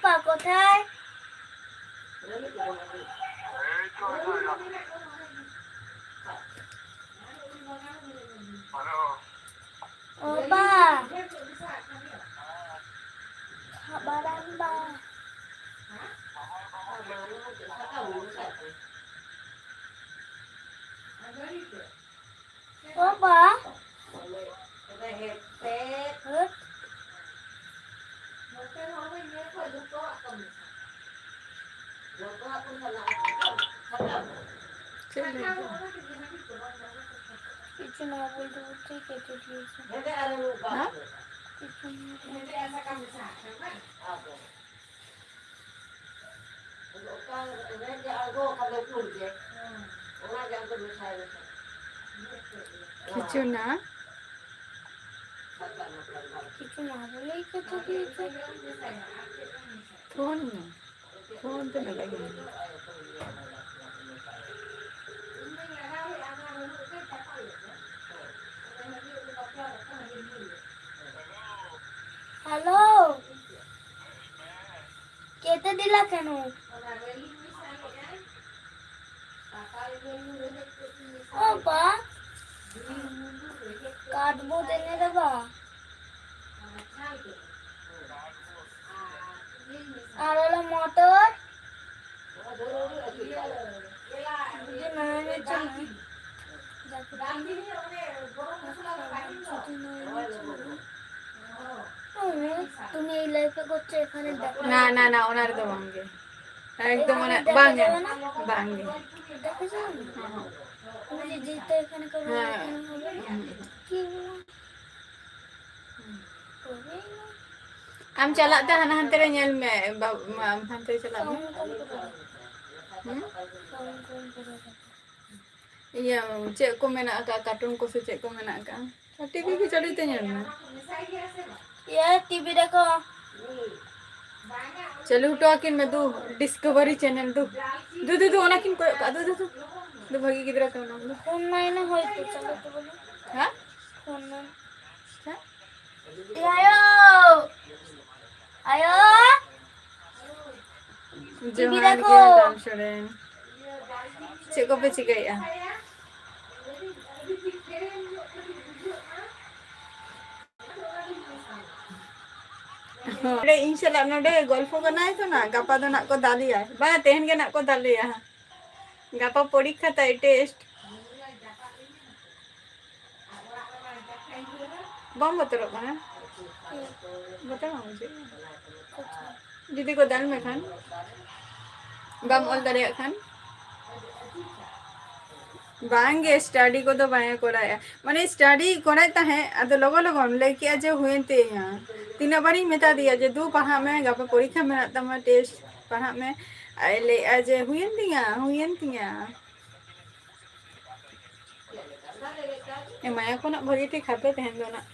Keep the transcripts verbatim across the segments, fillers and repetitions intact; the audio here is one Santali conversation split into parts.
ᱯᱟ ᱠᱚᱛᱷᱟᱭ? ᱚ ᱵᱟ᱾ ᱠᱷᱟᱵᱟᱨᱟᱢ ᱵᱟ᱾ ᱚ ᱵᱟ᱾ ᱦᱟᱹᱴ᱾ ᱪᱮᱫ ᱞᱟᱹᱭ ᱠᱮᱫᱟ? ᱠᱤᱪᱷᱩ ᱱᱚᱣᱟ ᱵᱚᱞᱛᱮ ᱵᱚᱞᱛᱮ ᱠᱤᱪᱷᱩ ᱫᱤᱭᱮ ᱥᱮ᱾ ᱦᱮᱸ? ᱠᱤᱪᱷᱩ ᱱᱚᱣᱟ ᱵᱚᱞᱛᱮ ᱵᱚᱞᱛᱮ ᱠᱤᱪᱷᱩ ᱱᱟ? ᱠᱤᱪᱷᱩ ᱱᱟ ᱵᱚᱞᱮ ᱠᱤᱪᱷᱩ ᱫᱤᱭᱮ ᱥᱮ᱾ ᱯᱷᱳᱱ ᱢᱮ᱾ ᱯᱷᱳᱱ ᱛᱮ ᱞᱟᱜᱟᱭ ᱢᱮ᱾ ᱦᱮᱞᱳ᱾ ᱪᱮᱫ ᱮ ᱫᱤᱞᱟ ᱠᱟᱱᱟ? ᱚ ᱵᱟ, ᱠᱟᱴ ᱵᱚ ᱫᱮᱱᱮ ᱨᱮ ᱵᱟ᱾ ᱟᱨ ᱚᱱᱟ ᱢᱚᱴᱚᱨ? ᱡᱩᱫᱤ ᱱᱟᱦᱟᱜ ᱪᱟᱞᱟᱜᱼᱟ, ᱡᱩᱫᱤ ᱱᱟᱦᱟᱜ ᱪᱟᱞᱟᱜᱼᱟ, ᱛᱩᱢᱤ ᱞᱟᱹᱭ ᱯᱮ ᱠᱚ ᱪᱮᱫ ᱮᱠᱷᱟᱱᱮ ᱰᱟᱠᱟ না, না, না, ওনার তো ভাঙ্গে। একদম এখানে ওনার দেখা ভাঙ্গে, যাবে না? ভাঙ্গে। দেখা যাবে না? হুম, হুম। ওই যে যেটা এখানে করবো, হ্যাঁ। এখানে হবে। হুম। কি বলবো? হুম। করবেই না। ᱟᱢ ᱪᱟᱞᱟᱜ ᱛᱮ ᱦᱟᱱᱟ ᱦᱟᱱᱛᱮ ᱨᱮ ᱧᱮᱞ ᱢᱮ, ᱵᱟ-, ᱢᱟ-, ᱦᱟᱱᱛᱮ ᱪᱟᱞᱟᱜ ᱢᱮ᱾ ᱥᱟᱣᱩᱱᱰ ᱠᱚᱢ ᱠᱚᱨᱟᱣ᱾ ᱦᱩᱸ? ᱥᱟᱣᱩᱱᱰ ᱠᱚᱢ ᱠᱚᱨᱟᱣ᱾ ᱤᱭᱟᱹ, ᱪᱮᱫ ᱠᱚ ᱢᱮᱱᱟᱜ ᱟᱠᱟᱫ, ᱠᱟᱨᱴᱩᱱ ᱠᱚ ᱥᱮ ᱪᱮᱫ ᱠᱚ ᱢᱮᱱᱟᱜ ᱟᱠᱟᱫ? ᱟᱨ ᱴᱤᱵᱷᱤ ᱜᱮ ᱪᱟᱹᱞᱩᱭ ᱛᱮ ᱧᱮᱞ ᱢᱮ᱾ ᱤᱭᱟᱹ, ᱴᱤᱵᱷᱤ ᱨᱮᱠᱚ ᱪᱟᱹᱞᱩ ᱦᱚᱴᱚ ᱟᱹᱠᱤᱱ ᱢᱮ, ᱫᱩ, ᱰᱤᱥᱠᱚᱵᱷᱟᱨᱤ ᱪᱮᱱᱮᱞ, ᱫᱩ᱾ ᱫᱩ, ᱫᱩ, ᱫᱩ, ᱚᱱᱟ ᱠᱤᱱ ᱠᱚᱭᱚᱜ ᱠᱟᱜ, ᱫᱩ, ᱫᱩ, ᱫᱩ᱾ ᱫᱩ, ᱵᱷᱟᱹᱜᱤ ᱜᱤᱫᱽᱨᱟᱹ ᱠᱟᱱᱟᱢ, ᱫᱩ᱾ ᱯᱷᱳᱱ ᱢᱟᱭ ᱱᱟ ᱦᱚᱭᱛᱳ, ᱪᱟᱞᱟᱣ ᱛᱟᱵᱚᱱᱟ᱾ ᱦᱮᱸ? ᱯᱷᱳᱱ ᱢᱟᱭ᱾ ᱦᱮᱸ? ᱮ ᱟᱭᱳ! ᱟᱭᱳ! ᱡᱚᱦᱟᱨ ᱜᱮ, ᱰᱟᱞ ᱥᱚᱨᱮᱱ᱾ ᱪᱮᱫ ᱠᱚᱯᱮ ᱪᱤᱠᱟᱹᱭᱮᱫᱼᱟ? ᱱᱚᱰᱮ ᱤᱧ ᱥᱟᱞᱟᱜ ᱱᱚᱰᱮ ᱜᱚᱞᱯᱷᱚ ᱠᱟᱱᱟᱭ ᱛᱚ ᱱᱟᱜ, ᱜᱟᱯᱟ ᱫᱚ ᱱᱟᱜ ᱠᱚ ᱫᱟᱞᱮᱭᱟ᱾ ᱵᱟᱝ, ᱛᱮᱦᱮᱧ ᱜᱮ ᱱᱟᱜ ᱠᱚ ᱫᱟᱞᱮᱭᱟ᱾ ᱜᱟᱯᱟ ᱯᱚᱨᱤᱠᱠᱷᱟ ᱛᱟᱭ, test᱾ ᱵᱟᱢ ᱵᱚᱛᱚᱨᱚᱜ ᱠᱟᱱᱟ? ᱵᱚᱛᱚᱨ ᱵᱟᱝ ᱵᱩᱡᱷᱟᱹᱜ ᱠᱟᱱᱟ? ᱡᱩᱫᱤ ᱠᱚ ᱫᱟᱞ ᱢᱮ ᱠᱷᱟᱱ, ᱵᱟᱢ ᱚᱞ ᱫᱟᱲᱮᱭᱟᱜ ᱠᱷᱟᱱ? ᱵᱟᱝᱜᱮ, study ᱠᱚᱫᱚ ᱵᱟᱝ ᱮ ᱠᱚᱨᱟᱣᱮᱫᱼᱟ᱾ ᱢᱟᱱᱮ study ᱠᱚᱨᱟᱣᱮᱫ ᱛᱟᱦᱮᱸᱫ, ᱟᱫᱚ ᱞᱚᱜᱚᱱ ᱞᱚᱜᱚᱱ ᱞᱟᱹᱭ ᱠᱮᱜᱼᱟ ᱡᱮ ᱦᱩᱭᱮᱱ ᱛᱤᱧᱟ᱾ ᱛᱤᱱᱟᱹᱜ ᱵᱟᱨᱤᱧ ᱢᱮᱛᱟ ᱫᱮᱭᱟ ᱡᱮ, "ᱫᱩ, ᱯᱟᱲᱦᱟᱜ ᱢᱮ, ᱜᱟᱯᱟ ᱯᱚᱨᱤᱠᱠᱷᱟ ᱢᱮᱱᱟᱜ ᱛᱟᱢᱟ, test, ᱯᱟᱲᱦᱟᱜ ᱢᱮ᱾" ᱟᱡ ᱞᱟᱹᱭᱮᱜᱼᱟ ᱡᱮ, "ᱦᱩᱭᱮᱱ ᱛᱤᱧᱟ, ᱦᱩᱭᱮᱱ ᱛᱤᱧᱟ᱾" ᱮᱢᱟᱭᱟ ᱠᱚ ᱱᱟᱜ ᱵᱷᱟᱹᱜᱤ ᱴᱷᱤᱠ ᱦᱟᱯᱮ ᱛᱟᱦᱮᱱ ᱫᱚ ᱱᱟᱜ᱾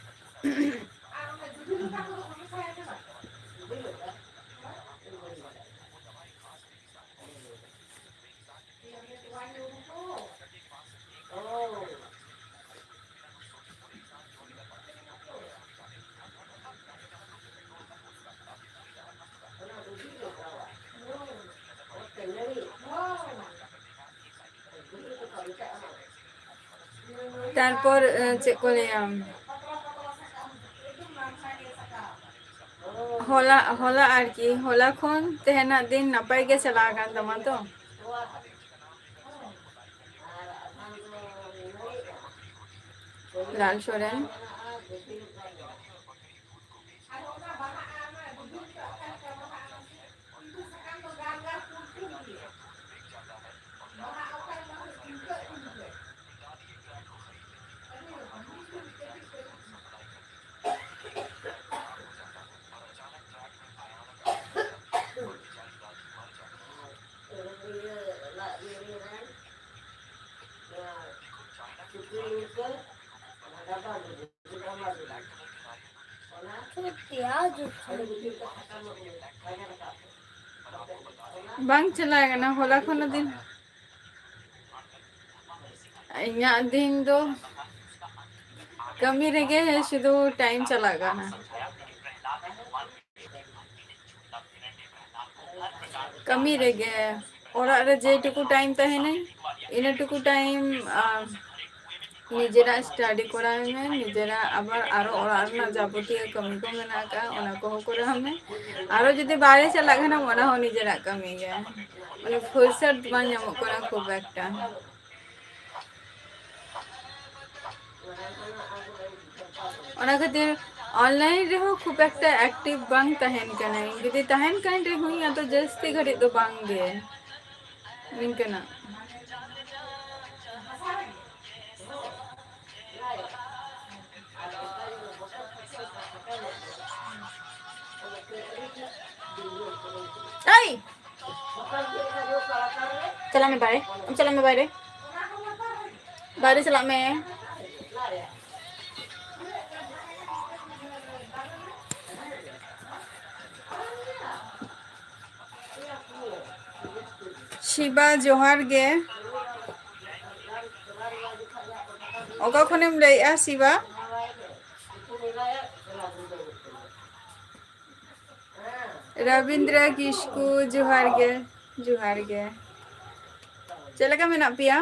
ᱛᱟᱨᱯᱚᱨ, ᱮ, ᱪᱮᱫ ᱠᱚ ᱞᱟᱹᱭᱟ, ᱦᱚᱞᱟ, ᱦᱚᱞᱟ ᱟᱨᱠᱤ, ᱦᱚᱞᱟ ᱠᱷᱚᱱ ᱛᱮᱦᱮᱧᱟᱜ ᱫᱤᱱ ᱱᱟᱯᱟᱭ ᱜᱮ ᱪᱟᱞᱟᱣ ᱟᱠᱟᱱ ᱛᱟᱢᱟ ᱛᱚ? ᱞᱟᱞ ᱥᱚᱨᱮᱱ᱾ ᱵᱟᱝ ᱪᱟᱞᱟᱣ ᱠᱟᱱᱟ ᱦᱚᱞᱟ ᱠᱷᱚᱱ ᱫᱤᱱ᱾ ᱤᱧᱟᱹᱜ ᱫᱤᱱ ᱫᱚ ᱠᱟᱹᱢᱤ ᱨᱮᱜᱮ ᱥᱩᱫᱷᱩ time ᱪᱟᱞᱟᱜ ᱠᱟᱱᱟ᱾ ᱠᱟᱹᱢᱤ ᱨᱮᱜᱮ, ᱚᱲᱟᱜ ᱨᱮ ᱡᱮᱴᱩᱠᱩ time ᱛᱟᱦᱮᱱᱟᱹᱧ, ᱤᱱᱟᱹ ᱴᱩᱠᱩ time, ᱟᱨ ᱱᱤᱡᱮᱨᱟᱜ study ᱠᱚᱨᱟᱣ ᱢᱮ, ᱱᱤᱡᱮᱨᱟᱜ ᱟᱵᱟᱨ ᱟᱨᱚ ᱚᱲᱟᱜ ᱨᱮᱱᱟᱜ ᱡᱟᱵᱚᱛᱤᱭᱚ ᱠᱟᱹᱢᱤ ᱠᱚ ᱢᱮᱱᱟᱜ ᱟᱠᱟᱫ, ᱚᱱᱟ ᱠᱚᱦᱚᱸ ᱠᱚᱨᱟᱣ ᱢᱮ᱾ ᱟᱨᱚ ᱡᱩᱫᱤ ᱵᱟᱭᱨᱮ ᱪᱟᱞᱟᱜ ᱠᱷᱟᱱᱮᱢ, ᱚᱱᱟ ᱦᱚᱸ ᱱᱤᱡᱮᱨᱟᱜ ᱠᱟᱹᱢᱤ ᱜᱮ, ᱢᱟᱱᱮ ᱯᱷᱩᱨᱥᱚᱛ ᱵᱟᱝ ᱧᱟᱢᱚᱜ ᱠᱟᱱᱟ ᱠᱷᱩᱵ ᱮᱠᱴᱟ᱾ ᱚᱱᱟ ᱠᱷᱟᱹᱛᱤᱨ online ᱨᱮᱦᱚᱸ ᱠᱷᱩᱵ ᱮᱠᱴᱟ active ᱵᱟᱝ ᱛᱟᱦᱮᱱ ᱠᱟᱱᱟᱹᱧ᱾ ᱡᱩᱫᱤ ᱛᱟᱦᱮᱱ ᱠᱟᱱ ᱨᱮᱦᱚᱸᱧ, ᱟᱫᱚ ᱡᱟᱹᱥᱛᱤ ᱜᱷᱟᱹᱲᱤᱡ ᱫᱚ ᱵᱟᱝ ᱜᱮ᱾ ᱱᱤᱝᱠᱟᱹᱱᱟᱜ᱾ ᱮᱭ! ᱪᱟᱞᱟᱜ ᱢᱮ ᱵᱟᱭᱨᱮ, ᱟᱢ ᱪᱟᱞᱟᱜ ᱢᱮ ᱵᱟᱭᱨᱮ, ᱵᱟᱭᱨᱮ ᱪᱟᱞᱟᱜ ᱢᱮ᱾ ᱥᱤᱵᱟ, ᱡᱚᱦᱟᱨ ᱜᱮ᱾ ᱚᱠᱟ ᱠᱷᱚᱱᱮᱢ ᱞᱟᱹᱭᱮᱜᱼᱟ, ᱥᱤᱵᱟ? ᱨᱚᱵᱤᱱᱫᱨᱚ ᱠᱤᱥᱠᱩ, ᱡᱚᱦᱟᱨ ᱜᱮ, ᱡᱚᱦᱟᱨ ᱜᱮ᱾ ᱪᱮᱫ ᱞᱮᱠᱟ ᱢᱮᱱᱟᱜ ᱯᱮᱭᱟ?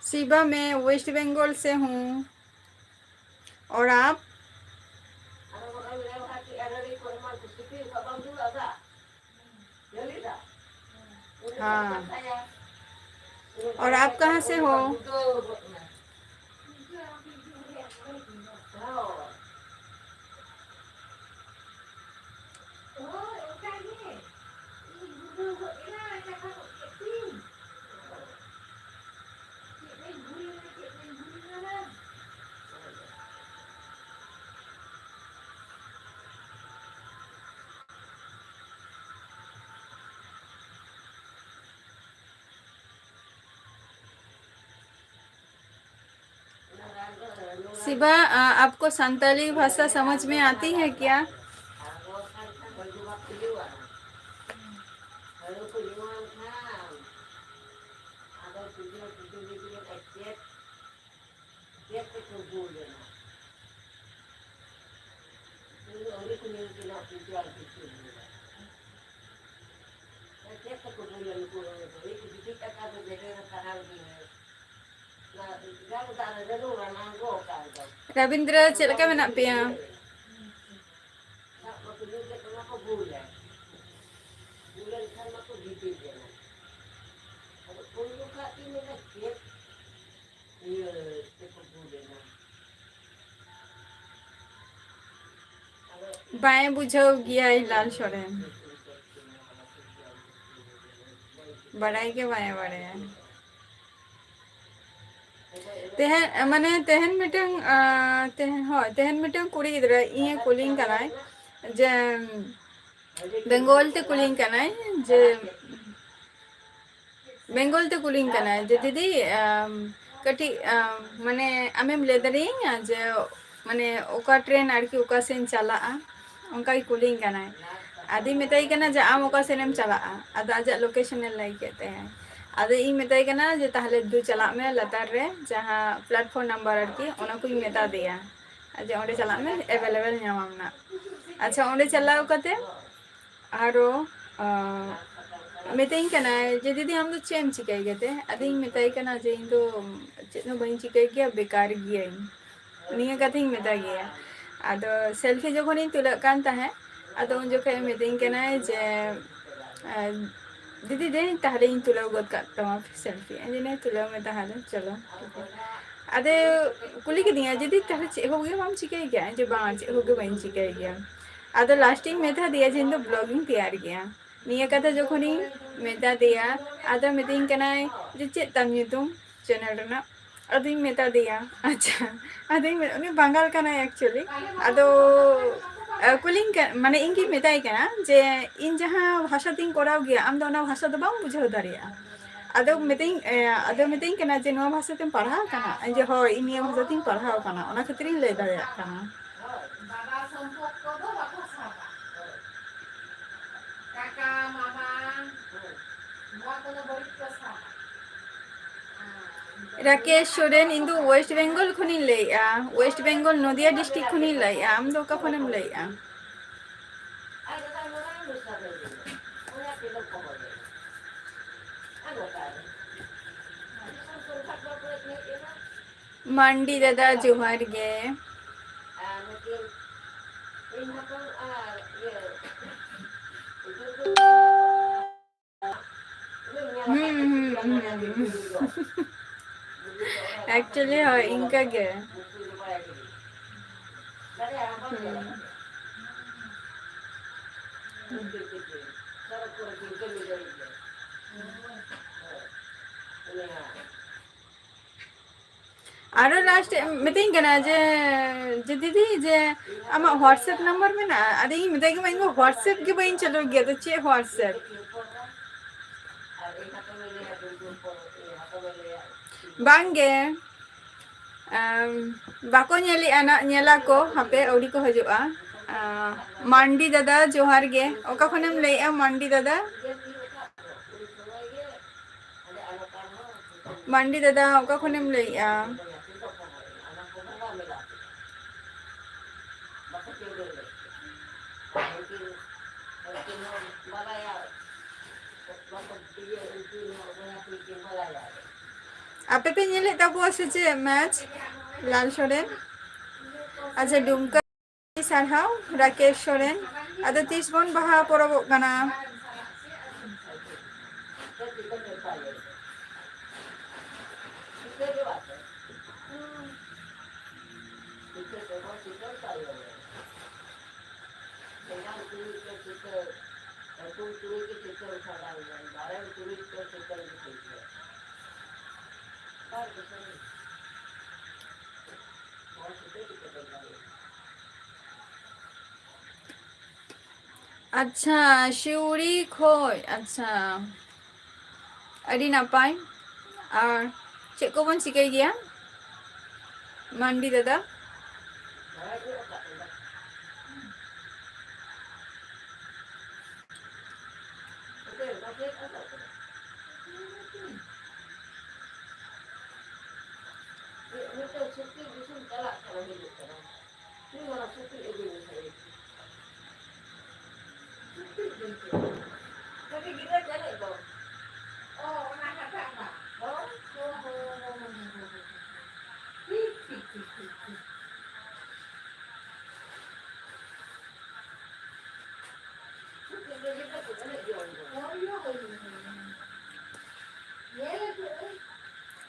शिवा, मैं वेस्ट बंगाल से हूँ। और आप? हाँ। और आप कहाँ से हो? शिवा, आ, आपको संताली भाषा समझ में आती है क्या? ᱪᱮᱫ ᱛᱮᱠᱚ ᱵᱩᱞᱟ ᱱᱩᱠᱩ ᱦᱚᱲ ᱫᱚ? ᱤᱧ ᱡᱩᱫᱤ ᱴᱟᱠᱟ ᱫᱚ ᱜᱮᱰᱮ ᱨᱮ ᱛᱟᱦᱮᱸ ᱜᱮ᱾ ᱚᱱᱟ ᱜᱟᱱ ᱫᱟᱜ ᱨᱮ ᱨᱟᱹᱱᱩ ᱨᱟᱱᱟᱝ ᱜᱚ ᱟᱠᱟᱱ ᱫᱚ᱾ ᱨᱚᱵᱤᱱᱫᱨᱚ, ᱪᱮᱫ ᱞᱮᱠᱟ ᱢᱮᱱᱟᱜ ᱯᱮᱭᱟ? ᱫᱟᱜ ᱢᱟᱠᱚ ᱧᱩ ᱠᱮᱫ, ᱚᱱᱟ ᱠᱚ ᱵᱩᱞᱟ᱾ ᱵᱩᱞ ᱞᱮᱱᱠᱷᱟᱱ ᱢᱟᱠᱚ ᱜᱤᱛᱤᱡ ᱮᱱᱟ᱾ ᱟᱫᱚ ᱩᱱ ᱡᱚᱠᱷᱟᱡ ᱜᱮ ᱢᱮᱱᱟ, ᱪᱮᱫ ᱤᱭᱟᱹ ᱛᱮᱠᱚ ᱵᱩᱞ ᱮᱱᱟ? ᱵᱟᱭ ᱵᱩᱡᱷᱟᱹᱣ ᱜᱮᱭᱟᱭ ᱞᱟᱞ ᱥᱚᱨᱮᱱ᱾ ᱵᱟᱲᱟᱭ ᱜᱮ ᱵᱟᱭ ᱵᱟᱲᱟᱭᱟ᱾ ᱛᱮᱦᱮᱧ, ᱢᱟᱱᱮ, ᱛᱮᱦᱮᱧ ᱢᱤᱫᱴᱟᱝ, ᱟᱸ, ᱛᱮᱦᱮᱧ, ᱦᱳᱭ, ᱛᱮᱦᱮᱧ ᱢᱤᱫᱴᱟᱝ ᱠᱩᱲᱤ ᱜᱤᱫᱽᱨᱟᱹ ᱤᱧᱮ ᱠᱩᱞᱤᱧ ᱠᱟᱱᱟᱭ ᱡᱮ, ᱵᱮᱝᱜᱚᱞ ᱛᱮ ᱠᱩᱞᱤᱧ ᱠᱟᱱᱟᱭ ᱡᱮ, ᱵᱮᱝᱜᱚᱞ ᱛᱮ ᱠᱩᱞᱤᱧ ᱠᱟᱱᱟᱭ ᱡᱮ, "ᱫᱤᱫᱤ, ᱟᱢ, ᱠᱟᱹᱴᱤᱡ, ᱟᱢ, ᱢᱟᱱᱮ, ᱟᱢᱮᱢ ᱞᱟᱹᱭ ᱫᱟᱲᱮᱭᱟᱹᱧᱟ ᱡᱮ, ᱢᱟᱱᱮ, ᱚᱠᱟ ᱴᱨᱮᱱ ᱟᱨᱠᱤ ᱚᱠᱟ ᱥᱮᱫ ᱪᱟᱞᱟᱜᱼᱟ?" ᱚᱱᱠᱟᱭ ᱠᱩᱞᱤᱧ ᱠᱟᱱᱟᱭ᱾ ᱟᱫᱚᱧ ᱢᱮᱛᱟᱭ ᱠᱟᱱᱟ ᱡᱮ, "ᱟᱢ ᱚᱠᱟ ᱥᱮᱫ ᱮᱢ ᱪᱟᱞᱟᱜᱼᱟ?" ᱟᱫᱚ ᱟᱡᱟᱜ ᱞᱳᱠᱮᱥᱚᱱᱮ ᱞᱟᱹᱭ ᱠᱮᱫ ᱛᱟᱭᱟ᱾ ᱟᱫᱚ ᱤᱧ ᱢᱮᱛᱟᱭ ᱠᱟᱱᱟ ᱡᱮ, "ᱛᱟᱦᱞᱮ ᱫᱩ ᱪᱟᱞᱟᱜ ᱢᱮ ᱞᱟᱛᱟᱨ ᱨᱮ, ᱡᱟᱦᱟᱸ ᱯᱞᱟᱴᱯᱷᱚᱨᱢ ᱱᱟᱢᱵᱟᱨ ᱟᱨᱠᱤ, ᱚᱱᱟ ᱠᱚᱧ ᱢᱮᱛᱟ ᱫᱮᱭᱟ᱾ ᱟᱨ ᱡᱮ ᱚᱸᱰᱮ ᱪᱟᱞᱟᱜ ᱢᱮ, ᱮᱵᱮᱞᱮᱵᱮᱞ ᱧᱟᱢᱟᱢ ᱱᱟᱜ᱾ ᱟᱪᱪᱷᱟ, ᱚᱸᱰᱮ ᱪᱟᱞᱟᱣ ᱠᱟᱛᱮ ᱟᱨᱚ, ᱟᱸ, ᱢᱤᱛᱟᱹᱧ ᱠᱟᱱᱟᱭ ᱡᱮ, "ᱫᱤᱫᱤ, ᱟᱢ ᱫᱚ ᱪᱮᱫ ᱮᱢ ᱪᱤᱠᱟᱹᱭ ᱜᱮᱛᱮ?" ᱟᱫᱚᱧ ᱢᱮᱛᱟᱭ ᱠᱟᱱᱟ ᱡᱮ, "ᱤᱧ ᱫᱚ ᱪᱮᱫ ᱦᱚᱸ ᱵᱟᱹᱧ ᱪᱤᱠᱟᱹᱭ ᱜᱮᱭᱟ, ᱵᱮᱠᱟᱨ ᱜᱤᱭᱟᱹᱧ᱾" ᱱᱤᱭᱟᱹ ᱠᱟᱛᱷᱟᱧ ᱢᱮᱛᱟᱭ ᱜᱮᱭᱟ᱾ ᱟᱫᱚ ᱥᱮᱞᱯᱷᱤ ᱡᱚᱠᱷᱚᱱᱤᱧ ᱛᱩᱞᱟᱹᱜ ᱠᱟᱱ ᱛᱟᱦᱮᱸᱫ, ᱟᱫᱚ ᱩᱱ ᱡᱚᱠᱷᱚᱱ ᱢᱤᱛᱟᱹᱧ ᱠᱟᱱᱟᱭ ᱡᱮ, ᱟᱸ, "ᱫᱤᱫᱤ, ᱫᱮ, ᱛᱟᱦᱞᱮᱧ ᱛᱩᱞᱟᱹᱣ ᱜᱚᱫ ᱠᱟᱜ ᱛᱟᱢᱟ ᱥᱮᱞᱯᱷᱤ᱾" ᱤᱧ ᱫᱚᱧ ᱛᱩᱞᱟᱹᱣ ᱢᱮ ᱛᱟᱦᱞᱮ, ᱪᱚᱞᱚ᱾ ᱟᱫᱚ ᱠᱩᱞᱤ ᱠᱤᱫᱤᱧᱟ, "ᱫᱤᱫᱤ, ᱛᱟᱦᱞᱮ ᱪᱮᱫ ᱦᱚᱸ ᱜᱮ ᱵᱟᱢ ᱪᱤᱠᱟᱹᱭ ᱜᱮᱭᱟ?" ᱤᱧ ᱡᱮ, "ᱵᱟᱝ, ᱪᱮᱫ ᱦᱚᱸ ᱜᱮ ᱵᱟᱹᱧ ᱪᱤᱠᱟᱹᱭ ᱜᱮᱭᱟ᱾" ᱟᱫᱚ ᱞᱟᱥᱴᱤᱧ ᱢᱮᱛᱟ ᱫᱮᱭᱟ ᱡᱮ, "ᱤᱧ ᱫᱚ ᱵᱞᱚᱜᱤᱧ ᱛᱮᱭᱟᱨ ᱜᱮᱭᱟ᱾" ᱱᱤᱭᱟᱹ ᱠᱟᱛᱷᱟ ᱡᱚᱠᱷᱚᱱᱤᱧ ᱢᱮᱛᱟ ᱫᱮᱭᱟ, ᱟᱫᱚ ᱢᱤᱛᱟᱹᱧ ᱠᱟᱱᱟᱭ ᱡᱮ, "ᱪᱮᱫ ᱛᱟᱢ ᱧᱩᱛᱩᱢ ᱪᱮᱱᱮᱞ ᱨᱮᱱᱟᱜ?" ᱟᱫᱚᱧ ᱢᱮᱛᱟ ᱫᱮᱭᱟ, ᱟᱪᱪᱷᱟ, ᱟᱫᱚᱧ ᱢᱮ-, ᱩᱱᱤ ᱵᱟᱝᱜᱟᱞ ᱠᱟᱱᱟᱭ actually᱾ ᱟᱫᱚ, ᱟ, ᱠᱩᱞᱤᱧ ᱠᱟ-, ᱢᱟᱱᱮ, ᱤᱧ ᱜᱤᱧ ᱢᱮᱛᱟᱭ ᱠᱟᱱᱟ ᱡᱮ, "ᱤᱧ ᱡᱟᱦᱟᱸ ᱵᱷᱟᱥᱟ ᱛᱤᱧ ᱠᱚᱨᱟᱣ ᱜᱮᱭᱟ, ᱟᱢ ᱫᱚ ᱚᱱᱟ ᱵᱷᱟᱥᱟ ᱫᱚ ᱵᱟᱢ ᱵᱩᱡᱷᱟᱹᱣ ᱫᱟᱲᱮᱭᱟᱜᱼᱟ?" ᱟᱫᱚ ᱢᱤᱛᱟᱹᱧ, ᱮ, ᱟᱫᱚ ᱢᱤᱛᱟᱹᱧ ᱠᱟᱱᱟ ᱡᱮ, "ᱱᱚᱣᱟ ᱵᱷᱟᱥᱟ ᱛᱮᱢ ᱯᱟᱲᱦᱟᱣ ᱠᱟᱱᱟ?" ᱤᱧ ᱡᱮ, "ᱦᱳᱭ, ᱤᱧ ᱱᱤᱭᱟᱹ ᱵᱷᱟᱥᱟ ᱛᱤᱧ ᱯᱟᱲᱦᱟᱣ ᱠᱟᱱᱟ, ᱚᱱᱟ ᱠᱷᱟᱹᱛᱤᱨᱤᱧ ᱞᱟᱹᱭ ᱫᱟᱲᱮᱭᱟᱜ ᱠᱟᱱᱟ᱾" ᱦᱳᱭ, ᱫᱟᱫᱟ ᱥᱚᱢᱯᱚᱨᱠᱚ ᱫᱚ ᱵᱟᱠᱚ ᱥᱟᱵᱟ᱾ ᱦᱳᱭ᱾ ᱠᱟᱠᱟ, ᱢᱟᱢᱟ, ᱦᱳᱭ, ᱱᱚᱣᱟ ᱠᱚᱫᱚ ᱵᱟᱹᱲᱤᱡ ᱠᱚ ᱥᱟᱵᱟ᱾ ᱨᱟᱠᱮᱥ ᱥᱚᱨᱮᱱ, ᱤᱧ ᱫᱚ West Bengal ᱠᱷᱚᱱᱤᱧ ᱞᱟᱹᱭᱮᱜᱼᱟ, West Bengal, ᱱᱚᱫᱤᱭᱟ district ᱠᱷᱚᱱᱤᱧ ᱞᱟᱹᱭᱮᱜᱼᱟ᱾ ᱟᱢ ᱫᱚ ᱚᱠᱟ ᱠᱷᱚᱱᱮᱢ ᱞᱟᱹᱭᱮᱜᱼᱟ? ᱢᱟᱱᱰᱤ ᱫᱟᱫᱟ, ᱡᱚᱦᱟᱨ ᱜᱮ᱾ ᱦᱩᱸ, ᱦᱩᱸ, ᱦᱩᱸ, ᱦᱩᱸ᱾ Actually, ᱦᱳᱭ, ᱤᱱᱠᱟ ᱜᱮ᱾ ᱦᱩᱸ᱾ ᱟᱨᱚ last ᱮ ᱢᱤᱛᱟᱹᱧ ᱠᱟᱱᱟ ᱡᱮ, ᱡᱮ, "ᱫᱤᱫᱤ, ᱡᱮ ᱟᱢᱟᱜ WhatsApp number ᱢᱮᱱᱟᱜᱼᱟ?" ᱟᱫᱚ ᱤᱧ ᱢᱮᱛᱟᱭ ᱠᱟᱱᱟ, "ᱤᱧ ᱫᱚ WhatsApp ᱜᱮ ᱵᱟᱹᱧ ᱪᱟᱹᱞᱩ ᱜᱮᱭᱟ, ᱟᱫᱚ ᱪᱮᱫ WhatsApp?" ᱵᱟᱝ ᱜᱮ, ᱟᱢ, ᱵᱟᱠᱚ ᱧᱮᱞᱮᱜᱼᱟ ᱱᱟᱜ, ᱧᱮᱞᱟ ᱠᱚ, ᱦᱟᱯᱮ ᱟᱹᱣᱨᱤ ᱠᱚ ᱦᱤᱡᱩᱜᱼᱟ᱾ ᱟᱸ, ᱢᱟᱱᱰᱤ ᱫᱟᱫᱟ, ᱡᱚᱦᱟᱨ ᱜᱮ᱾ ᱚᱠᱟ ᱠᱷᱚᱱᱮᱢ ᱞᱟᱹᱭᱮᱜᱼᱟ, ᱢᱟᱱᱰᱤ ᱫᱟᱫᱟ? ᱢᱟᱱᱰᱤ ᱫᱟᱫᱟ, ᱚᱠᱟ ᱠᱷᱚᱱᱮᱢ ᱞᱟᱹᱭᱮᱜᱼᱟ? ᱟᱯᱮ ᱯᱮ ᱧᱮᱞᱮᱫ ᱛᱟᱠᱚᱣᱟ ᱥᱮ ᱪᱮᱫ match? ᱞᱟᱞ ᱥᱚᱨᱮᱱ᱾ ᱟᱪᱪᱷᱟ, ᱰᱩᱢᱠᱟ᱾ ᱥᱟᱨᱦᱟᱣ, ᱨᱟᱠᱮᱥ ᱥᱚᱨᱮᱱ᱾ ᱟᱫᱚ ᱛᱤᱥ ᱵᱚᱱ ᱵᱟᱦᱟ ᱯᱚᱨᱚᱵᱚᱜ ᱠᱟᱱᱟ? ᱟᱪᱪᱷᱟ, ᱥᱤᱣᱲᱤ ᱠᱷᱚᱡ, ᱟᱪᱪᱷᱟ, ᱟᱹᱰᱤ ᱱᱟᱯᱟᱭ᱾ ᱟᱨ ᱪᱮᱫ ᱠᱚᱵᱚᱱ ᱪᱤᱠᱟᱹᱭ ᱜᱮᱭᱟ, ᱢᱟᱱᱰᱤ ᱫᱟᱫᱟ?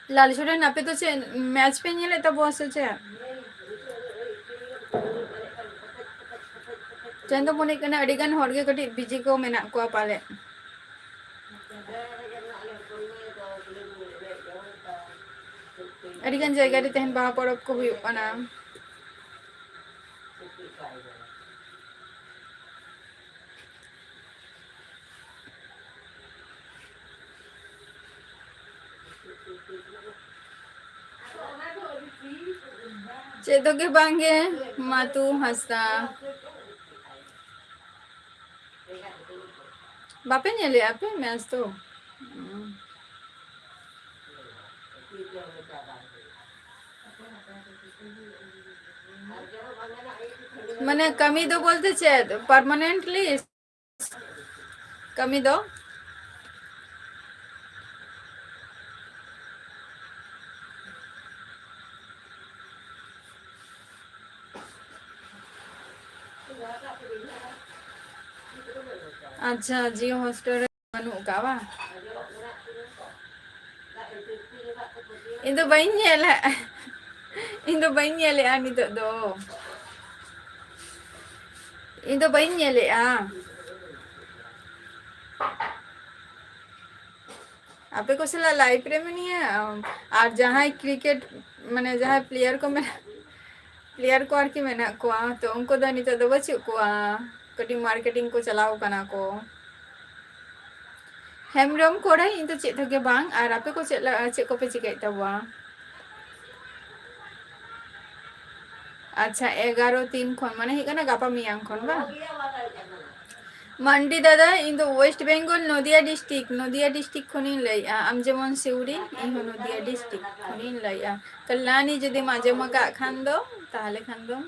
ᱞᱟᱞ ᱥᱚᱨᱮᱱ, ᱟᱯᱮ ᱫᱚ ᱪᱮᱫ ᱢᱮᱪ ᱯᱮ ᱧᱮᱞᱮᱫ ᱛᱟᱵᱚᱣᱟ ᱥᱮ ᱪᱮᱫ? ᱪᱮᱫ ᱫᱚ ᱢᱚᱱᱮᱜ ᱠᱟᱱᱟ ᱟᱹᱰᱤ ᱜᱟᱱ ᱦᱚᱲ ᱜᱮ ᱠᱟᱹᱴᱤᱡ ᱵᱤᱡᱤ ᱠᱚ ᱢᱮᱱᱟᱜ ᱠᱚᱣᱟ ᱯᱟᱞᱮ᱾ ᱟᱹᱰᱤ ᱜᱟᱱ ᱡᱟᱭᱜᱟ ᱨᱮ ᱛᱮᱦᱮᱧ ᱵᱟᱦᱟ ᱯᱚᱨᱚᱵᱽ ᱠᱚ ᱦᱩᱭᱩᱜ ᱠᱟᱱᱟ᱾ ᱪᱮᱫ ᱫᱚ ᱜᱮ ᱵᱟᱝ ᱜᱮ, ᱢᱟᱛᱩ ᱦᱟᱸᱥᱫᱟ᱾ ᱵᱟᱯᱮ ᱧᱮᱞᱮᱜᱼᱟ ᱯᱮ ᱢᱮᱪ ᱫᱚ? ᱢᱟᱱᱮ ᱠᱟᱹᱢᱤ ᱫᱚ ᱵᱚᱞᱛᱮ ᱪᱮᱫ? Permanently ᱠᱟᱹᱢᱤ ᱫᱚ? ᱟᱪᱪᱷᱟ, Jio Hotstar ᱨᱮ ᱵᱟᱹᱱᱩᱜ ᱟᱠᱟᱫ ᱵᱟᱝ? ᱤᱧ ᱫᱚ ᱵᱟᱹᱧ ᱧᱮᱞᱟ, ᱤᱧ ᱫᱚ ᱵᱟᱹᱧ ᱧᱮᱞᱮᱜᱼᱟ ᱱᱤᱛᱚᱜ ᱫᱚ᱾ ᱤᱧ ᱫᱚ ᱵᱟᱹᱧ ᱧᱮᱞᱮᱜᱼᱟ᱾ ᱟᱯᱮ ᱠᱚ ᱥᱟᱞᱟᱜ live ᱨᱮ ᱢᱤᱱᱟᱹᱧᱟ, ᱟᱨ ᱡᱟᱦᱟᱸᱭ cricket, ᱢᱟᱱᱮ, ᱡᱟᱦᱟᱸᱭ player ᱠᱚ ᱢᱮᱱᱟᱜ, player ᱠᱚ ᱟᱨᱠᱤ ᱢᱮᱱᱟᱜ ᱠᱚᱣᱟ, ᱛᱚ ᱩᱱᱠᱩ ᱫᱚ ᱱᱤᱛᱚᱜ ᱫᱚ ᱵᱟᱹᱪᱩᱜ ᱠᱚᱣᱟ, ᱠᱟᱹᱴᱤᱡ marketing ᱠᱚ ᱪᱟᱞᱟᱣ ᱠᱟᱱᱟ ᱠᱚ᱾ ᱦᱮᱢᱵᱨᱚᱢ ᱠᱚᱲᱟ, ᱤᱧ ᱫᱚ ᱪᱮᱫ ᱦᱚᱸ ᱜᱮ ᱵᱟᱝ᱾ ᱟᱨ ᱟᱯᱮ ᱠᱚ ᱪᱮᱫ ᱞᱮ-, ᱪᱮᱫ ᱠᱚᱯᱮ ᱪᱤᱠᱟᱹᱭᱮᱫ ᱛᱟᱵᱚᱣᱟ? ᱟᱪᱪᱷᱟ, ᱮᱜᱟᱨᱚ ᱛᱤᱱ ᱠᱷᱚᱱ, ᱢᱟᱱᱮ ᱦᱩᱭᱩᱜ ᱠᱟᱱᱟ ᱜᱟᱯᱟ ᱢᱮᱭᱟᱝ ᱠᱷᱚᱱ ᱵᱟᱝ? ᱢᱟᱱᱰᱤ ᱫᱟᱫᱟ, ᱤᱧ ᱫᱚ West Bengal, ᱱᱚᱫᱤᱭᱟ district, ᱱᱚᱫᱤᱭᱟ district ᱠᱷᱚᱱᱤᱧ ᱞᱟᱹᱭᱮᱫᱼᱟ᱾ ᱟᱢ ᱡᱮᱢᱚᱱ ᱥᱤᱣᱲᱤ, ᱤᱧ ᱦᱚᱸ ᱱᱚᱫᱤᱭᱟ district ᱠᱷᱚᱱᱤᱧ ᱞᱟᱹᱭᱮᱫᱼᱟ᱾ ᱠᱟᱞᱞᱟᱱᱤ ᱡᱩᱫᱤᱢ ᱟᱸᱡᱚᱢ ᱟᱠᱟᱫ ᱠᱷᱟᱱ ᱫᱚ, ᱛᱟᱦᱚᱞᱮ ᱠᱷᱟᱱ ᱫᱚᱢ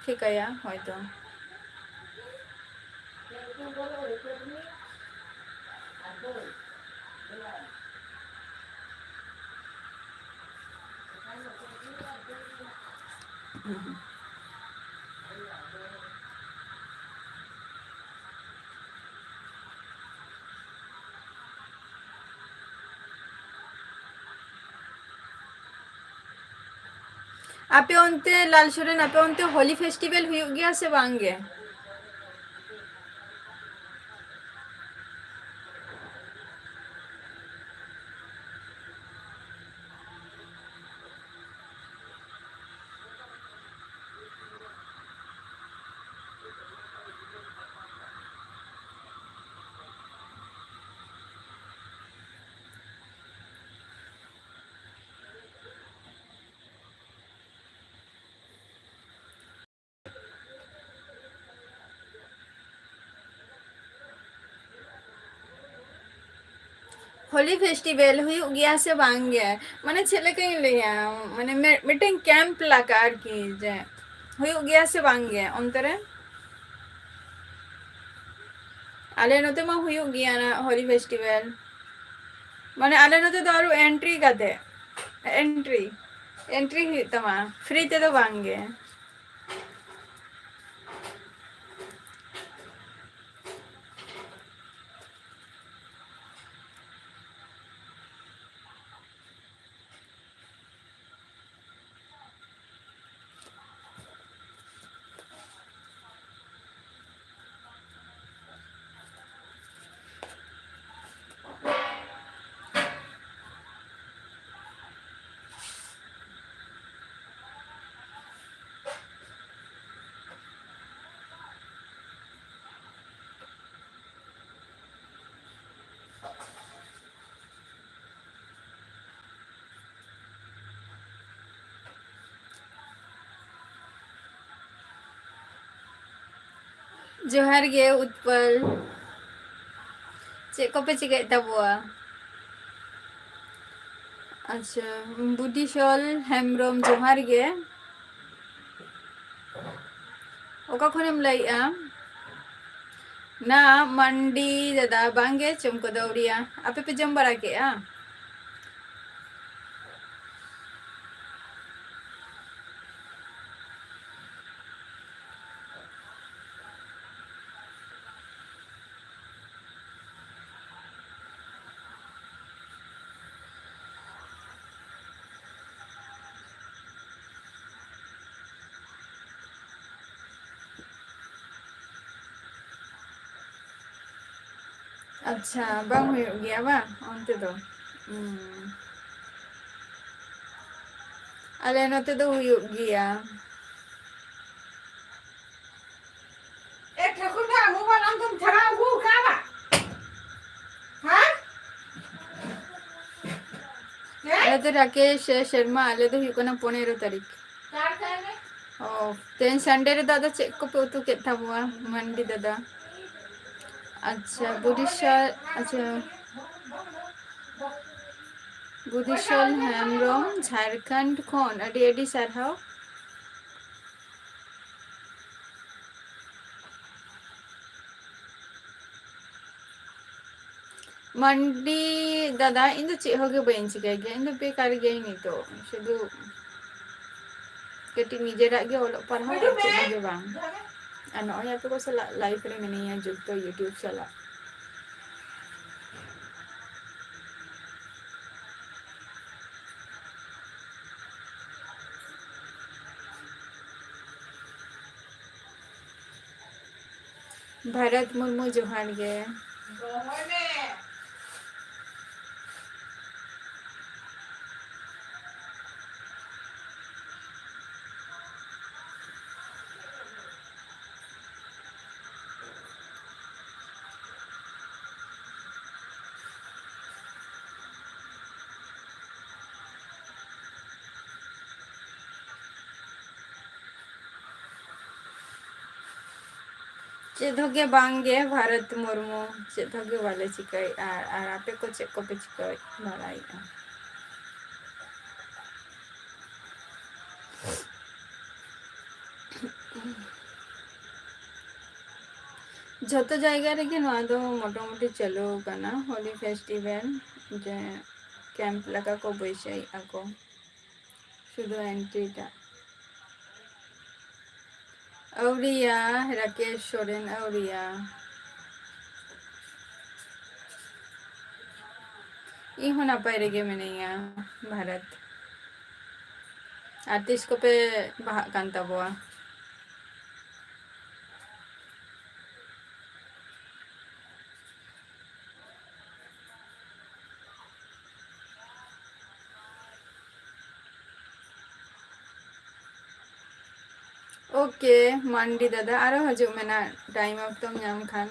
ᱴᱷᱤᱠᱟᱹᱭᱟ ᱦᱚᱭᱛᱚ᱾ ᱟᱯᱮ ᱚᱱᱛᱮ, ᱞᱟᱞ ᱥᱚᱨᱮᱱ, ᱟᱯᱮ ᱚᱱᱛᱮ ᱦᱳᱞᱤ ᱯᱷᱮᱥᱴᱤᱵᱮᱞ ᱦᱩᱭᱩᱜ ᱜᱮᱭᱟ ᱥᱮ ᱵᱟᱝ ᱜᱮ? ᱦᱳᱞᱤ ᱯᱷᱮᱥᱴᱤᱵᱮᱞ ᱦᱩᱭᱩᱜ ᱜᱮᱭᱟ ᱥᱮ ᱵᱟᱝ ᱜᱮ? ᱢᱟᱱᱮ, ᱪᱮᱫ ᱞᱮᱠᱟᱧ ᱞᱟᱹᱭᱟ, ᱢᱟᱱᱮ, ᱢᱮ-, ᱢᱤᱫᱴᱮᱱ ᱠᱮᱢᱯ ᱞᱮᱠᱟ ᱟᱨᱠᱤ, ᱡᱮ ᱦᱩᱭᱩᱜ ᱜᱮᱭᱟ ᱥᱮ ᱵᱟᱝ ᱜᱮ ᱚᱱᱛᱮ ᱨᱮ? ᱟᱞᱮ ᱱᱚᱛᱮ ᱢᱟ ᱦᱩᱭᱩᱜ ᱜᱮᱭᱟ ᱱᱟ ᱦᱳᱞᱤ ᱯᱷᱮᱥᱴᱤᱵᱮᱞ᱾ ᱢᱟᱱᱮ, ᱟᱞᱮ ᱱᱚᱛᱮ ᱫᱚ ᱟᱨᱚ ᱮᱱᱴᱨᱤ ᱠᱟᱛᱮ, ᱮᱱᱴᱨᱤ, ᱮᱱᱴᱨᱤ ᱦᱩᱭᱩᱜ ᱛᱟᱢᱟ, ᱯᱷᱨᱤ ᱛᱮᱫᱚ ᱵᱟᱝ ᱜᱮ᱾ ᱡᱚᱦᱟᱨ ᱜᱮ ᱩᱛᱯᱟᱞ᱾ ᱪᱮᱫ ᱠᱚᱯᱮ ᱪᱤᱠᱟᱹᱭᱮᱫ ᱛᱟᱵᱚᱣᱟ? ᱟᱪᱪᱷᱟ, ᱵᱩᱴᱤᱥᱚᱞ ᱦᱮᱢᱵᱨᱚᱢ, ᱡᱚᱦᱟᱨ ᱜᱮ᱾ ᱚᱠᱟ ᱠᱷᱚᱱᱮᱢ ᱞᱟᱹᱭᱮᱜᱼᱟ? ᱱᱟ ᱢᱟᱱᱰᱤ ᱫᱟᱫᱟ, ᱵᱟᱝᱜᱮ ᱪᱚᱢᱠᱚ ᱫᱟᱹᱣᱲᱤᱭᱟ᱾ ᱟᱯᱮ ᱯᱮ ᱡᱚᱢ ᱵᱟᱲᱟ ᱠᱮᱜᱼᱟ? ᱟᱪᱪᱷᱟ, ᱵᱟᱝ ᱦᱩᱭᱩᱜ ᱜᱮᱭᱟ ᱵᱟᱝ ᱚᱱᱛᱮ ᱫᱚ? ᱦᱩᱸ᱾ ᱟᱞᱮ ᱱᱚᱛᱮ ᱫᱚ ᱦᱩᱭᱩᱜ ᱜᱮᱭᱟ᱾ ᱮ ᱴᱷᱟᱹᱠᱩᱨ ᱫᱟ, ᱢᱳᱵᱟᱭᱤᱞ ᱟᱢ ᱫᱚᱢ ᱪᱷᱟᱲᱟᱣ ᱟᱹᱜᱩ ᱟᱠᱟᱫᱟ? ᱦᱮᱸ? ᱦᱮᱸ? ᱟᱞᱮ ᱫᱚ ᱨᱟᱠᱮᱥ ᱥᱮᱨᱢᱟ, ᱟᱞᱮ ᱫᱚ ᱦᱩᱭᱩᱜ ᱠᱟᱱᱟ ᱯᱚᱱᱮᱨᱚ ᱛᱟᱹᱨᱤᱠᱷ᱾ ᱚ, ᱛᱮᱦᱮᱧ ᱥᱟᱱᱰᱮ ᱨᱮᱫᱚ ᱟᱫᱚ ᱪᱮᱫ ᱠᱚᱯᱮ ᱩᱛᱩ ᱠᱮᱫ ᱛᱟᱵᱚᱣᱟ, ᱢᱟᱱᱰᱤ ᱫᱟᱫᱟ? ᱟᱪᱪᱷᱟ, ᱵᱩᱫᱤᱥᱟ, ᱟᱪᱪᱷᱟ, ᱵᱩᱫᱤᱥᱚᱞ ᱦᱮᱢᱵᱨᱚᱢ, ᱡᱷᱟᱲᱠᱷᱚᱸᱰ ᱠᱷᱚᱱ ᱟᱹᱰᱤ ᱟᱹᱰᱤ ᱥᱟᱨᱦᱟᱣ᱾ ᱢᱟᱱᱰᱤ ᱫᱟᱫᱟ, ᱤᱧ ᱫᱚ ᱪᱮᱫ ᱦᱚᱸ ᱜᱮ ᱵᱟᱹᱧ ᱪᱤᱠᱟᱹᱭ ᱜᱮᱭᱟ, ᱤᱧ ᱫᱚ ᱵᱮᱠᱟᱨ ᱜᱤᱭᱟᱹᱧ ᱱᱤᱛᱚᱜ, ᱥᱩᱫᱷᱩ ᱠᱟᱹᱴᱤᱡ ᱱᱤᱡᱮᱨᱟᱜ ᱜᱮ ᱚᱞᱚᱜ ᱯᱟᱲᱦᱟᱣ, ᱟᱨ ᱪᱮᱫ ᱦᱚᱸ ᱜᱮ ᱵᱟᱝ᱾ ᱟᱨ ᱱᱚᱜᱼᱚᱭ ᱟᱯᱮ ᱠᱚ ᱥᱟᱞᱟᱜ live ᱨᱮ ᱢᱤᱱᱟᱹᱧᱟ, ᱡᱩᱠᱛᱚ YouTube ᱥᱟᱞᱟᱜ᱾ ᱵᱷᱟᱨᱚᱛ ᱢᱩᱨᱢᱩ, ᱡᱚᱦᱟᱨ ᱜᱮ᱾ ᱪᱮᱫ ᱦᱚᱸ ᱜᱮ ᱵᱟᱝ ᱜᱮ, ᱵᱷᱟᱨᱚᱛ ᱢᱩᱨᱢᱩ, ᱪᱮᱫ ᱦᱚᱸ ᱜᱮ ᱵᱟᱞᱮ ᱪᱤᱠᱟᱹᱭᱮᱫᱼᱟ᱾ ᱟᱨ ᱟᱯᱮ ᱠᱚ ᱪᱮᱫ ᱠᱚᱯᱮ ᱪᱤᱠᱟᱹᱭᱮᱫ ᱵᱟᱲᱟᱭᱮᱫᱼᱟ? ᱡᱷᱚᱛᱚ ᱡᱟᱭᱜᱟ ᱨᱮᱜᱮ ᱱᱚᱣᱟ ᱫᱚ ᱢᱚᱴᱟᱢᱩᱴᱤ ᱪᱟᱹᱞᱩ ᱟᱠᱟᱱᱟ, ᱦᱳᱞᱤ festival, ᱡᱮ camp ᱞᱮᱠᱟ ᱠᱚ ᱵᱟᱹᱭᱥᱟᱹᱣᱮᱫᱼᱟ ᱠᱚ, ᱥᱩᱫᱷᱩ entry ᱴᱟᱜ᱾ ᱟᱹᱣᱨᱤᱭᱟ, ᱨᱟᱠᱮᱥ ᱥᱚᱨᱮᱱ, ᱟᱹᱣᱨᱤᱭᱟ᱾ ᱤᱧ ᱦᱚᱸ ᱱᱟᱯᱟᱭ ᱨᱮᱜᱮ ᱢᱤᱱᱟᱹᱧᱟ, ᱵᱷᱟᱨᱚᱛ᱾ ᱟᱨ ᱛᱤᱥ ᱠᱚᱯᱮ ᱵᱟᱦᱟᱜ ᱠᱟᱱ ᱛᱟᱵᱚᱣᱟ? ᱳᱠᱮ, ᱢᱟᱱᱰᱤ ᱫᱟᱫᱟ, ᱟᱨᱚ ᱦᱤᱡᱩᱜ ᱢᱮ ᱱᱟᱜ, time ᱚᱠᱛᱚᱢ ᱧᱟᱢ ᱠᱷᱟᱱ᱾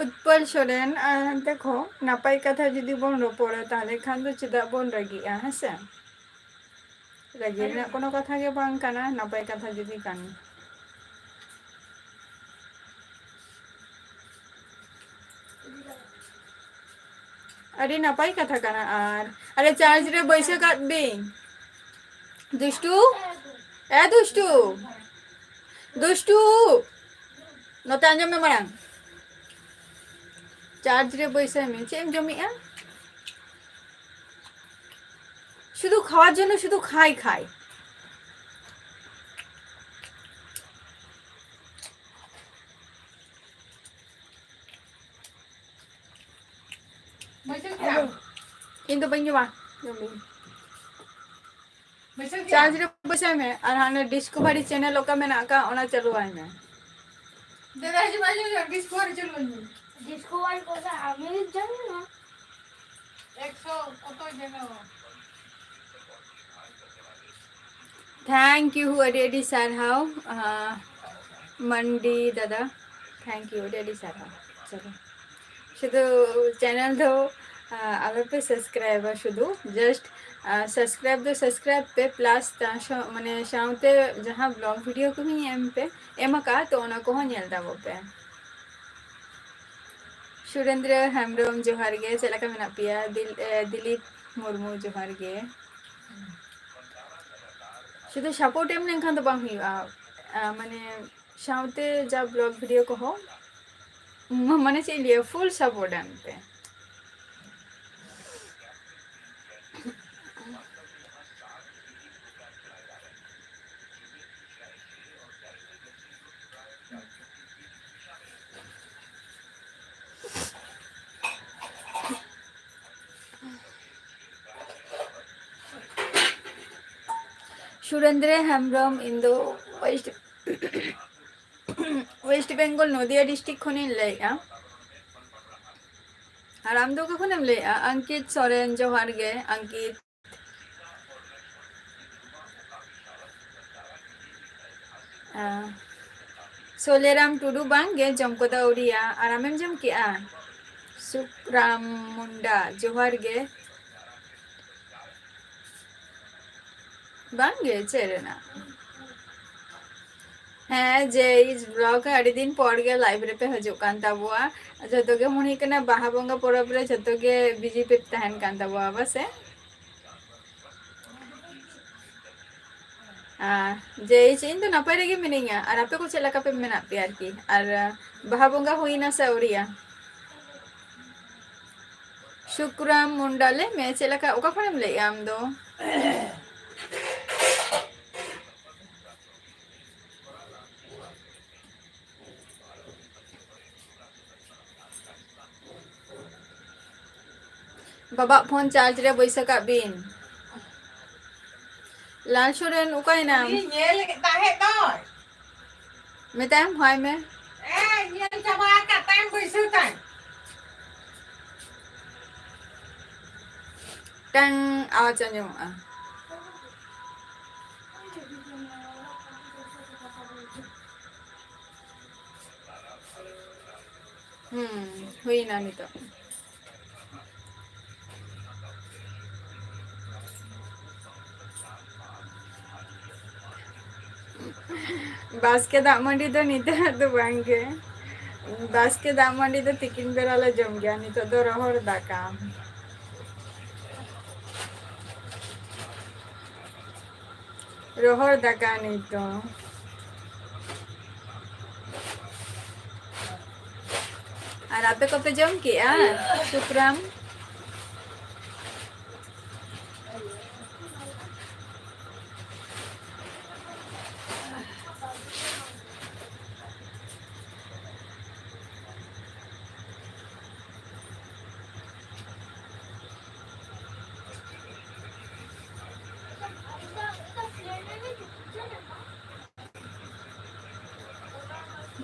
ᱩᱛᱯᱚᱞ ᱥᱚᱨᱮᱱ, ᱟᱨ ᱫᱮᱠᱷᱚ, ᱱᱟᱯᱟᱭ ᱠᱟᱛᱷᱟ ᱡᱩᱫᱤ ᱵᱚᱱ ᱨᱚᱯᱚᱲᱟ, ᱛᱟᱦᱞᱮ ᱠᱷᱟᱱ ᱫᱚ ᱪᱮᱫᱟᱜ ᱵᱚᱱ ᱨᱟᱹᱜᱤᱜᱼᱟ, ᱦᱮᱸ ᱥᱮ? ᱨᱟᱹᱜᱤ ᱨᱮᱱᱟᱜ ᱠᱳᱱᱳ ᱠᱟᱛᱷᱟ ᱜᱮ ᱵᱟᱝ ᱠᱟᱱᱟ, ᱱᱟᱯᱟᱭ ᱠᱟᱛᱷᱟ ᱡᱩᱫᱤ ᱠᱟᱱᱟ᱾ ᱟᱹᱰᱤ ᱱᱟᱯᱟᱭ ᱠᱟᱛᱷᱟ ᱠᱟᱱᱟ᱾ ᱟᱨ ᱟᱨᱮ, charge ᱨᱮ ᱵᱟᱹᱭᱥᱟᱹ ᱠᱟᱜ ᱵᱤᱱ᱾ ᱫᱩᱥᱴᱩ, ᱮ ᱫᱩᱥᱴᱩ, ᱫᱩᱥᱴᱩ, ᱱᱚᱛᱮ ᱟᱸᱡᱚᱢ ᱢᱮ ᱢᱟᱲᱟᱝ᱾ Charge ᱨᱮ ᱵᱟᱹᱭᱥᱟᱹᱣ ᱢᱮ᱾ ᱪᱮᱫ ᱮᱢ ᱡᱚᱢᱮᱜᱼᱟ? শুধু খাওয়ার জন্য শুধু খাই খাই। ᱤᱧ ᱫᱚ ᱵᱟᱹᱧ ᱡᱚᱢᱟ᱾ ᱡᱚᱢ ᱢᱮ᱾ ᱵᱟᱹᱭᱥᱟᱹᱣ ᱠᱮᱫᱟ? Charge ᱨᱮ ᱵᱟᱹᱭᱥᱟᱹᱣ ᱢᱮ ᱟᱨ ᱦᱟᱱᱮ Discovery channel ᱚᱠᱟ ᱢᱮᱱᱟᱜ ᱟᱠᱟᱫ, ᱚᱱᱟ ᱪᱟᱹᱞᱩ ᱟᱭ ᱢᱮ᱾ ᱫᱟᱫᱟ, ᱦᱤᱡᱩᱜ ᱢᱮ, ᱦᱤᱡᱩᱜ ᱢᱮ, Discovery ᱪᱟᱹᱞᱩ ᱟᱭ ᱢᱮ᱾ Discovery ᱠᱚᱥᱮ ᱟᱢᱤ ᱡᱟᱱ ᱱᱟ᱾ ᱮᱠᱥᱚ ᱠᱚᱛᱚ ᱡᱮᱱᱚ᱾ Thank you, ᱟᱹᱰᱤ ᱟᱹᱰᱤ ᱥᱟᱨᱦᱟᱣ, ᱟᱸ, ᱢᱟᱱᱰᱤ ᱫᱟᱫᱟ, thank you, ᱟᱹᱰᱤ ᱟᱹᱰᱤ ᱥᱟᱨᱦᱟᱣ᱾ ᱪᱚᱞᱚ, ᱥᱩᱫᱷᱩ channel ᱫᱚ, ᱟᱸ, ᱟᱞᱚᱯᱮ subscribeᱟ, ᱥᱩᱫᱷᱩ just, ᱟᱸ, subscribe ᱫᱚ subscribe ᱯᱮ, plus ᱛᱟ ᱥᱟᱶ, ᱢᱟᱱᱮ, ᱥᱟᱶᱛᱮ ᱡᱟᱦᱟᱸ vlog video ᱠᱚᱦᱚᱸᱧ ᱮᱢ ᱯᱮ, ᱮᱢ ᱟᱠᱟᱫᱼᱟ, ᱛᱚ ᱚᱱᱟ ᱠᱚᱦᱚᱸ ᱧᱮᱞ ᱛᱟᱵᱚ ᱯᱮ᱾ ᱥᱩᱨᱮᱱᱫᱨᱚ ᱦᱮᱢᱵᱨᱚᱢ, ᱡᱚᱦᱟᱨ ᱜᱮ, ᱪᱮᱫ ᱞᱮᱠᱟ ᱢᱮᱱᱟᱜ ᱯᱮᱭᱟ? ᱫᱤᱞ-, ᱮ, ᱫᱤᱞᱤᱯ ᱢᱩᱨᱢᱩ, ᱡᱚᱦᱟᱨ ᱜᱮ᱾ ᱥᱩᱫᱷᱩ support ᱮᱢ ᱞᱮᱱᱠᱷᱟᱱ ᱫᱚ ᱵᱟᱝ ᱦᱩᱭᱩᱜᱼᱟ᱾ ᱟ, ᱢᱟᱱᱮ ᱥᱟᱶᱛᱮ ᱡᱟ vlog video ᱠᱚᱦᱚᱸ, ᱢᱟ-, ᱢᱟᱱᱮ ᱪᱮᱫ ᱤᱧ ᱞᱟᱹᱭᱟ, full support ᱮᱢ ᱯᱮ᱾ ᱥᱩᱨᱮᱱᱫᱨᱚ ᱦᱮᱢᱵᱨᱚᱢ, ᱤᱧ ᱫᱚ West, West Bengal, ᱱᱚᱫᱤᱭᱟ district ᱠᱷᱚᱱᱤᱧ ᱞᱟᱹᱭᱮᱫᱼᱟ᱾ ᱟᱨ ᱟᱢ ᱫᱚ ᱚᱠᱟ ᱠᱷᱚᱱᱮᱢ ᱞᱟᱹᱭᱮᱫᱼᱟ? ᱟᱝᱠᱤᱛ ᱥᱚᱨᱮᱱ, ᱡᱚᱦᱟᱨ ᱜᱮ ᱟᱝᱠᱤᱛ᱾ ᱟᱸ, ᱥᱚᱞᱮᱨᱟᱢ ᱴᱩᱰᱩ, ᱵᱟᱝ ᱜᱮ, ᱡᱚᱢ ᱠᱚᱫᱚ ᱟᱹᱣᱨᱤᱭᱟ᱾ ᱟᱨ ᱟᱢᱮᱢ ᱡᱚᱢ ᱠᱮᱜᱼᱟ? ᱥᱩᱠᱨᱟᱢ ᱢᱩᱱᱰᱟ, ᱡᱚᱦᱟᱨ ᱜᱮ᱾ ᱵᱟᱝ ᱜᱮ, ᱪᱮᱫ ᱨᱮᱱᱟᱜ? ᱦᱮᱸ, ᱡᱮ ᱤᱡ vlog, ᱟᱹᱰᱤ ᱫᱤᱱ ᱯᱚᱨ ᱜᱮ live ᱨᱮᱯᱮ ᱦᱤᱡᱩᱜ ᱠᱟᱱ ᱛᱟᱵᱚᱣᱟ᱾ ᱡᱷᱚᱛᱚ ᱜᱮ ᱢᱚᱱᱮ ᱦᱩᱭᱩᱜ ᱠᱟᱱᱟ ᱵᱟᱦᱟ ᱵᱚᱸᱜᱟ ᱯᱚᱨᱚᱵᱽ ᱨᱮ ᱡᱷᱚᱛᱚ ᱜᱮ busy ᱯᱮ ᱛᱟᱦᱮᱱ ᱠᱟᱱ ᱛᱟᱵᱚᱣᱟ ᱵᱟᱥᱮ? ᱟᱨ ᱡᱮ ᱤᱧ ᱫᱚ ᱱᱟᱯᱟᱭ ᱨᱮᱜᱮ ᱢᱤᱱᱟᱹᱧᱟ, ᱟᱨ ᱟᱯᱮ ᱠᱚ ᱪᱮᱫ ᱞᱮᱠᱟ ᱯᱮ ᱢᱮᱱᱟᱜ ᱯᱮᱭᱟ ᱟᱨᱠᱤ? ᱟᱨ ᱵᱟᱦᱟ ᱵᱚᱸᱜᱟ ᱦᱩᱭᱱᱟ ᱥᱮ ᱟᱹᱣᱨᱤᱭᱟ? ᱥᱩᱠᱨᱟᱢ ᱢᱩᱱᱰᱟ, ᱞᱟᱹᱭ ᱢᱮ, ᱪᱮᱫ ᱞᱮᱠᱟ, ᱚᱠᱟ ᱠᱷᱚᱱᱮᱢ ᱞᱟᱹᱭᱮᱜᱼᱟ ᱟᱢ ᱫᱚ? ᱵᱟᱵᱟᱜ phone charge ᱨᱮ ᱵᱟᱹᱭᱥᱟᱹ ᱠᱟᱜ ᱵᱤᱱ᱾ ᱞᱟᱞ ᱥᱚᱨᱮᱱ, ᱚᱠᱟᱭᱮᱱᱟᱢ? ᱩᱱᱤ ᱧᱮᱞ ᱛᱟᱦᱮᱸ ᱫᱚᱭ᱾ ᱢᱮᱛᱟᱭᱟᱢ ᱦᱚᱭ ᱢᱮ᱾ ᱮ, ᱧᱮᱞ ᱪᱟᱵᱟ ᱟᱠᱟᱫ ᱛᱟᱭᱟᱢ ᱵᱟᱹᱭᱥᱟᱹᱣ ᱛᱟᱭ᱾ ᱴᱟᱝ ᱟᱣᱟᱡ ᱟᱸᱡᱚᱢᱚᱜᱼᱟ᱾ ᱦᱩᱸ, ᱦᱩᱭᱱᱟ ᱱᱤᱛᱚᱜ᱾ ᱵᱟᱥᱠᱮ ᱫᱟᱜ ᱢᱟᱹᱰᱤ ᱫᱚ ᱱᱤᱛᱚᱜ ᱫᱚ ᱵᱟᱝ ᱜᱮ᱾ ᱵᱟᱥᱠᱮ ᱫᱟᱜ ᱢᱟᱹᱰᱤ ᱫᱚ ᱛᱤᱠᱤᱱ ᱵᱮᱲᱟ ᱞᱮ ᱡᱚᱢ ᱜᱮᱭᱟ, ᱱᱤᱛᱚᱜ ᱫᱚ ᱨᱚᱦᱚᱲ ᱫᱟᱠᱟ᱾ ᱨᱚᱦᱚᱲ ᱫᱟᱠᱟ ᱱᱤᱛ ᱫᱚ᱾ ᱟᱨ ᱟᱯᱮ ᱠᱚᱯᱮ ᱡᱚᱢ ᱠᱮᱜᱼᱟ ᱥᱩᱠᱨᱟᱢ?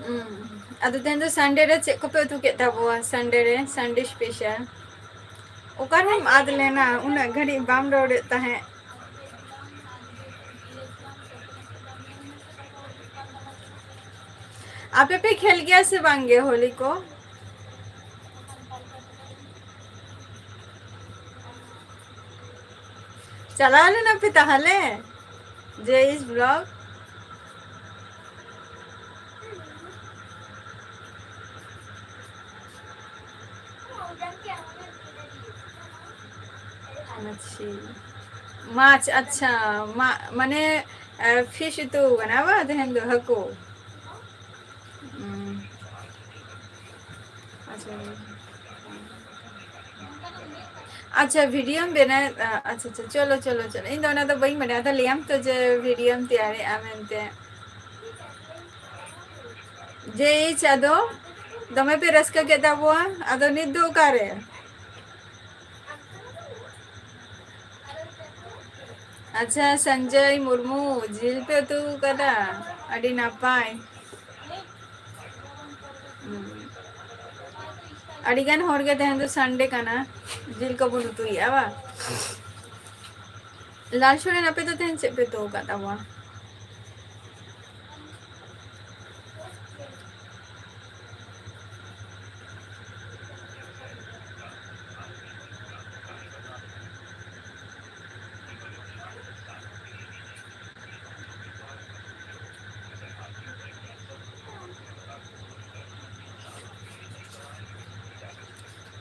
ᱦᱩᱸ᱾ ᱟᱫᱚ ᱛᱮᱦᱮᱧ ᱫᱚ Sunday ᱨᱮ ᱪᱮᱫ ᱠᱚᱯᱮ ᱩᱛᱩ ᱠᱮᱫ ᱛᱟᱵᱚᱣᱟ? Sunday ᱨᱮ, Sunday special᱾ ᱚᱠᱟᱨᱮᱢ ᱟᱫ ᱞᱮᱱᱟ? ᱩᱱᱟᱹᱜ ᱜᱷᱟᱹᱲᱤᱡ ᱵᱟᱢ ᱨᱚᱲᱮᱫ ᱛᱟᱦᱮᱸᱫ᱾ ᱟᱯᱮ ᱯᱮ ᱠᱷᱮᱞ ᱜᱮᱭᱟ ᱥᱮ ᱵᱟᱝ ᱜᱮ ᱦᱳᱞᱤ ᱠᱚ? ᱪᱟᱞᱟᱣ ᱞᱮᱱᱟ ᱯᱮ ᱛᱟᱦᱞᱮ ᱡᱮ ᱤᱥ vlog? ᱟᱪᱪᱷᱟ, ᱢᱟᱪᱷ, ᱟᱪᱪᱷᱟ, ᱢᱟ-, ᱢᱟᱱᱮ, ᱮ, fish ᱩᱛᱩ ᱠᱟᱱᱟ ᱵᱟ ᱛᱮᱦᱮᱧ ᱫᱚ, ᱦᱟᱹᱠᱩ? ᱦᱩᱸ᱾ ᱟᱪᱪᱷᱟ᱾ ᱟᱪᱪᱷᱟ, videoᱢ ᱵᱮᱱᱟᱣ, ᱟ-, ᱟᱪᱪᱷᱟ, ᱟᱪᱪᱷᱟ, ᱪᱚᱞᱚ, ᱪᱚᱞᱚ, ᱪᱚᱞᱚ᱾ ᱤᱧ ᱫᱚ ᱚᱱᱟ ᱫᱚ ᱵᱟᱹᱧ ᱵᱟᱰᱟᱭᱟ᱾ ᱟᱫᱚ ᱞᱟᱹᱭᱟᱢ ᱛᱚ ᱡᱮ videoᱢ ᱛᱮᱭᱟᱨᱮᱜᱼᱟ ᱢᱮᱱᱛᱮ᱾ ᱡᱮ ᱤᱪ ᱟᱫᱚ ᱫᱚᱢᱮ ᱯᱮ ᱨᱟᱹᱥᱠᱟᱹ ᱠᱮᱫ ᱛᱟᱵᱚᱣᱟ, ᱟᱫᱚ ᱱᱤᱛ ᱫᱚ ᱚᱠᱟᱨᱮ? ᱟᱪᱪᱷᱟ, ᱥᱚᱧᱡᱚᱭ ᱢᱩᱨᱢᱩ, ᱡᱤᱞ ᱯᱮ ᱩᱛᱩ ᱠᱟᱫᱟ, ᱟᱹᱰᱤ ᱱᱟᱯᱟᱭ᱾ ᱦᱩᱸ᱾ ᱟᱹᱰᱤ ᱜᱟᱱ ᱦᱚᱲ ᱜᱮ ᱛᱮᱦᱮᱧ ᱫᱚ Sunday ᱠᱟᱱᱟ, ᱡᱤᱞ ᱠᱚᱵᱚᱱ ᱩᱛᱩᱭᱮᱜᱼᱟ ᱵᱟᱝ? ᱞᱟᱞ ᱥᱚᱨᱮᱱ, ᱟᱯᱮ ᱫᱚ ᱛᱮᱦᱮᱧ ᱪᱮᱫ ᱯᱮ ᱩᱛᱩ ᱟᱠᱟᱫ ᱛᱟᱵᱚᱣᱟ?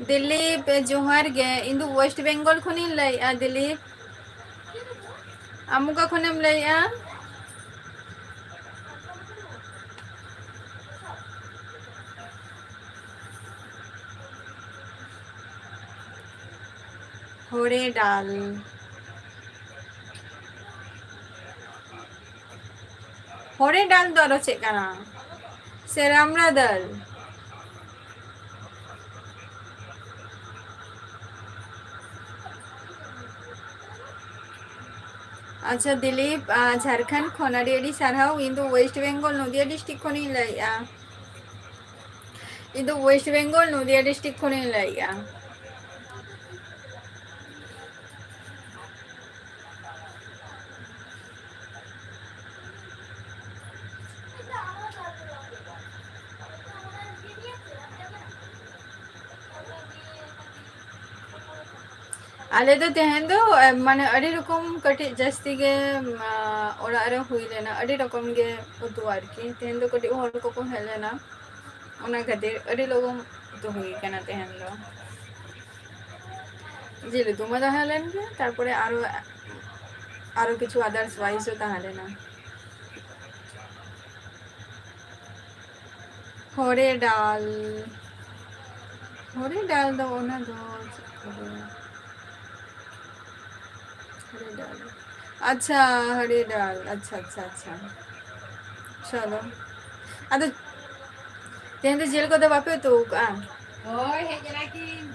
ᱫᱤᱞᱤᱯ, ᱡᱚᱦᱟᱨ ᱜᱮ᱾ ᱤᱧ ᱫᱚ West Bengal ᱠᱷᱚᱱᱤᱧ ᱞᱟᱹᱭᱮᱜᱼᱟ, ᱫᱤᱞᱤᱯ᱾ ᱟᱢ ᱚᱠᱟ ᱠᱷᱚᱱᱮᱢ ᱞᱟᱹᱭᱮᱜᱼᱟ? ᱦᱚᱲᱮ ᱰᱟᱞ᱾ ᱦᱚᱲᱮ ᱰᱟᱞ ᱫᱚ ᱟᱨᱚ ᱪᱮᱫ ᱠᱟᱱᱟ? ᱥᱮ ᱨᱟᱢᱲᱟ ᱫᱟᱞ? ᱟᱪᱪᱷᱟ ᱫᱤᱞᱤᱯ, ᱟᱸ, ᱡᱷᱟᱲᱠᱷᱚᱸᱰ ᱠᱷᱚᱱ ᱟᱹᱰᱤ ᱟᱹᱰᱤ ᱥᱟᱨᱦᱟᱣ᱾ ᱤᱧ ᱫᱚ West Bengal, ᱱᱚᱫᱤᱭᱟ district ᱠᱷᱚᱱᱤᱧ ᱞᱟᱹᱭᱮᱜᱼᱟ᱾ ᱤᱧ ᱫᱚ West Bengal, ᱱᱚᱫᱤᱭᱟ district ᱠᱷᱚᱱᱤᱧ ᱞᱟᱹᱭᱮᱜᱼᱟ᱾ ᱟᱞᱮ ᱫᱚ ᱛᱮᱦᱮᱧ ᱫᱚ, ᱮ, ᱢᱟᱱᱮ ᱟᱹᱰᱤ ᱨᱚᱠᱚᱢ ᱠᱟᱹᱴᱤᱡ ᱡᱟᱹᱥᱛᱤ ᱜᱮ, ᱢᱟ, ᱚᱲᱟᱜ ᱨᱮ ᱦᱩᱭ ᱞᱮᱱᱟ, ᱟᱹᱰᱤ ᱨᱚᱠᱚᱢ ᱜᱮ ᱩᱛᱩ ᱟᱨᱠᱤ᱾ ᱛᱮᱦᱮᱧ ᱫᱚ ᱠᱟᱹᱴᱤᱡ ᱦᱚᱲ ᱠᱚᱠᱚ ᱦᱮᱡ ᱞᱮᱱᱟ, ᱚᱱᱟ ᱠᱷᱟᱹᱛᱤᱨ ᱟᱹᱰᱤ ᱞᱚᱜᱚᱱ ᱩᱛᱩ ᱦᱩᱭ ᱠᱟᱱᱟ ᱛᱮᱦᱮᱧ ᱫᱚ᱾ ᱡᱤᱞ ᱩᱛᱩ ᱢᱟ ᱛᱟᱦᱮᱸ ᱞᱮᱱ ᱜᱮ, ᱛᱟᱨᱯᱚᱨᱮ ᱟᱨᱚ, ᱟᱨᱚ ᱠᱤᱪᱷᱩ otherwise ᱦᱚᱸ ᱛᱟᱦᱮᱸ ᱞᱮᱱᱟ᱾ ᱦᱚᱨᱮ ᱰᱟᱞ, ᱦᱚᱨᱮ ᱰᱟᱞ ᱫᱚ ᱚᱱᱟ ᱫᱚ ᱪᱮᱫ ᱠᱚ ᱞᱟᱹᱭᱟ? ᱦᱚᱨᱮ ᱰᱟᱞ᱾ ᱟᱪᱪᱷᱟ, ᱦᱚᱨᱮ ᱰᱟᱞ᱾ ᱟᱪᱪᱷᱟ, ᱟᱪᱪᱷᱟ, ᱟᱪᱪᱷᱟ᱾ ᱪᱚᱞᱚ᱾ ᱟᱫᱚ ᱛᱮᱦᱮᱧ ᱫᱚ ᱡᱤᱞ ᱠᱚᱫᱚ ᱵᱟᱯᱮ ᱩᱛᱩ ᱟᱠᱟᱜᱼᱟ? ᱦᱳᱭ, ᱦᱮᱡ ᱮᱱᱟ ᱠᱤᱱ᱾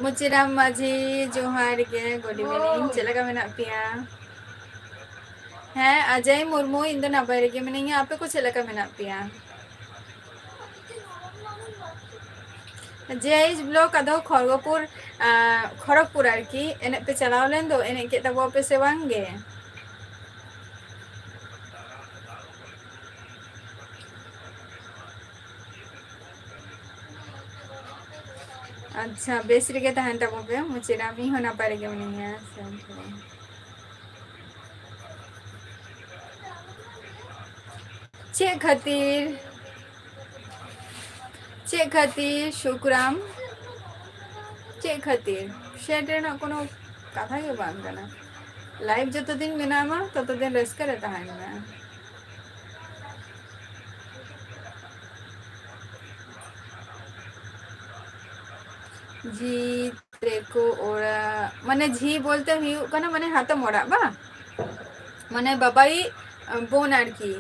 ᱢᱩᱪᱤᱨᱟᱢ ᱢᱟᱹᱡᱷᱤ, ᱡᱚᱦᱟᱨ ᱜᱮ, good evening᱾ ᱦᱳᱭ᱾ ᱪᱮᱫ ᱞᱮᱠᱟ ᱢᱮᱱᱟᱜ ᱯᱮᱭᱟ? ᱦᱮᱸ, ᱟᱡᱟᱭ ᱢᱩᱨᱢᱩ, ᱤᱧ ᱫᱚ ᱱᱟᱯᱟᱭ ᱨᱮᱜᱮ ᱢᱤᱱᱟᱹᱧᱟ᱾ ᱟᱯᱮ ᱠᱚ ᱪᱮᱫ ᱞᱮᱠᱟ ᱢᱮᱱᱟᱜ ᱯᱮᱭᱟ? ᱡᱮ ᱮᱭᱤᱪ ᱵᱞᱚᱠ, ᱟᱫᱚ ᱠᱷᱚᱲᱜᱚᱯᱩᱨ, ᱟᱸ, ᱠᱷᱚᱲᱚᱜᱽᱯᱩᱨ ᱟᱨᱠᱤ, ᱮᱱᱮᱡ ᱯᱮ ᱪᱟᱞᱟᱣ ᱞᱮᱱ ᱫᱚ, ᱮᱱᱮᱡ ᱠᱮᱫ ᱛᱟᱵᱚᱣᱟ ᱯᱮ ᱥᱮ ᱵᱟᱝ ᱜᱮ? ᱟᱪᱪᱷᱟ, ᱵᱮᱥ ᱨᱮᱜᱮ ᱛᱟᱦᱮᱱ ᱛᱟᱵᱚ ᱯᱮ᱾ ᱢᱩᱪᱟᱹᱫ ᱨᱮ ᱟᱢ, ᱤᱧ ᱦᱚᱸ ᱱᱟᱯᱟᱭ ᱨᱮᱜᱮ ᱢᱤᱱᱟᱹᱧᱟ᱾ ᱪᱮᱫ ᱠᱷᱟᱹᱛᱤᱨ? ᱪᱮᱫ ᱠᱷᱟᱹᱛᱤᱨ ᱥᱩᱠᱨᱟᱢ? ᱪᱮᱫ ᱠᱷᱟᱹᱛᱤᱨ? ᱥᱮᱴ ᱨᱮᱱᱟᱜ ᱠᱳᱱᱳ ᱠᱟᱛᱷᱟ ᱜᱮ ᱵᱟᱝ ᱠᱟᱱᱟ᱾ ᱞᱟᱭᱤᱯᱷ ᱡᱚᱛᱚ ᱫᱤᱱ ᱢᱮᱱᱟᱢᱟ, ᱛᱚᱛᱚ ᱫᱤᱱ ᱨᱟᱹᱥᱠᱟᱹ ᱨᱮ ᱛᱟᱦᱮᱱ ᱢᱮ᱾ ᱡᱤ ᱛᱮᱠᱚ ᱚᱲᱟᱜ, ᱢᱟᱱᱮ ᱡᱤ ᱵᱚᱞᱛᱮ ᱦᱩᱭᱩᱜ ᱠᱟᱱᱟ ᱢᱟᱱᱮ ᱦᱟᱛᱚᱢ ᱚᱲᱟᱜ ᱵᱟᱝ? ᱢᱟᱱᱮ ᱵᱟᱵᱟᱭᱤᱡ ᱵᱳᱱ ᱟᱨᱠᱤ᱾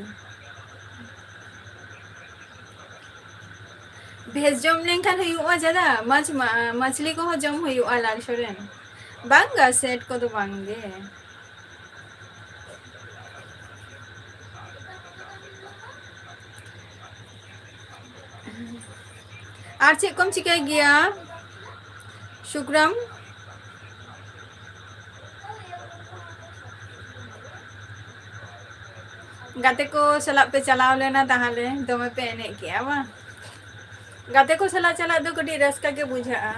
ᱵᱷᱮᱡᱽ ᱡᱚᱢ ᱞᱮᱱᱠᱷᱟᱱ ᱦᱩᱭᱩᱜᱼᱟ ᱡᱟᱫᱟ, ᱢᱟᱪ-, ᱢᱟ-, ᱢᱟᱪᱷᱞᱤ ᱠᱚᱦᱚᱸ ᱡᱚᱢ ᱦᱩᱭᱩᱜᱼᱟ ᱞᱟᱞ ᱥᱚᱨᱮᱱ᱾ ᱵᱟᱝᱜᱟ, ᱥᱮᱴ ᱠᱚᱫᱚ ᱵᱟᱝᱜᱮ᱾ ᱟᱨ ᱪᱮᱫ ᱠᱚᱢ ᱪᱤᱠᱟᱹᱭ ᱜᱮᱭᱟ ᱥᱩᱠᱨᱟᱢ? ᱜᱟᱛᱮ ᱠᱚ ᱥᱟᱞᱟᱜ ᱯᱮ ᱪᱟᱞᱟᱣ ᱞᱮᱱᱟ ᱛᱟᱦᱞᱮ, ᱫᱚᱢᱮ ᱯᱮ ᱮᱱᱮᱡ ᱠᱮᱜᱼᱟ ᱵᱟᱝ? ᱜᱟᱛᱮ ᱠᱚ ᱥᱟᱞᱟᱜ ᱪᱟᱞᱟᱜ ᱫᱚ ᱠᱟᱹᱴᱤᱡ ᱨᱟᱹᱥᱠᱟᱹ ᱜᱮ ᱵᱩᱡᱷᱟᱹᱜᱼᱟ᱾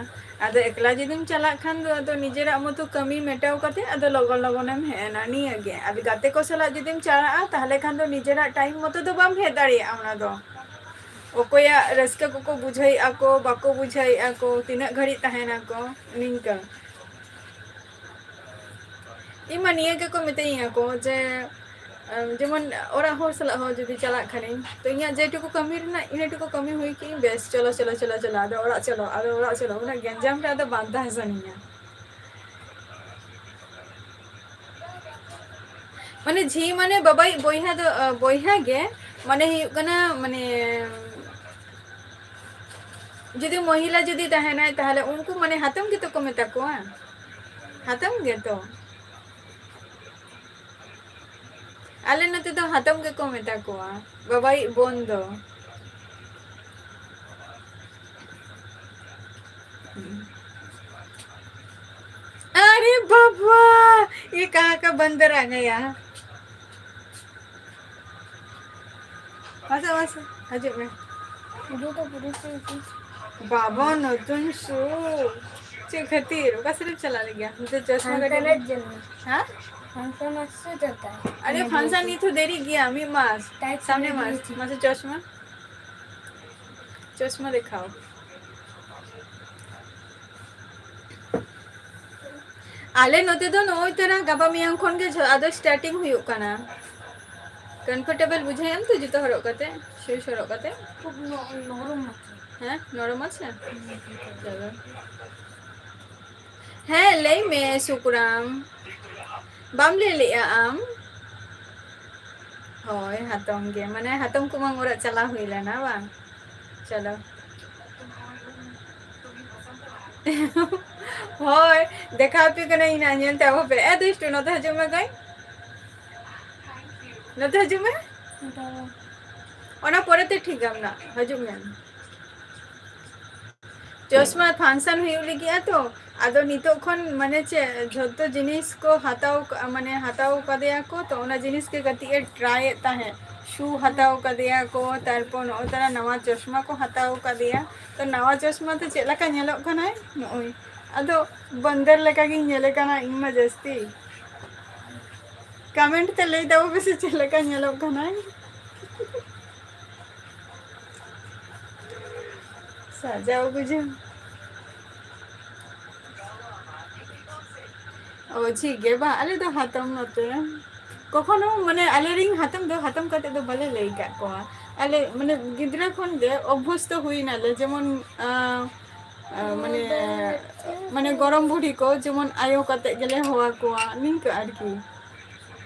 ᱟᱫᱚ ᱮᱠᱞᱟ ᱡᱩᱫᱤᱢ ᱪᱟᱞᱟᱜ ᱠᱷᱟᱱ ᱫᱚ ᱟᱫᱚ ᱱᱤᱡᱮᱨᱟᱜ ᱢᱚᱛᱚ ᱠᱟᱹᱢᱤ ᱢᱮᱴᱟᱣ ᱠᱟᱛᱮ ᱟᱫᱚ ᱞᱚᱜᱚᱱ ᱞᱚᱜᱚᱱᱮᱢ ᱦᱮᱡ ᱮᱱᱟ, ᱱᱤᱭᱟᱹ ᱜᱮ᱾ ᱟᱨ ᱜᱟᱛᱮ ᱠᱚ ᱥᱟᱞᱟᱜ ᱡᱩᱫᱤᱢ ᱪᱟᱞᱟᱜᱼᱟ ᱛᱟᱦᱞᱮ ᱠᱷᱟᱱ ᱫᱚ ᱱᱤᱡᱮᱨᱟᱜ ᱴᱟᱭᱤᱢ ᱢᱚᱛᱚ ᱫᱚ ᱵᱟᱢ ᱦᱮᱡ ᱫᱟᱲᱮᱭᱟᱜᱼᱟ᱾ ᱚᱱᱟ ᱫᱚ ᱚᱠᱚᱭᱟᱜ ᱨᱟᱹᱥᱠᱟᱹ ᱠᱚᱠᱚ ᱵᱩᱡᱷᱟᱹᱣᱮᱫᱼᱟ ᱠᱚ, ᱵᱟᱠᱚ ᱵᱩᱡᱷᱟᱹᱣᱮᱫᱼᱟ ᱠᱚ, ᱛᱤᱱᱟᱹᱜ ᱜᱷᱟᱹᱲᱤᱡ ᱛᱟᱦᱮᱱᱟᱠᱚ, ᱱᱤᱝᱠᱟᱹ᱾ ᱤᱧ ᱢᱟ ᱱᱤᱭᱟᱹ ᱜᱮᱠᱚ ᱢᱤᱛᱟᱹᱧᱟ ᱠᱚ ᱡᱮ, ᱮᱢ, ᱡᱮᱢᱚᱱ ᱚᱲᱟᱜ ᱦᱚᱲ ᱥᱟᱞᱟᱜ ᱦᱚᱸ ᱡᱩᱫᱤ ᱪᱟᱞᱟᱜ ᱠᱷᱟᱱᱤᱧ, ᱛᱚ ᱤᱧᱟᱹᱜ ᱡᱮᱴᱩᱠᱩ ᱠᱟᱹᱢᱤ ᱨᱮᱱᱟᱜ ᱤᱱᱟᱹᱴᱩᱠᱩ ᱠᱟᱹᱢᱤ ᱦᱩᱭ ᱠᱮᱜᱼᱤᱧ, ᱵᱮᱥ, ᱪᱚᱞᱚ, ᱪᱚᱞᱚ, ᱪᱚᱞᱚ, ᱪᱚᱞᱚ, ᱟᱫᱚ ᱚᱲᱟᱜ ᱪᱚᱞᱚ, ᱟᱫᱚ ᱚᱲᱟᱜ ᱪᱚᱞᱚ, ᱩᱱᱟᱹᱜ ᱜᱮᱧᱡᱟᱢ ᱨᱮ ᱟᱫᱚ ᱵᱟᱝ ᱛᱟᱦᱮᱸ ᱥᱟᱱᱟᱧᱟ᱾ ᱢᱟᱱᱮ ᱡᱷᱤ ᱢᱟᱱᱮ ᱵᱟᱵᱟᱭᱤᱡ ᱵᱚᱭᱦᱟ ᱫᱚ, ᱟ, ᱵᱚᱭᱦᱟ ᱜᱮ, ᱢᱟᱱᱮ ᱦᱩᱭᱩᱜ ᱠᱟᱱᱟ, ᱢᱟᱱᱮ ᱡᱩᱫᱤ ᱢᱚᱦᱤᱞᱟ ᱡᱩᱫᱤ ᱛᱟᱦᱮᱱᱟᱭ, ᱛᱟᱦᱞᱮ ᱩᱱᱠᱩ ᱢᱟᱱᱮ ᱦᱟᱛᱚᱢ ᱜᱮᱛᱚ ᱠᱚ ᱢᱮᱛᱟ ᱠᱚᱣᱟ, ᱦᱟᱛᱚᱢ ᱜᱮᱛᱚ᱾ ᱟᱞᱮ ᱱᱚᱛᱮ ᱫᱚ ᱦᱟᱛᱚᱢ ᱜᱮᱠᱚ ᱢᱮᱛᱟ ᱠᱚᱣᱟ, ᱵᱟᱵᱟᱭᱤᱡ ᱵᱳᱱ ᱫᱚ᱾ ᱟᱨᱮ ᱵᱟᱵᱟ, ᱭᱮ ᱠᱟᱦᱟᱸ ᱠᱟ ᱵᱚᱱᱫᱚᱨ ᱟ ᱜᱟᱭᱟ? ᱢᱟᱥᱮ, ᱢᱟᱥᱮ, ᱦᱤᱡᱩᱜ ᱢᱮ᱾ ᱯᱩᱨᱟᱹ ᱫᱚ ᱯᱩᱨᱟᱹ ᱥᱮ ᱵᱟᱵᱟ, ᱱᱚᱛᱩᱱ ᱥᱩ᱾ ᱪᱮᱫ ᱠᱷᱟᱹᱛᱤᱨ? ᱚᱠᱟ ᱥᱮᱫ ᱮᱢ ᱪᱟᱞᱟᱜ ᱞᱟᱹᱜᱤᱫ? ᱱᱤᱛᱚᱜ ᱪᱚᱥᱢᱟ ᱯᱷᱟᱱᱥᱚᱱ ᱠᱟᱹᱴᱤᱡ ᱮᱨ ᱡᱚᱱᱱᱚ᱾ ᱦᱮᱸ? ᱯᱷᱟᱱᱥᱚᱱ ᱟᱥᱪᱚ ᱡᱟᱛᱟ᱾ ᱟᱨᱮ, ᱯᱷᱟᱱᱥᱚᱱ ᱱᱤᱛ ᱦᱚᱸ ᱫᱮᱨᱤ ᱜᱮᱭᱟ, ᱢᱤᱫ ᱢᱟᱥ᱾ ᱛᱟᱭ ᱥᱟᱢᱱᱮ ᱢᱟᱥ᱾ ᱢᱟᱥᱮ ᱪᱚᱥᱢᱟ᱾ ᱪᱚᱥᱢᱟ ᱫᱮᱠᱷᱟᱣ᱾ ᱟᱞᱮ ᱱᱚᱛᱮ ᱫᱚ ᱱᱚᱜᱼᱚᱭ ᱛᱚᱨᱟ ᱜᱟᱯᱟ ᱢᱮᱭᱟᱝ ᱠᱷᱚᱱ ᱜᱮ ᱡᱷᱚ-, ᱟᱫᱚ starting ᱦᱩᱭᱩᱜ ᱠᱟᱱᱟ᱾ Comfortable ᱵᱩᱡᱷᱟᱹᱣ ᱟᱢ ᱛᱚ ᱡᱩᱛᱟᱹ ᱦᱚᱨᱚᱜ ᱠᱟᱛᱮ, shoes ᱦᱚᱨᱚᱜ ᱠᱟᱛᱮ? ᱠᱷᱩᱵ ᱱᱚ-, ᱱᱚᱨᱚᱢ ᱢᱟᱪᱷᱟ᱾ ᱦᱮᱸ, ᱱᱚᱨᱚᱢ ᱢᱟᱪᱷᱟ? ᱦᱩᱸ, ᱦᱩᱸ᱾ ᱪᱚᱞᱚ᱾ ᱦᱮᱸ, ᱞᱟᱹᱭ ᱢᱮ ᱥᱩᱠᱨᱟᱢ᱾ ᱵᱟᱢ ᱞᱟᱹᱭ ᱞᱮᱜᱼᱟ ᱟᱢ? ᱦᱳᱭ, ᱦᱟᱛᱚᱢ ᱜᱮ᱾ ᱢᱟᱱᱮ, ᱦᱟᱛᱚᱢ ᱠᱩᱢᱟᱹᱝ ᱚᱲᱟᱜ ᱪᱟᱞᱟᱣ ᱦᱩᱭ ᱞᱮᱱᱟ, ᱵᱟᱝ? ᱪᱚᱞᱚ᱾ ᱦᱳᱭ, ᱫᱮᱠᱷᱟᱣ ᱟᱯᱮ ᱠᱟᱹᱱᱟᱹᱧ ᱱᱟᱜ, ᱧᱮᱞ ᱛᱮ ᱟᱹᱜᱩ ᱯᱮ᱾ ᱮ, ᱫᱩᱥᱴᱩ, ᱱᱚᱛᱮ ᱦᱤᱡᱩᱜ ᱢᱮ ᱠᱟᱹᱡ᱾ ᱱᱚᱛᱮ ᱦᱤᱡᱩᱜ ᱢᱮ᱾ ᱚᱱᱟ ᱯᱚᱨᱮ ᱛᱮ ᱴᱷᱤᱠ ᱜᱮᱭᱟ ᱱᱟᱜ, ᱦᱤᱡᱩᱜ ᱢᱮ᱾ ᱪᱚᱥᱢᱟ function ᱦᱩᱭᱩᱜ ᱞᱟᱹᱜᱤᱫ ᱟ ᱛᱚ, ᱟᱫᱚ ᱱᱤᱛᱚᱜ ᱠᱷᱚᱱ ᱢᱟᱱᱮ ᱪᱮᱫ ᱡᱷᱚᱛᱚ ᱡᱤᱱᱤᱥ ᱠᱚ ᱦᱟᱛᱟᱣ ᱠᱟᱜᱼᱟ, ᱢᱟᱱᱮ ᱦᱟᱛᱟᱣ ᱠᱟᱫᱮᱭᱟ ᱠᱚ, ᱛᱚ ᱚᱱᱟ ᱡᱤᱱᱤᱥ ᱜᱮ ᱠᱟᱹᱴᱤᱡ ᱮ try ᱮᱫ ᱛᱟᱦᱮᱸᱫ᱾ Shoe ᱦᱟᱛᱟᱣ ᱠᱟᱫᱮᱭᱟ ᱠᱚ, ᱛᱟᱨᱯᱚᱨ ᱱᱚᱜᱼᱚᱭ ᱛᱟᱨᱟ ᱱᱟᱣᱟ ᱪᱚᱥᱢᱟ ᱠᱚ ᱦᱟᱛᱟᱣ ᱠᱟᱫᱮᱭᱟ᱾ ᱛᱚ ᱱᱟᱣᱟ ᱪᱚᱥᱢᱟ ᱛᱮ ᱪᱮᱫ ᱞᱮᱠᱟ ᱧᱮᱞᱚᱜ ᱠᱟᱱᱟᱭ? ᱱᱚᱜᱼᱚᱭ ᱟᱫᱚ ᱵᱚᱱᱫᱚᱨ ᱞᱮᱠᱟ ᱜᱤᱧ ᱧᱮᱞᱮ ᱠᱟᱱᱟ ᱤᱧ ᱢᱟ ᱡᱟᱹᱥᱛᱤ᱾ Comment ᱛᱮ ᱞᱟᱹᱭ ᱛᱟᱵᱚ ᱯᱮᱥᱮ ᱪᱮᱫ ᱞᱮᱠᱟ ᱧᱮᱞᱚᱜ ᱠᱟᱱᱟᱭ᱾ ᱥᱟᱡᱟᱣ ᱵᱩᱡᱷᱟᱹᱣ᱾ ᱚ, ᱡᱷᱤᱠ ᱜᱮ ᱵᱟᱝ, ᱟᱞᱮ ᱫᱚ ᱦᱟᱛᱚᱢ ᱱᱚᱛᱮ᱾ ᱠᱚᱠᱷᱚᱱᱳ ᱢᱟᱱᱮ ᱟᱞᱮ ᱨᱮᱱ ᱦᱟᱛᱚᱢ ᱫᱚ ᱦᱟᱛᱚᱢ ᱠᱟᱛᱮ ᱫᱚ ᱵᱟᱞᱮ ᱞᱟᱹᱭ ᱟᱠᱟᱫ ᱠᱚᱣᱟ᱾ ᱟᱞᱮ ᱢᱟᱱᱮ ᱜᱤᱫᱽᱨᱟᱹ ᱠᱷᱚᱱ ᱜᱮ ᱚᱵᱵᱷᱚᱥᱛᱚ ᱦᱩᱭ ᱱᱟᱞᱮ, ᱡᱮᱢᱚᱱ, ᱟᱸ, ᱟᱸ, ᱢᱟᱱᱮ, ᱢᱟᱱᱮ ᱜᱚᱲᱚᱢ ᱵᱩᱰᱷᱤ ᱠᱚ ᱡᱮᱢᱚᱱ ᱟᱭᱳ ᱠᱟᱛᱮ ᱜᱮᱞᱮ ᱦᱚᱦᱚ ᱟᱠᱚᱣᱟ, ᱱᱤᱝᱠᱟᱹ ᱟᱨᱠᱤ᱾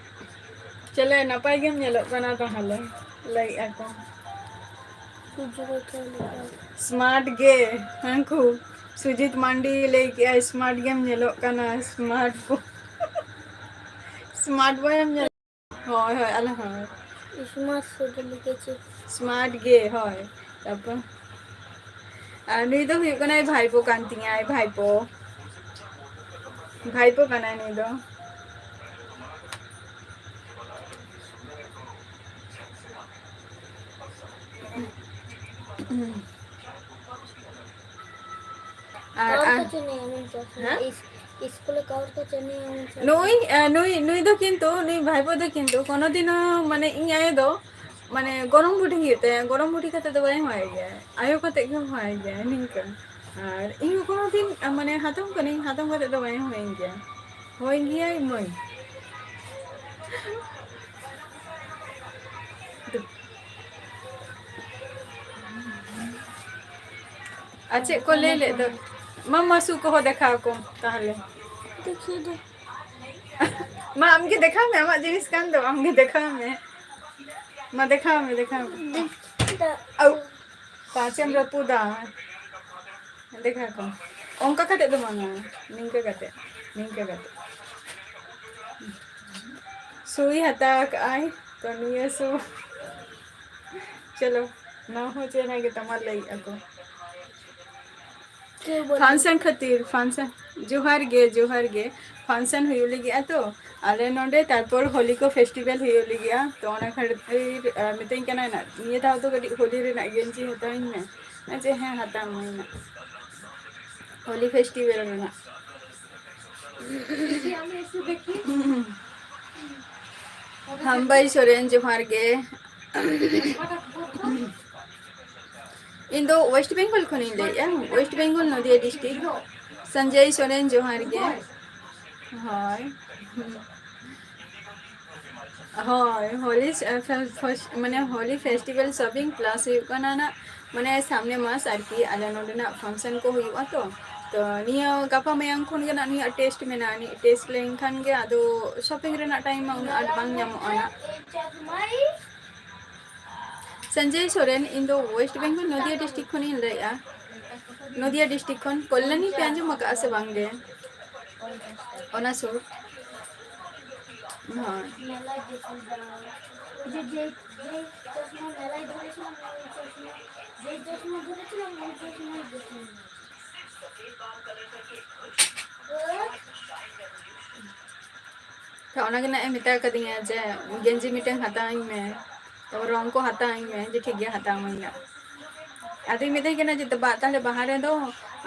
ᱪᱮᱞᱮ ᱱᱟᱯᱟᱭ ᱜᱮᱢ ᱧᱮᱞᱚᱜ ᱠᱟᱱᱟ ᱛᱟᱦᱚᱞᱮ, ᱞᱟᱹᱭᱮᱫᱼᱟ ᱠᱚ᱾ ᱥᱩᱡᱩ ᱠᱚ ᱪᱮᱫ ᱞᱮᱠᱟ? Smart ᱜᱮ, ᱦᱟᱹᱱᱠᱩ ᱥᱩᱡᱤᱛ ᱢᱟᱱᱰᱤ ᱞᱟᱹᱭ ᱠᱮᱜᱼᱟᱭ, smart ᱜᱮᱢ ᱧᱮᱞᱚᱜ ᱠᱟᱱᱟ, smart ᱵᱚ-, smart boy ᱮᱢ ᱧᱮᱞ-, ᱦᱳᱭ, ᱦᱳᱭ, ᱟᱞᱮ ᱦᱚᱸ᱾ Smart ᱥᱩᱡᱩ ᱞᱮᱠᱟ ᱪᱮᱫ? Smart ᱜᱮ, ᱦᱳᱭ᱾ ᱛᱟᱨᱯᱚᱨ ᱟᱨ ᱱᱩᱭ ᱫᱚ ᱦᱩᱭᱩᱜ ᱠᱟᱱᱟᱭ ᱵᱷᱟᱭᱯᱳ ᱠᱟᱱ ᱛᱤᱧᱟᱭ, ᱵᱷᱟᱭᱯᱳ᱾ ᱵᱷᱟᱭᱯᱳ ᱠᱟᱱᱟᱭ ᱱᱩᱭ ᱫᱚ᱾ ᱟᱨ, ᱠᱟᱣᱨ ᱟᱨ, ᱠᱚ ᱪᱮᱫ ᱱᱤᱭᱮ ᱟᱢᱮᱢ ᱪᱟᱥ ᱞᱮᱫᱟ? ᱦᱮᱸ? ᱤᱥ-, ᱤᱥᱠᱩᱞ ᱨᱮ ᱠᱟᱣᱨ ᱠᱚ ᱪᱮᱫ ᱱᱤᱭᱮ ᱟᱢᱮᱢ ᱪᱟᱥ ᱞᱮᱫᱟ? ᱱᱩᱭ, ᱮ, ᱱᱩᱭ, ᱱᱩᱭ ᱫᱚ ᱠᱤᱱᱛᱩ, ᱱᱩᱭ ᱵᱷᱟᱭᱯᱳ ᱫᱚ ᱠᱤᱱᱛᱩ ᱠᱳᱱᱳ ᱫᱤᱱ ᱦᱚᱸ, ᱢᱟᱱᱮ, ᱤᱧ ᱟᱭᱳ ᱫᱚ, ᱢᱟᱱᱮ, ᱜᱚᱲᱚᱢ ᱵᱩᱰᱷᱤ ᱦᱩᱭᱩᱜ ᱛᱟᱭᱟ, ᱜᱚᱲᱚᱢ ᱵᱩᱰᱷᱤ ᱠᱟᱛᱮ ᱫᱚ ᱵᱟᱭ ᱦᱚᱦᱚᱭ ᱜᱮᱭᱟ, ᱟᱭᱳ ᱠᱟᱛᱮ ᱜᱮ ᱦᱚᱦᱚᱭ ᱜᱮᱭᱟ, ᱱᱤᱝᱠᱟᱹ᱾ ᱟᱨ ᱤᱧ ᱦᱚᱸ ᱠᱳᱱᱳ ᱫᱤᱱ, ᱢᱟᱱᱮ, ᱦᱟᱛᱚᱢ ᱠᱟᱹᱱᱟᱹᱧ, ᱦᱟᱛᱚᱢ ᱠᱟᱛᱮ ᱫᱚ ᱵᱟᱭ ᱦᱚᱦᱚᱭᱤᱧ ᱜᱮᱭᱟ᱾ ᱦᱳᱭ ᱜᱮᱭᱟᱭ ᱢᱟᱹᱭ᱾ ᱟᱨ ᱪᱮᱫ ᱠᱚ ᱞᱟᱹᱭ ᱞᱮᱫ ᱫᱚ? ᱢᱟ ᱢᱟᱥᱩ ᱠᱚᱦᱚᱸ ᱫᱮᱠᱷᱟᱣ ᱠᱚᱢ ᱛᱟᱦᱚᱞᱮ᱾ ᱫᱮᱠᱷᱟᱣ ᱫᱚ᱾ ᱢᱟ ᱟᱢᱜᱮ ᱫᱮᱠᱷᱟᱣ ᱢᱮ, ᱟᱢᱟᱜ ᱡᱤᱱᱤᱥ ᱠᱟᱱ ᱫᱚ, ᱟᱢᱜᱮ ᱫᱮᱠᱷᱟᱣ ᱢᱮ᱾ ᱢᱟ ᱫᱮᱠᱷᱟᱣ ᱢᱮ, ᱫᱮᱠᱷᱟᱣ ᱢᱮ᱾ ᱫᱮᱠᱷᱟᱣ᱾ ᱟᱣ᱾ ᱯᱟᱸᱪᱮᱢ ᱨᱟᱹᱯᱩᱫᱟ᱾ ᱫᱮᱠᱷᱟᱣ ᱠᱚᱢ᱾ ᱚᱱᱠᱟ ᱠᱟᱛᱮ ᱫᱚ ᱵᱟᱝᱟ, ᱱᱤᱝᱠᱟᱹ ᱠᱟᱛᱮ, ᱱᱤᱝᱠᱟᱹ ᱠᱟᱛᱮ᱾ ᱥᱩᱭ ᱦᱟᱛᱟᱣ ᱠᱟᱜᱼᱟᱭ, ᱛᱚ ᱱᱤᱭᱟᱹ ᱥᱩ-, ᱪᱚᱞᱚ, ᱱᱚᱣᱟ ᱦᱚᱸ ᱪᱮᱦᱨᱟ ᱜᱮ ᱛᱟᱢᱟ ᱞᱟᱹᱭᱮᱜᱼᱟ ᱠᱚ᱾ ᱪᱮᱫ ᱵᱚᱞᱮ? ᱯᱷᱟᱱᱥᱮᱱ ᱠᱷᱟᱹᱛᱤᱨ, ᱯᱷᱟᱱᱥᱮᱱ, ᱡᱚᱦᱟᱨ ᱜᱮ, ᱡᱚᱦᱟᱨ ᱜᱮ᱾ ᱯᱷᱟᱱᱥᱮᱱ ᱦᱩᱭᱩᱜ ᱞᱟᱹᱜᱤᱫᱼᱟ ᱛᱚ ᱟᱞᱮ ᱱᱚᱰᱮ, ᱛᱟᱨᱯᱚᱨ ᱦᱳᱞᱤ ᱠᱚ ᱯᱷᱮᱥᱴᱤᱵᱮᱞ ᱦᱩᱭᱩᱜ ᱞᱟᱹᱜᱤᱫᱼᱟ, ᱛᱚ ᱚᱱᱟ ᱠᱷᱟᱹᱛᱤᱨ, ᱟᱨ ᱢᱤᱛᱟᱹᱧ ᱠᱟᱱᱟᱭ ᱱᱟᱜ, ᱱᱤᱭᱟᱹ ᱫᱷᱟᱣ ᱫᱚ ᱠᱟᱹᱴᱤᱡ ᱦᱳᱞᱤ ᱨᱮᱱᱟᱜ ᱜᱮᱧᱡᱤ ᱦᱟᱛᱟᱣᱟᱹᱧ ᱢᱮ᱾ ᱡᱮ ᱦᱮᱸ, ᱦᱟᱛᱟᱣ ᱟᱹᱢᱟᱹᱧ ᱱᱟᱜ᱾ ᱦᱳᱞᱤ ᱯᱷᱮᱥᱴᱤᱵᱮᱞ ᱨᱮᱱᱟᱜ᱾ ᱦᱟᱢᱵᱟᱭ ᱥᱚᱨᱮᱱ, ᱡᱚᱦᱟᱨ ᱜᱮ᱾ ᱤᱧ ᱫᱚ ᱳᱭᱮᱥᱴ ᱵᱮᱝᱜᱚᱞ ᱠᱷᱚᱱᱤᱧ ᱞᱟᱹᱭᱮᱫᱼᱟ, ᱳᱭᱮᱥᱴ ᱵᱮᱝᱜᱚᱞ, ᱱᱚᱫᱤᱭᱟ ᱰᱤᱥᱴᱨᱤᱠᱴ᱾ ᱥᱚᱧᱡᱚᱭ ᱥᱚᱨᱮᱱ, ᱡᱚᱦᱟᱨ ᱜᱮ᱾ ᱦᱳᱭ᱾ ᱦᱳᱭ, ᱦᱳᱞᱤ, ᱮ, ᱯᱷᱮ-, ᱯᱷᱟᱥ-, ᱢᱟᱱᱮ, ᱦᱳᱞᱤ ᱯᱷᱮᱥᱴᱤᱵᱮᱞ ᱥᱚᱯᱤᱝ ᱯᱞᱟᱥ ᱦᱩᱭᱩᱜ ᱠᱟᱱᱟ ᱱᱟᱜ, ᱢᱟᱱᱮ, ᱥᱟᱢᱱᱮ ᱢᱟᱥ ᱟᱨᱠᱤ ᱟᱞᱮ ᱱᱚᱸᱰᱮᱱᱟᱜ ᱯᱷᱟᱝᱥᱮᱱ ᱠᱚ ᱦᱩᱭᱩᱜᱼᱟ ᱛᱚ᱾ ᱛᱚ, ᱱᱤᱭᱟᱹ ᱜᱟᱯᱟ ᱢᱮᱭᱟᱝ ᱠᱷᱚᱱ ᱜᱮ ᱱᱟᱜ ᱱᱩᱭᱟᱜ ᱴᱮᱥᱴ ᱢᱮᱱᱟᱜᱼᱟ, ᱱᱤᱭᱟᱹ ᱴᱮᱥᱴ ᱞᱮᱱᱠᱷᱟᱱ ᱜᱮ ᱟᱫᱚ ᱥᱚᱯᱤᱝ ᱨᱮᱱᱟᱜ ᱴᱟᱭᱤᱢ ᱢᱟ ᱩᱱᱟᱹᱜ ᱟᱸᱴ ᱵᱟᱝ ᱧᱟᱢᱚᱜᱼᱟ ᱱᱟᱜ᱾ ᱥᱚᱧᱡᱚᱭ ᱥᱚᱨᱮᱱ, ᱤᱧ ᱫᱚ ᱳᱭᱮᱥᱴ ᱵᱮᱝᱜᱚᱞ ᱱᱚᱫᱤᱭᱟ ᱰᱤᱥᱴᱨᱤᱠᱴ ᱠᱷᱚᱱᱤᱧ ᱞᱟᱹᱭᱮᱫᱼᱟ᱾ ᱱᱚᱫᱤᱭᱟ ᱰᱤᱥᱴᱨᱤᱠᱴ ᱠᱷᱚᱱ᱾ ᱠᱚᱞᱞᱟᱱᱤ ᱯᱮ ᱟᱸᱡᱚᱢ ᱟᱠᱟᱫᱼᱟ ᱥᱮ ᱵᱟᱝ ᱜᱮ? ᱚᱱᱟ ᱥᱩᱨ᱾ ᱦᱳᱭ᱾ ᱛᱚ ᱚᱱᱟᱜᱮ ᱱᱟᱜ ᱮ ᱢᱮᱛᱟ ᱠᱟᱫᱤᱧᱟ ᱡᱮ ᱜᱮᱧᱡᱤ ᱢᱤᱫᱴᱟᱝ ᱦᱟᱛᱟᱣᱟᱹᱧ ᱢᱮ, ᱛᱟᱨᱯᱚᱨ ᱨᱚᱝ ᱠᱚ ᱦᱟᱛᱟᱣᱟᱹᱧ ᱢᱮ, ᱡᱮ ᱴᱷᱤᱠ ᱜᱮᱭᱟ, ᱦᱟᱛᱟᱣ ᱟᱹᱢᱟᱹᱧ ᱱᱟᱜ᱾ ᱟᱫᱚᱧ ᱢᱮᱛᱟᱭ ᱠᱟᱱᱟ ᱡᱮ, "ᱵᱟ, ᱛᱟᱦᱞᱮ ᱵᱟᱦᱟ ᱨᱮᱫᱚ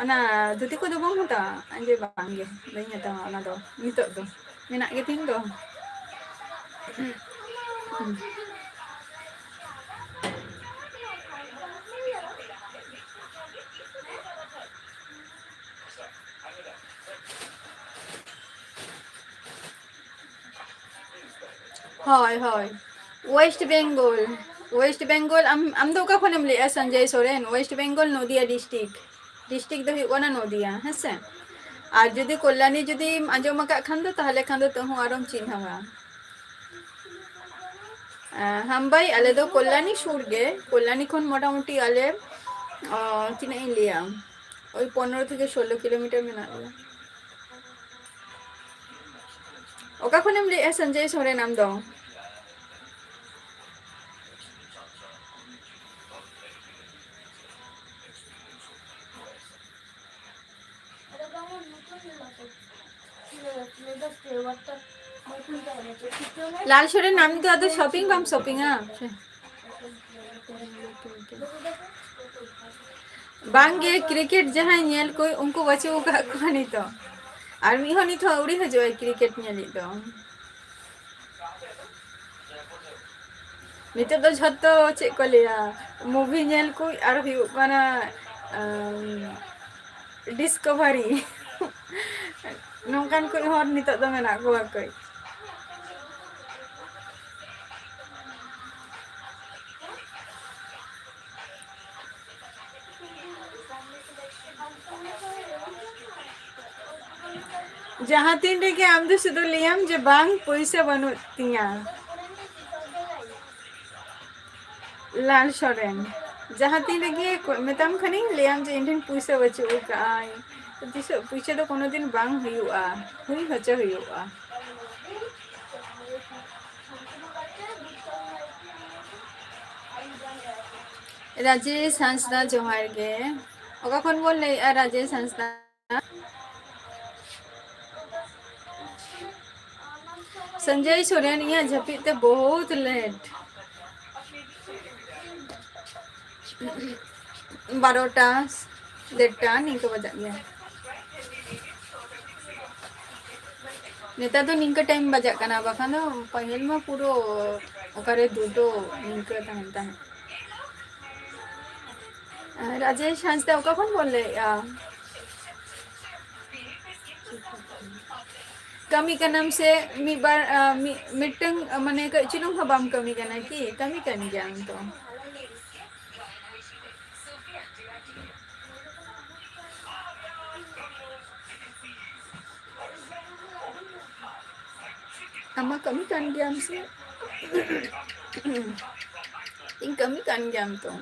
ᱚᱱᱟ ᱫᱷᱩᱛᱤ ᱠᱚᱫᱚ ᱵᱟᱢ ᱦᱟᱛᱟᱣᱟ?" ᱟᱨ ᱡᱮ, "ᱵᱟᱝ ᱜᱮ, ᱵᱟᱹᱧ ᱦᱟᱛᱟᱣᱟ ᱚᱱᱟ ᱫᱚ ᱱᱤᱛᱚᱜ ᱫᱚ, ᱢᱮᱱᱟᱜ ᱜᱮᱛᱤᱧ ᱫᱚ᱾" ᱦᱳᱭ, ᱦᱳᱭ᱾ ᱳᱭᱮᱥᱴ ᱵᱮᱝᱜᱚᱞ᱾ ᱳᱭᱮᱥᱴ ᱵᱮᱝᱜᱚᱞ, ᱟᱢ, ᱟᱢ ᱫᱚ ᱚᱠᱟ ᱠᱷᱚᱱᱮᱢ ᱞᱟᱹᱭᱮᱜᱼᱟ, ᱥᱚᱧᱡᱚᱭ ᱥᱚᱨᱮᱱ? ᱳᱭᱮᱥᱴ ᱵᱮᱝᱜᱚᱞ, ᱱᱚᱫᱤᱭᱟ ᱰᱤᱥᱴᱨᱤᱠᱴ᱾ ᱰᱤᱥᱴᱨᱤᱠᱴ ᱫᱚ ᱦᱩᱭᱩᱜ ᱠᱟᱱᱟ ᱱᱚᱫᱤᱭᱟ, ᱦᱮᱸ ᱥᱮ? ᱟᱨ ᱡᱩᱫᱤ ᱠᱚᱞᱭᱟᱱᱤ ᱡᱩᱫᱤᱢ ᱟᱸᱡᱚᱢ ᱟᱠᱟᱫ ᱠᱷᱟᱱ ᱫᱚ, ᱛᱟᱦᱚᱞᱮ ᱠᱷᱟᱱ ᱫᱚ ᱛᱟᱹᱦᱩ ᱟᱨᱚᱢ ᱪᱤᱱᱦᱟᱹᱣᱟ᱾ ᱟᱸ, ᱦᱟᱢᱵᱟᱭ, ᱟᱞᱮ ᱫᱚ ᱠᱚᱞᱭᱟᱱᱤ ᱥᱩᱨ ᱜᱮ᱾ ᱠᱚᱞᱭᱟᱱᱤ ᱠᱷᱚᱱ ᱢᱚᱴᱟᱢᱩᱴᱤ ᱟᱞᱮ, ᱚ, ᱛᱤᱱᱟᱹᱜ ᱤᱧ ᱞᱟᱹᱭᱟ, ᱳᱭ ᱯᱚᱱᱨᱚ ᱛᱷᱮᱠᱮ ᱥᱳᱞᱳ ᱠᱤᱞᱳᱢᱤᱴᱟᱨ ᱢᱮᱱᱟᱜ ᱞᱮᱭᱟ᱾ ᱚᱠᱟ ᱠᱷᱚᱱᱮᱢ ᱞᱟᱹᱭᱮᱜᱼᱟ, ᱥᱚᱧᱡᱚᱭ ᱥᱚᱨᱮᱱ, ᱟᱢ ᱫᱚ? ᱞᱟᱞ ᱥᱚᱨᱮᱱ, ᱟᱢ ᱫᱚ ᱟᱫᱚ ᱥᱚᱯᱤᱝ ᱵᱟᱢ ᱥᱚᱯᱤᱝᱟ? ᱵᱟᱝᱜᱮ, ᱠᱨᱤᱠᱮᱴ ᱡᱟᱦᱟᱸᱭ ᱧᱮᱞ ᱠᱚ, ᱩᱱᱠᱩ ᱵᱟᱹᱪᱩᱜ ᱟᱠᱟᱫ ᱠᱚᱣᱟ ᱱᱤᱛᱚᱜ᱾ ᱟᱨ ᱢᱤᱫ ᱦᱚᱸ ᱱᱤᱛ ᱦᱚᱸ ᱟᱹᱣᱨᱤ ᱦᱤᱡᱩᱜᱼᱟᱭ ᱠᱨᱤᱠᱮᱴ ᱧᱮᱞᱤᱡ ᱫᱚ᱾ ᱱᱤᱛᱚᱜ ᱫᱚ ᱡᱷᱚᱛᱚ ᱪᱮᱫ ᱠᱚ ᱞᱟᱹᱭᱟ, ᱢᱩᱵᱷᱤ ᱧᱮᱞ ᱠᱚ ᱟᱨ ᱦᱩᱭᱩᱜ ᱠᱟᱱᱟ, ᱟᱢ, ᱰᱤᱥᱠᱚᱵᱷᱟᱨᱤ᱾ ᱱᱚᱝᱠᱟᱱ ᱠᱚ ᱦᱚᱲ ᱱᱤᱛᱚᱜ ᱫᱚ ᱢᱮᱱᱟᱜ ᱠᱚᱣᱟ ᱠᱟᱹᱡ᱾ ᱡᱟᱦᱟᱸ ᱛᱤᱱ ᱨᱮᱜᱮ ᱟᱢ ᱫᱚ ᱥᱩᱫᱷᱩ ᱞᱟᱹᱭᱟᱢ ᱡᱮ, "ᱵᱟᱝ, ᱯᱩᱭᱥᱟᱹ ᱵᱟᱹᱱᱩᱜ ᱛᱤᱧᱟ᱾" ᱞᱟᱞ ᱥᱚᱨᱮᱱ, ᱡᱟᱦᱟᱸ ᱛᱤᱱ ᱨᱮᱜᱮ ᱠᱚ-, ᱢᱮᱛᱟᱢ ᱠᱷᱟᱱᱤᱧ, ᱞᱟᱹᱭᱟᱢ ᱡᱮ, "ᱤᱧ ᱴᱷᱮᱱ ᱯᱩᱭᱥᱟᱹ ᱵᱟᱹᱪᱩᱜ ᱟᱠᱟᱜᱼᱟ, ᱛᱤᱥᱚᱜ ᱯᱩᱭᱥᱟᱹ ᱫᱚ ᱠᱳᱱᱳ ᱫᱤᱱ ᱵᱟᱝ ᱦᱩᱭᱩᱜᱼᱟ, ᱦᱩᱭ ᱦᱚᱪᱚ ᱦᱩᱭᱩᱜᱼᱟ᱾" ᱨᱟᱡᱮᱥ ᱦᱟᱸᱥᱫᱟ, ᱡᱚᱦᱟᱨ ᱜᱮ᱾ ᱚᱠᱟ ᱠᱷᱚᱱ ᱵᱚᱱ ᱞᱟᱹᱭᱮᱜᱼᱟ, ᱨᱟᱡᱮᱥ ᱦᱟᱸᱥᱫᱟ? ᱥᱚᱧᱡᱚᱭ ᱥᱚᱨᱮᱱ, ᱤᱧᱟᱹᱜ ᱡᱟᱹᱯᱤᱫ ᱛᱮ ᱵᱚᱦᱩᱛ ᱞᱮᱴ᱾ ᱵᱟᱨᱚᱴᱟ, ᱰᱮᱲᱴᱟ ᱱᱤᱝᱠᱟᱹ ᱵᱟᱡᱟᱜ ᱜᱮᱭᱟ᱾ ᱱᱮᱛᱟᱨ ᱫᱚ ᱱᱤᱝᱠᱟᱹ ᱴᱟᱭᱤᱢ ᱵᱟᱡᱟᱜ ᱠᱟᱱᱟ, ᱵᱟᱠᱷᱟᱱ ᱫᱚ ᱯᱟᱹᱦᱤᱞ ᱢᱟ ᱯᱩᱨᱟᱹ ᱚᱠᱟᱨᱮ ᱫᱩᱴᱳ ᱱᱤᱝᱠᱟᱹ ᱛᱟᱦᱮᱱ ᱛᱟᱦᱮᱸᱫ᱾ ᱨᱟᱡᱮᱥ ᱦᱟᱸᱥᱫᱟ, ᱚᱠᱟ ᱠᱷᱚᱱ ᱵᱚᱱ ᱞᱟᱹᱭᱮᱜᱼᱟ? ᱠᱟᱹᱢᱤ ᱠᱟᱱᱟᱢ ᱥᱮ ᱢᱤᱫ ᱵᱟᱨ, ᱟ, ᱢᱤᱫ, ᱢᱤᱫᱴᱟᱝ, ᱟ, ᱢᱟᱱᱮ ᱠᱟᱹᱡ ᱪᱩᱞᱩᱝ ᱦᱚᱸ ᱵᱟᱢ ᱠᱟᱹᱢᱤ ᱠᱟᱱᱟ ᱠᱤ? ᱠᱟᱹᱢᱤ ᱠᱟᱱ ᱜᱮᱭᱟᱢ ᱛᱚ᱾ ᱟᱢ ᱢᱟ ᱠᱟᱹᱢᱤ ᱠᱟᱱ ᱜᱮᱭᱟᱢ ᱥᱮ? ᱤᱧ ᱠᱟᱹᱢᱤ ᱠᱟᱱ ᱜᱮᱭᱟᱢ ᱛᱚ᱾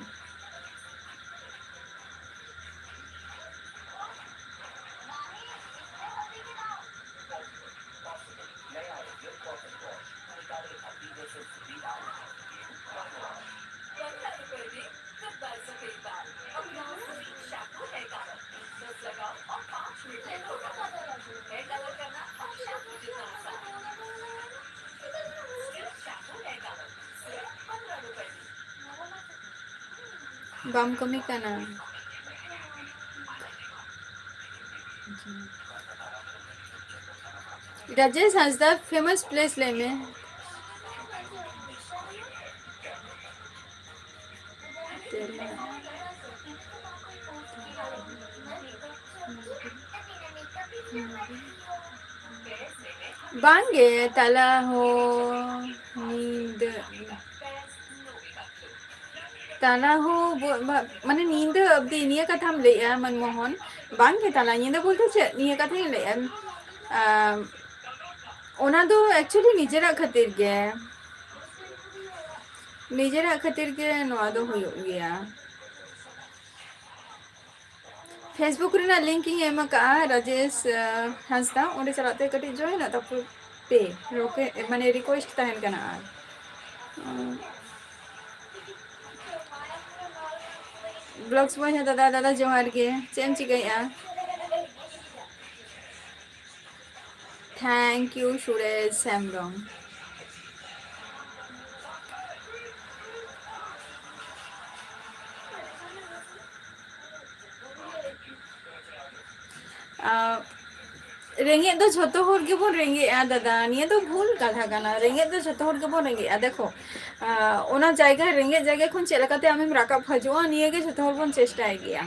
ᱵᱟᱢ ᱠᱟᱹᱢᱤ ᱠᱟᱱᱟ? ᱨᱟᱡᱮᱥ ᱦᱟᱸᱥᱫᱟ, famous place ᱞᱟᱹᱭ ᱢᱮ᱾ ᱵᱟᱝᱜᱮ, ᱛᱟᱞᱟ ᱦᱚᱸ ᱧᱤᱫᱟᱹ᱾ ᱛᱟᱞᱟ ᱦᱚᱸ ᱵᱚ-, ᱢᱟ-, ᱢᱟᱱᱮ ᱧᱤᱫᱟᱹ ᱚᱵᱫᱤ ᱱᱤᱭᱟᱹ ᱠᱟᱛᱷᱟᱢ ᱞᱟᱹᱭᱮᱜᱼᱟ, ᱢᱚᱱᱢᱳᱦᱚᱱ? ᱵᱟᱝᱜᱮ, ᱛᱟᱞᱟ ᱧᱤᱫᱟᱹ ᱵᱚᱞᱛᱮ ᱪᱮᱫ? ᱱᱤᱭᱟᱹ ᱠᱟᱛᱷᱟᱧ ᱞᱟᱹᱭᱮᱜᱼᱟ᱾ ᱟᱢ, ᱚᱱᱟ ᱫᱚ actually ᱱᱤᱡᱮᱨᱟᱜ ᱠᱷᱟᱹᱛᱤᱨ ᱜᱮ᱾ ᱱᱤᱡᱮᱨᱟᱜ ᱠᱷᱟᱹᱛᱤᱨ ᱜᱮ ᱱᱚᱣᱟ ᱫᱚ ᱦᱩᱭᱩᱜ ᱜᱮᱭᱟ᱾ Facebook ᱨᱮᱱᱟᱜ link ᱤᱧ ᱮᱢ ᱟᱠᱟᱫᱼᱟ, ᱨᱟᱡᱮᱥ, ᱟᱸ, ᱦᱟᱸᱥᱫᱟ, ᱚᱸᱰᱮ ᱪᱟᱞᱟᱜ ᱛᱮ ᱠᱟᱹᱴᱤᱡ join ᱚᱜ ᱛᱟᱯᱚᱨ ᱯᱮ, ᱨᱚᱠᱮ-, ᱢᱟᱱᱮ request ᱛᱟᱦᱮᱱ ᱠᱟᱱᱟ᱾ ᱟᱨ, ᱟᱸ, Vlogs ᱵᱚᱭᱦᱟ ᱫᱟᱫᱟ, ᱫᱟᱫᱟ ᱡᱚᱦᱟᱨ ᱜᱮ, ᱪᱮᱫ ᱮᱢ ᱪᱤᱠᱟᱹᱭᱮᱫᱼᱟ? Thank you, Suresh Hembrom. ᱟᱸ, ᱨᱮᱸᱜᱮᱡ ᱫᱚ ᱡᱷᱚᱛᱚ ᱦᱚᱲ ᱜᱮᱵᱚᱱ ᱨᱮᱸᱜᱮᱡᱼᱟ ᱫᱟᱫᱟ, ᱱᱤᱭᱟᱹ ᱫᱚ ᱵᱷᱩᱞ ᱠᱟᱛᱷᱟ ᱠᱟᱱᱟ᱾ ᱨᱮᱸᱜᱮᱡ ᱫᱚ ᱡᱷᱚᱛᱚ ᱦᱚᱲ ᱜᱮᱵᱚᱱ ᱨᱮᱸᱜᱮᱡᱼᱟ᱾ ᱫᱮᱠᱷᱚ, ᱟᱸ, ᱚᱱᱟ ᱡᱟᱭᱜᱟ, ᱨᱮᱸᱜᱮᱡ ᱡᱟᱭᱜᱟ ᱠᱷᱚᱱ ᱪᱮᱫ ᱞᱮᱠᱟᱛᱮ ᱟᱢᱮᱢ ᱨᱟᱠᱟᱵ ᱦᱤᱡᱩᱜᱼᱟ, ᱱᱤᱭᱟᱹ ᱜᱮ ᱡᱷᱚᱛᱚ ᱦᱚᱲ ᱵᱚᱱ ᱪᱮᱥᱴᱟᱭ ᱜᱮᱭᱟ᱾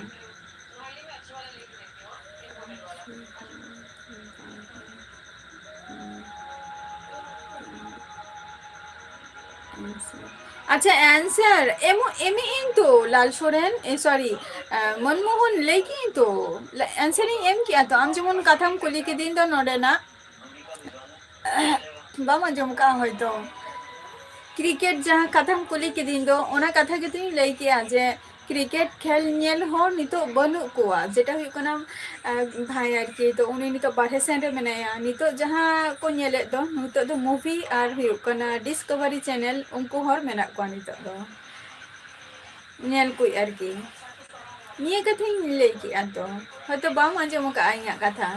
ᱟᱪᱪᱷᱟ, answer ᱮᱢ, ᱮᱢᱮᱜ ᱟᱹᱧ ᱛᱚ, ᱞᱟᱞ ᱥᱚᱨᱮᱱ, ᱮ, sorry, ᱟᱸ, ᱢᱚᱱᱢᱳᱦᱚᱱ ᱞᱟᱹᱭ ᱠᱮᱜ ᱟᱹᱧ ᱛᱚ, answer ᱤᱧ ᱮᱢ ᱠᱮᱜᱼᱟ ᱛᱚ᱾ ᱟᱢ ᱡᱮᱢᱚᱱ ᱠᱟᱛᱷᱟᱢ ᱠᱩᱞᱤ ᱠᱤᱫᱤᱧ ᱫᱚ ᱱᱚᱰᱮᱱᱟᱜ, ᱵᱟᱢ ᱟᱸᱡᱚᱢ ᱠᱟᱜᱼᱟ ᱦᱚᱭᱛᱚ᱾ Cricket ᱡᱟᱦᱟᱸ ᱠᱟᱛᱷᱟᱢ ᱠᱩᱞᱤ ᱠᱤᱫᱤᱧ ᱫᱚ, ᱚᱱᱟ ᱠᱟᱛᱷᱟ ᱜᱮᱛᱚᱧ ᱞᱟᱹᱭ ᱠᱮᱜᱼᱟ ᱡᱮ cricket ᱠᱷᱮᱞ ᱧᱮᱞ ᱦᱚᱲ ᱱᱤᱛᱚᱜ ᱵᱟᱹᱱᱩᱜ ᱠᱚᱣᱟ, ᱡᱮᱴᱟ ᱦᱩᱭᱩᱜ ᱠᱟᱱᱟ, ᱟᱸ, ᱵᱷᱟᱭ ᱟᱨᱠᱤ, ᱛᱚ ᱩᱱᱤ ᱱᱤᱛᱚᱜ ᱵᱟᱨᱦᱮ ᱥᱮᱱ ᱨᱮ ᱢᱮᱱᱟᱭᱟ᱾ ᱱᱤᱛᱚᱜ ᱡᱟᱦᱟᱸ ᱠᱚ ᱧᱮᱞᱮᱫ ᱫᱚ, ᱱᱤᱛᱚᱜ ᱫᱚ movie ᱟᱨ ᱦᱩᱭᱩᱜ ᱠᱟᱱᱟ Discovery Channel, ᱩᱱᱠᱩ ᱦᱚᱲ ᱢᱮᱱᱟᱜ ᱠᱚᱣᱟ ᱱᱤᱛᱚᱜ ᱫᱚ᱾ ᱧᱮᱞ ᱠᱩᱡ ᱟᱨᱠᱤ᱾ ᱱᱤᱭᱟᱹ ᱠᱟᱛᱷᱟᱧ ᱞᱟᱹᱭ ᱠᱮᱜᱼᱟ ᱛᱚ, ᱦᱚᱭᱛᱚ ᱵᱟᱢ ᱟᱸᱡᱚᱢ ᱟᱠᱟᱜᱼᱟ ᱤᱧᱟᱹᱜ ᱠᱟᱛᱷᱟ᱾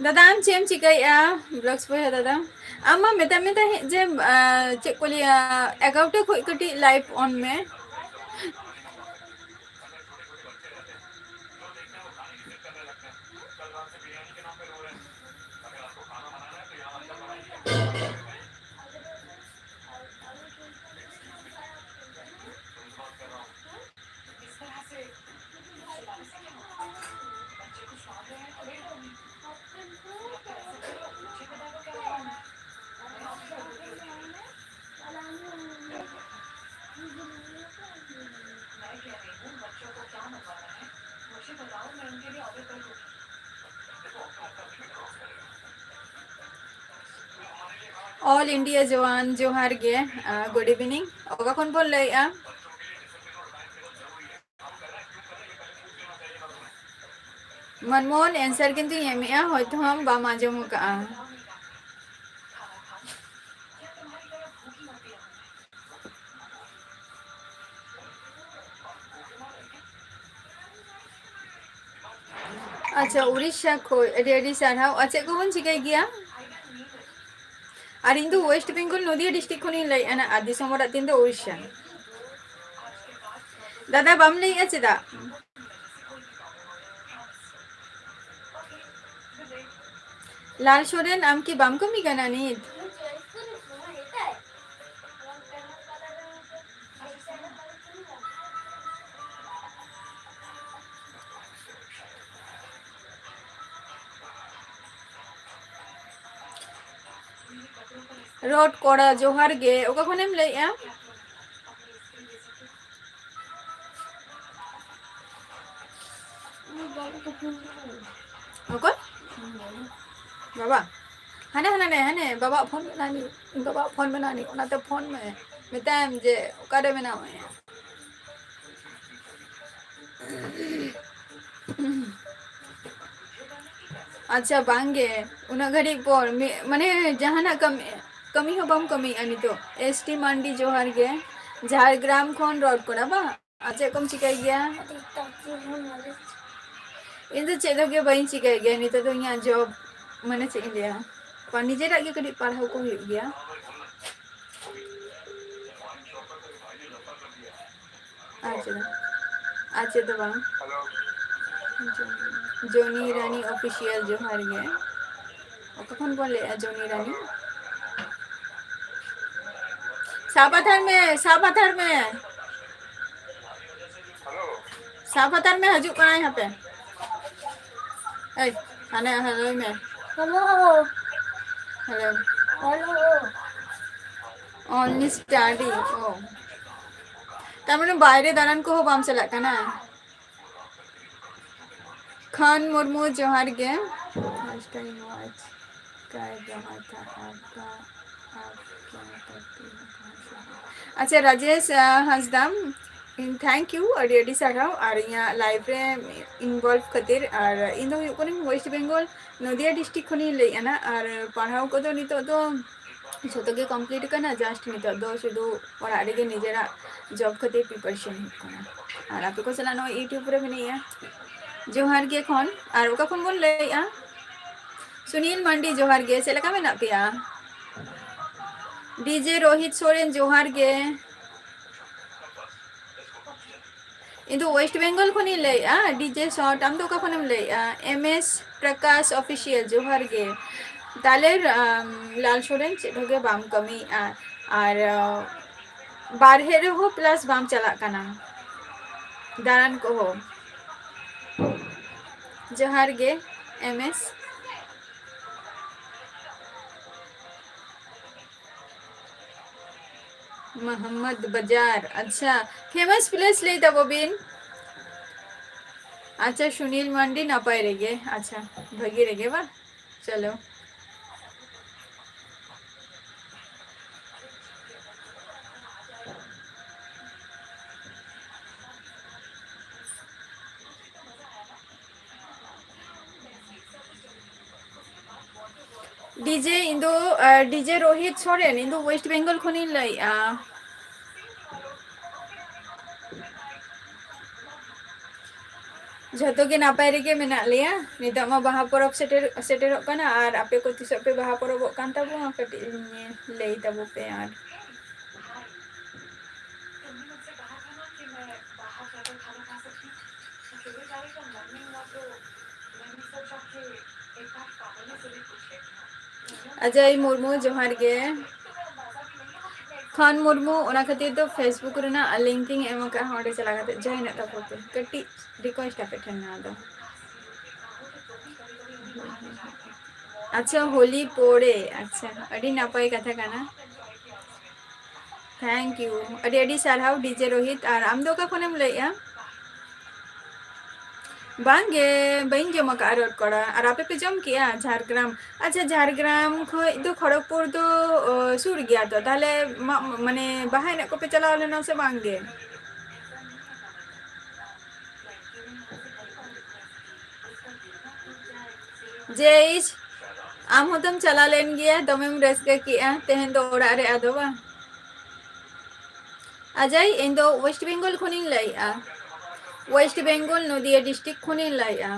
ᱫᱟᱫᱟ, ᱟᱢ ᱪᱮᱫ ᱮᱢ ᱪᱤᱠᱟᱹᱭᱮᱫᱼᱟ? Vlogs ᱵᱚᱭᱦᱟ ᱫᱟᱫᱟ, ᱟᱢ ᱢᱟ ᱢᱮᱛᱟᱜ ᱢᱮ ᱛᱟᱦᱮᱸᱫ ᱡᱮ, ᱟᱸ, ᱪᱮᱫ ᱠᱚ ᱞᱟᱹᱭᱟ, ᱮᱜᱟᱨᱚᱴᱟ ᱠᱷᱚᱡ ᱠᱟᱹᱴᱤᱡ live on ᱢᱮ᱾ All India ᱡᱚᱣᱟᱱ ᱡᱚᱦᱟᱨ ᱜᱮ, ᱟᱸ, good evening᱾ ᱚᱠᱟ ᱠᱷᱚᱱ ᱵᱚᱱ ᱞᱟᱹᱭᱮᱜᱼᱟ? ᱢᱚᱱᱢᱳᱦᱚᱱ, answer ᱠᱤᱱᱛᱩᱧ ᱮᱢᱮᱜᱼᱟ, ᱦᱚᱭᱛᱚ ᱟᱢ ᱵᱟᱢ ᱟᱸᱡᱚᱢ ᱟᱠᱟᱜᱼᱟ᱾ ᱟᱪᱪᱷᱟ, ᱩᱲᱤᱥᱥᱟ ᱠᱷᱚᱡ ᱟᱹᱰᱤ ᱟᱹᱰᱤ ᱥᱟᱨᱦᱟᱣ᱾ ᱟᱨ ᱪᱮᱫ ᱠᱚᱵᱚᱱ ᱪᱤᱠᱟᱹᱭ ᱜᱮᱭᱟ? ᱟᱨ ᱤᱧ ᱫᱚ West Bengal, ᱱᱚᱫᱤᱭᱟ district ᱠᱷᱚᱱᱤᱧ ᱞᱟᱹᱭᱮᱫᱼᱟ, ᱟᱨ ᱫᱤᱥᱚᱢ ᱚᱲᱟᱜ ᱛᱤᱧ ᱫᱚ ᱩᱲᱤᱥᱥᱟ᱾ ᱫᱟᱫᱟ, ᱵᱟᱢ ᱞᱟᱹᱭᱮᱫᱼᱟ ᱪᱮᱫᱟᱜ? ᱞᱟᱞ ᱥᱚᱨᱮᱱ, ᱟᱢ ᱠᱤ ᱵᱟᱢ ᱠᱟᱹᱢᱤ ᱠᱟᱱᱟ ᱱᱤᱛ? ᱨᱚᱰ ᱠᱚᱲᱟ, ᱡᱚᱦᱟᱨ ᱜᱮ᱾ ᱚᱠᱟ ᱠᱷᱚᱱᱮᱢ ᱞᱟᱹᱭᱮᱜᱼᱟ? ᱚᱠᱚᱭ? ᱵᱟᱵᱟ? ᱦᱟᱱᱮ, ᱦᱟᱱᱮ, ᱦᱟᱱᱮ, ᱵᱟᱵᱟᱣᱟᱜ ᱯᱷᱳᱱ ᱢᱮᱱᱟᱜᱼᱟ ᱱᱤᱡ, ᱵᱟᱵᱟᱣᱟᱜ ᱯᱷᱳᱱ ᱢᱮᱱᱟᱜᱼᱟ ᱱᱤᱡ, ᱚᱱᱟᱛᱮ ᱯᱷᱳᱱ ᱢᱮ, ᱢᱮᱛᱟᱭᱟᱢ ᱡᱮ ᱚᱠᱟᱨᱮ ᱢᱮᱱᱟᱢᱟ᱾ ᱟᱪᱪᱷᱟ, ᱵᱟᱝᱜᱮ, ᱩᱱᱟᱹᱜ ᱜᱷᱟᱹᱲᱤᱡ ᱯᱚᱨ ᱢᱤ-, ᱢᱟᱱᱮ ᱡᱟᱦᱟᱱᱟᱜ ᱠᱟᱹᱢᱤ, ᱠᱟᱹᱢᱤ ᱦᱚᱸ ᱵᱟᱢ ᱠᱟᱹᱢᱤᱭᱮᱫᱼᱟ ᱱᱤᱛᱚᱜ? ᱮᱥ ᱴᱤ ᱢᱟᱱᱰᱤ, ᱡᱚᱦᱟᱨ ᱜᱮ, ᱡᱷᱟᱲᱜᱨᱟᱢ ᱠᱷᱚᱱ ᱨᱚᱲ ᱠᱟᱱᱟ ᱵᱟᱝ? ᱟᱨ ᱪᱮᱫ ᱠᱚᱢ ᱪᱤᱠᱟᱹᱭ ᱜᱮᱭᱟ? ᱤᱧ ᱫᱚ ᱪᱮᱫ ᱦᱚᱸ ᱜᱮ ᱵᱟᱹᱧ ᱪᱤᱠᱟᱹᱭ ᱜᱮᱭᱟ ᱱᱤᱛᱚᱜ ᱫᱚ, ᱤᱧᱟᱹᱜ ᱡᱚᱵ, ᱢᱟᱱᱮ ᱪᱮᱫ ᱤᱧ ᱞᱟᱹᱭᱟ, ᱯᱟ-, ᱱᱤᱡᱮᱨᱟᱜ ᱜᱮ ᱠᱟᱹᱴᱤᱡ ᱯᱟᱲᱦᱟᱣ ᱠᱚ ᱦᱩᱭᱩᱜ ᱜᱮᱭᱟ᱾ ᱟᱨ ᱪᱮᱫ ᱦᱚᱸ, ᱟᱨ ᱪᱮᱫ ᱫᱚ ᱵᱟᱝ᱾ ᱡᱚᱱᱤ ᱨᱟᱱᱤ ᱚᱯᱷᱤᱥᱤᱭᱟᱞ, ᱡᱚᱦᱟᱨ ᱜᱮ᱾ ᱚᱠᱟ ᱠᱷᱚᱱ ᱵᱚᱱ ᱞᱟᱹᱭᱮᱫᱼᱟ ᱡᱚᱱᱤ ᱨᱟᱱᱤ? ᱥᱟᱵ ᱦᱟᱛᱟᱲ ᱢᱮ, ᱥᱟᱵ ᱦᱟᱛᱟᱲ ᱢᱮ, ᱥᱟᱵ ᱦᱟᱛᱟᱲ ᱢᱮ, ᱦᱤᱡᱩᱜ ᱠᱟᱱᱟᱭ ᱦᱟᱯᱮ᱾ ᱮᱭ, ᱦᱟᱱᱮ ᱦᱮᱞᱳᱭ ᱢᱮ᱾ Hello. Hello. Hello. Only study. ᱚ᱾ ᱛᱟᱨ ᱢᱟᱱᱮ ᱵᱟᱭᱨᱮ ᱫᱟᱬᱟᱱ ᱠᱚᱦᱚᱸ ᱵᱟᱢ ᱪᱟᱞᱟᱜ ᱠᱟᱱᱟ? ᱠᱷᱟᱱ ᱢᱩᱨᱢᱩ, ᱡᱚᱦᱟᱨ ᱜᱮ᱾ First time watch कर रहा था आपका, आप क्या करते हो, कहाँ से हो? ᱟᱪᱪᱷᱟ, ᱨᱟᱡᱮᱥ, ᱟ, ᱦᱟᱸᱥᱫᱟ, ᱤᱧ thank you, ᱟᱹᱰᱤ ᱟᱹᱰᱤ ᱥᱟᱨᱦᱟᱣ ᱟᱨ ᱤᱧᱟᱹᱜ live ᱨᱮ involve ᱠᱷᱟᱹᱛᱤᱨ᱾ ᱟᱨ ᱤᱧ ᱫᱚ ᱦᱩᱭᱩᱜ ᱠᱟᱹᱱᱟᱹᱧ West Bengal, ᱱᱚᱫᱤᱭᱟ district ᱠᱷᱚᱱᱤᱧ ᱞᱟᱹᱭᱮᱫᱼᱟ ᱱᱟᱜ᱾ ᱟᱨ ᱯᱟᱲᱦᱟᱣ ᱠᱚᱫᱚ ᱱᱤᱛᱚᱜ ᱫᱚ ᱡᱷᱚᱛᱚ ᱜᱮ complete ᱠᱟᱱᱟ, just ᱱᱤᱛᱚᱜ ᱫᱚ ᱥᱩᱫᱷᱩ ᱚᱲᱟᱜ ᱨᱮᱜᱮ ᱱᱤᱡᱮᱨᱟᱜ job ᱠᱷᱟᱹᱛᱤᱨ preparation ᱦᱩᱭᱩᱜ ᱠᱟᱱᱟ᱾ ᱟᱨ ᱟᱯᱮ ᱠᱚ ᱥᱟᱞᱟᱜ ᱱᱚᱜᱼᱚᱭ YouTube ᱨᱮ ᱢᱤᱱᱟᱹᱧᱟ᱾ ᱡᱚᱦᱟᱨ ᱜᱮ ᱠᱷᱚᱱ, ᱟᱨ ᱚᱠᱟ ᱠᱷᱚᱱ ᱵᱚᱱ ᱞᱟᱹᱭᱮᱫᱼᱟ? ᱥᱩᱱᱤᱞ ᱢᱟᱱᱰᱤ, ᱡᱚᱦᱟᱨ ᱜᱮ, ᱪᱮᱫ ᱞᱮᱠᱟ ᱢᱮᱱᱟᱜ ᱯᱮᱭᱟ? ᱰᱤᱡᱮ ᱨᱳᱦᱤᱛ ᱥᱚᱨᱮᱱ, ᱡᱚᱦᱟᱨ ᱜᱮ᱾ ᱤᱧ ᱫᱚ West Bengal ᱠᱷᱚᱱᱤᱧ ᱞᱟᱹᱭᱮᱫᱼᱟ, ᱰᱤᱡᱮ ᱥᱚᱴ, ᱟᱢ ᱫᱚ ᱚᱠᱟ ᱠᱷᱚᱱᱮᱢ ᱞᱟᱹᱭᱮᱫᱼᱟ? ᱮᱢ ᱮᱥ ᱯᱨᱟᱠᱟᱥ ᱚᱯᱷᱤᱥᱤᱭᱟᱞ, ᱡᱚᱦᱟᱨ ᱜᱮ᱾ ᱛᱟᱦᱞᱮ, ᱟᱢ, ᱞᱟᱞ ᱥᱚᱨᱮᱱ, ᱪᱮᱫ ᱦᱚᱸ ᱜᱮ ᱵᱟᱢ ᱠᱟᱹᱢᱤᱭᱮᱫᱼᱟ, ᱟᱨ, ᱟᱸ, ᱵᱟᱨᱦᱮ ᱨᱮᱦᱚᱸ plus ᱵᱟᱢ ᱪᱟᱞᱟᱜ ᱠᱟᱱᱟ ᱫᱟᱬᱟᱱ ᱠᱚᱦᱚᱸ᱾ ᱡᱚᱦᱟᱨ ᱜᱮ, ᱮᱢ ᱮᱥ᱾ ᱢᱚᱦᱚᱢᱢᱚᱫᱽ ᱵᱟᱡᱟᱨ, ᱟᱪᱪᱷᱟ, famous place ᱞᱟᱹᱭ ᱛᱟᱵᱚ ᱵᱤᱱ᱾ ᱟᱪᱪᱷᱟ, ᱥᱩᱱᱤᱞ ᱢᱟᱱᱰᱤ ᱱᱟᱯᱟᱭ ᱨᱮᱜᱮ, ᱟᱪᱪᱷᱟ, ᱵᱷᱟᱹᱜᱤ ᱨᱮᱜᱮ ᱵᱟ? ᱪᱚᱞᱚ᱾ DJ, ᱤᱧ ᱫᱚ, ᱟᱨ DJ ᱨᱳᱦᱤᱛ ᱥᱚᱨᱮᱱ, ᱤᱧ ᱫᱚ West Bengal ᱠᱷᱚᱱᱤᱧ ᱞᱟᱹᱭᱮᱜᱼᱟ᱾ ᱡᱷᱚᱛᱚ ᱜᱮ ᱱᱟᱯᱟᱭ ᱨᱮᱜᱮ ᱢᱮᱱᱟᱜ ᱞᱮᱭᱟ᱾ ᱱᱤᱛᱚᱜ ᱢᱟ ᱵᱟᱦᱟ ᱯᱚᱨᱚᱵᱽ ᱥᱮᱴᱮᱨ, ᱥᱮᱴᱮᱨᱚᱜ ᱠᱟᱱᱟ, ᱟᱨ ᱟᱯᱮ ᱠᱚ ᱛᱤᱥᱚᱜ ᱯᱮ ᱵᱟᱦᱟ ᱯᱚᱨᱚᱵᱚᱜ ᱠᱟᱱ ᱛᱟᱵᱚᱱᱟ, ᱠᱟᱹᱴᱤᱡ ᱞᱟᱹᱭ ᱛᱟᱵᱚ ᱯᱮ᱾ ᱟᱨ ᱚᱡᱚᱭ ᱢᱩᱨᱢᱩ, ᱡᱚᱦᱟᱨ ᱜᱮ᱾ ᱠᱷᱚᱱ ᱢᱩᱨᱢᱩ, ᱚᱱᱟ ᱠᱷᱟᱹᱛᱤᱨ ᱫᱚ Facebook ᱨᱮᱱᱟᱜ link ᱤᱧ ᱮᱢ ᱟᱠᱟᱫᱼᱟ, ᱚᱸᱰᱮ ᱪᱟᱞᱟᱣ ᱠᱟᱛᱮ join ᱚᱜ ᱛᱟᱵᱚ ᱯᱮ᱾ ᱠᱟᱹᱴᱤᱡ request ᱟᱯᱮ ᱴᱷᱮᱱ ᱱᱚᱣᱟ ᱫᱚ᱾ ᱟᱪᱪᱷᱟ, ᱦᱳᱞᱤ ᱯᱚᱨᱮ, ᱟᱪᱪᱷᱟ, ᱟᱹᱰᱤ ᱱᱟᱯᱟᱭ ᱠᱟᱛᱷᱟ ᱠᱟᱱᱟ᱾ Thank you, ᱟᱹᱰᱤ ᱟᱹᱰᱤ ᱥᱟᱨᱦᱟᱣ DJ ᱨᱳᱦᱤᱛ᱾ ᱟᱨ ᱟᱢ ᱫᱚ ᱚᱠᱟ ᱠᱷᱚᱱᱮᱢ ᱞᱟᱹᱭᱮᱜᱼᱟ? ᱵᱟᱝᱜᱮ, ᱵᱟᱹᱧ ᱡᱚᱢ ᱟᱠᱟᱫᱼᱟ ᱨᱚᱰ ᱠᱚᱲᱟ᱾ ᱟᱨ ᱟᱯᱮ ᱯᱮ ᱡᱚᱢ ᱠᱮᱜᱼᱟ ᱡᱷᱟᱲᱜᱨᱟᱢ? ᱟᱪᱪᱷᱟ, ᱡᱷᱟᱲᱜᱨᱟᱢ ᱠᱷᱚᱡ ᱫᱚ ᱠᱷᱚᱲᱚᱜᱽᱯᱩᱨ ᱫᱚ, ᱚ, ᱥᱩᱨ ᱜᱮᱭᱟ ᱛᱚ᱾ ᱛᱟᱦᱞᱮ ᱢᱟᱜ, ᱢᱟᱱᱮ, ᱵᱟᱦᱟ ᱮᱱᱮᱡ ᱠᱚᱯᱮ ᱪᱟᱞᱟᱣ ᱞᱮᱱᱟ ᱥᱮ ᱵᱟᱝ ᱜᱮ? ᱡᱮᱭᱥ, ᱟᱢ ᱦᱚᱸᱛᱚᱢ ᱪᱟᱞᱟᱣ ᱞᱮᱱ ᱜᱮᱭᱟ, ᱫᱚᱢᱮᱢ ᱨᱟᱹᱥᱠᱟᱹ ᱠᱮᱜᱼᱟ ᱛᱮᱦᱮᱧ ᱫᱚ ᱚᱲᱟᱜ ᱨᱮ ᱟᱫᱚ ᱵᱟᱝ? ᱟᱡᱟᱭ, ᱤᱧ ᱫᱚ West Bengal ᱠᱷᱚᱱᱤᱧ ᱞᱟᱹᱭᱮᱜᱼᱟ᱾ West Bengal, ᱱᱚᱫᱤᱭᱟ district ᱠᱷᱚᱱᱤᱧ ᱞᱟᱹᱭᱮᱜᱼᱟ᱾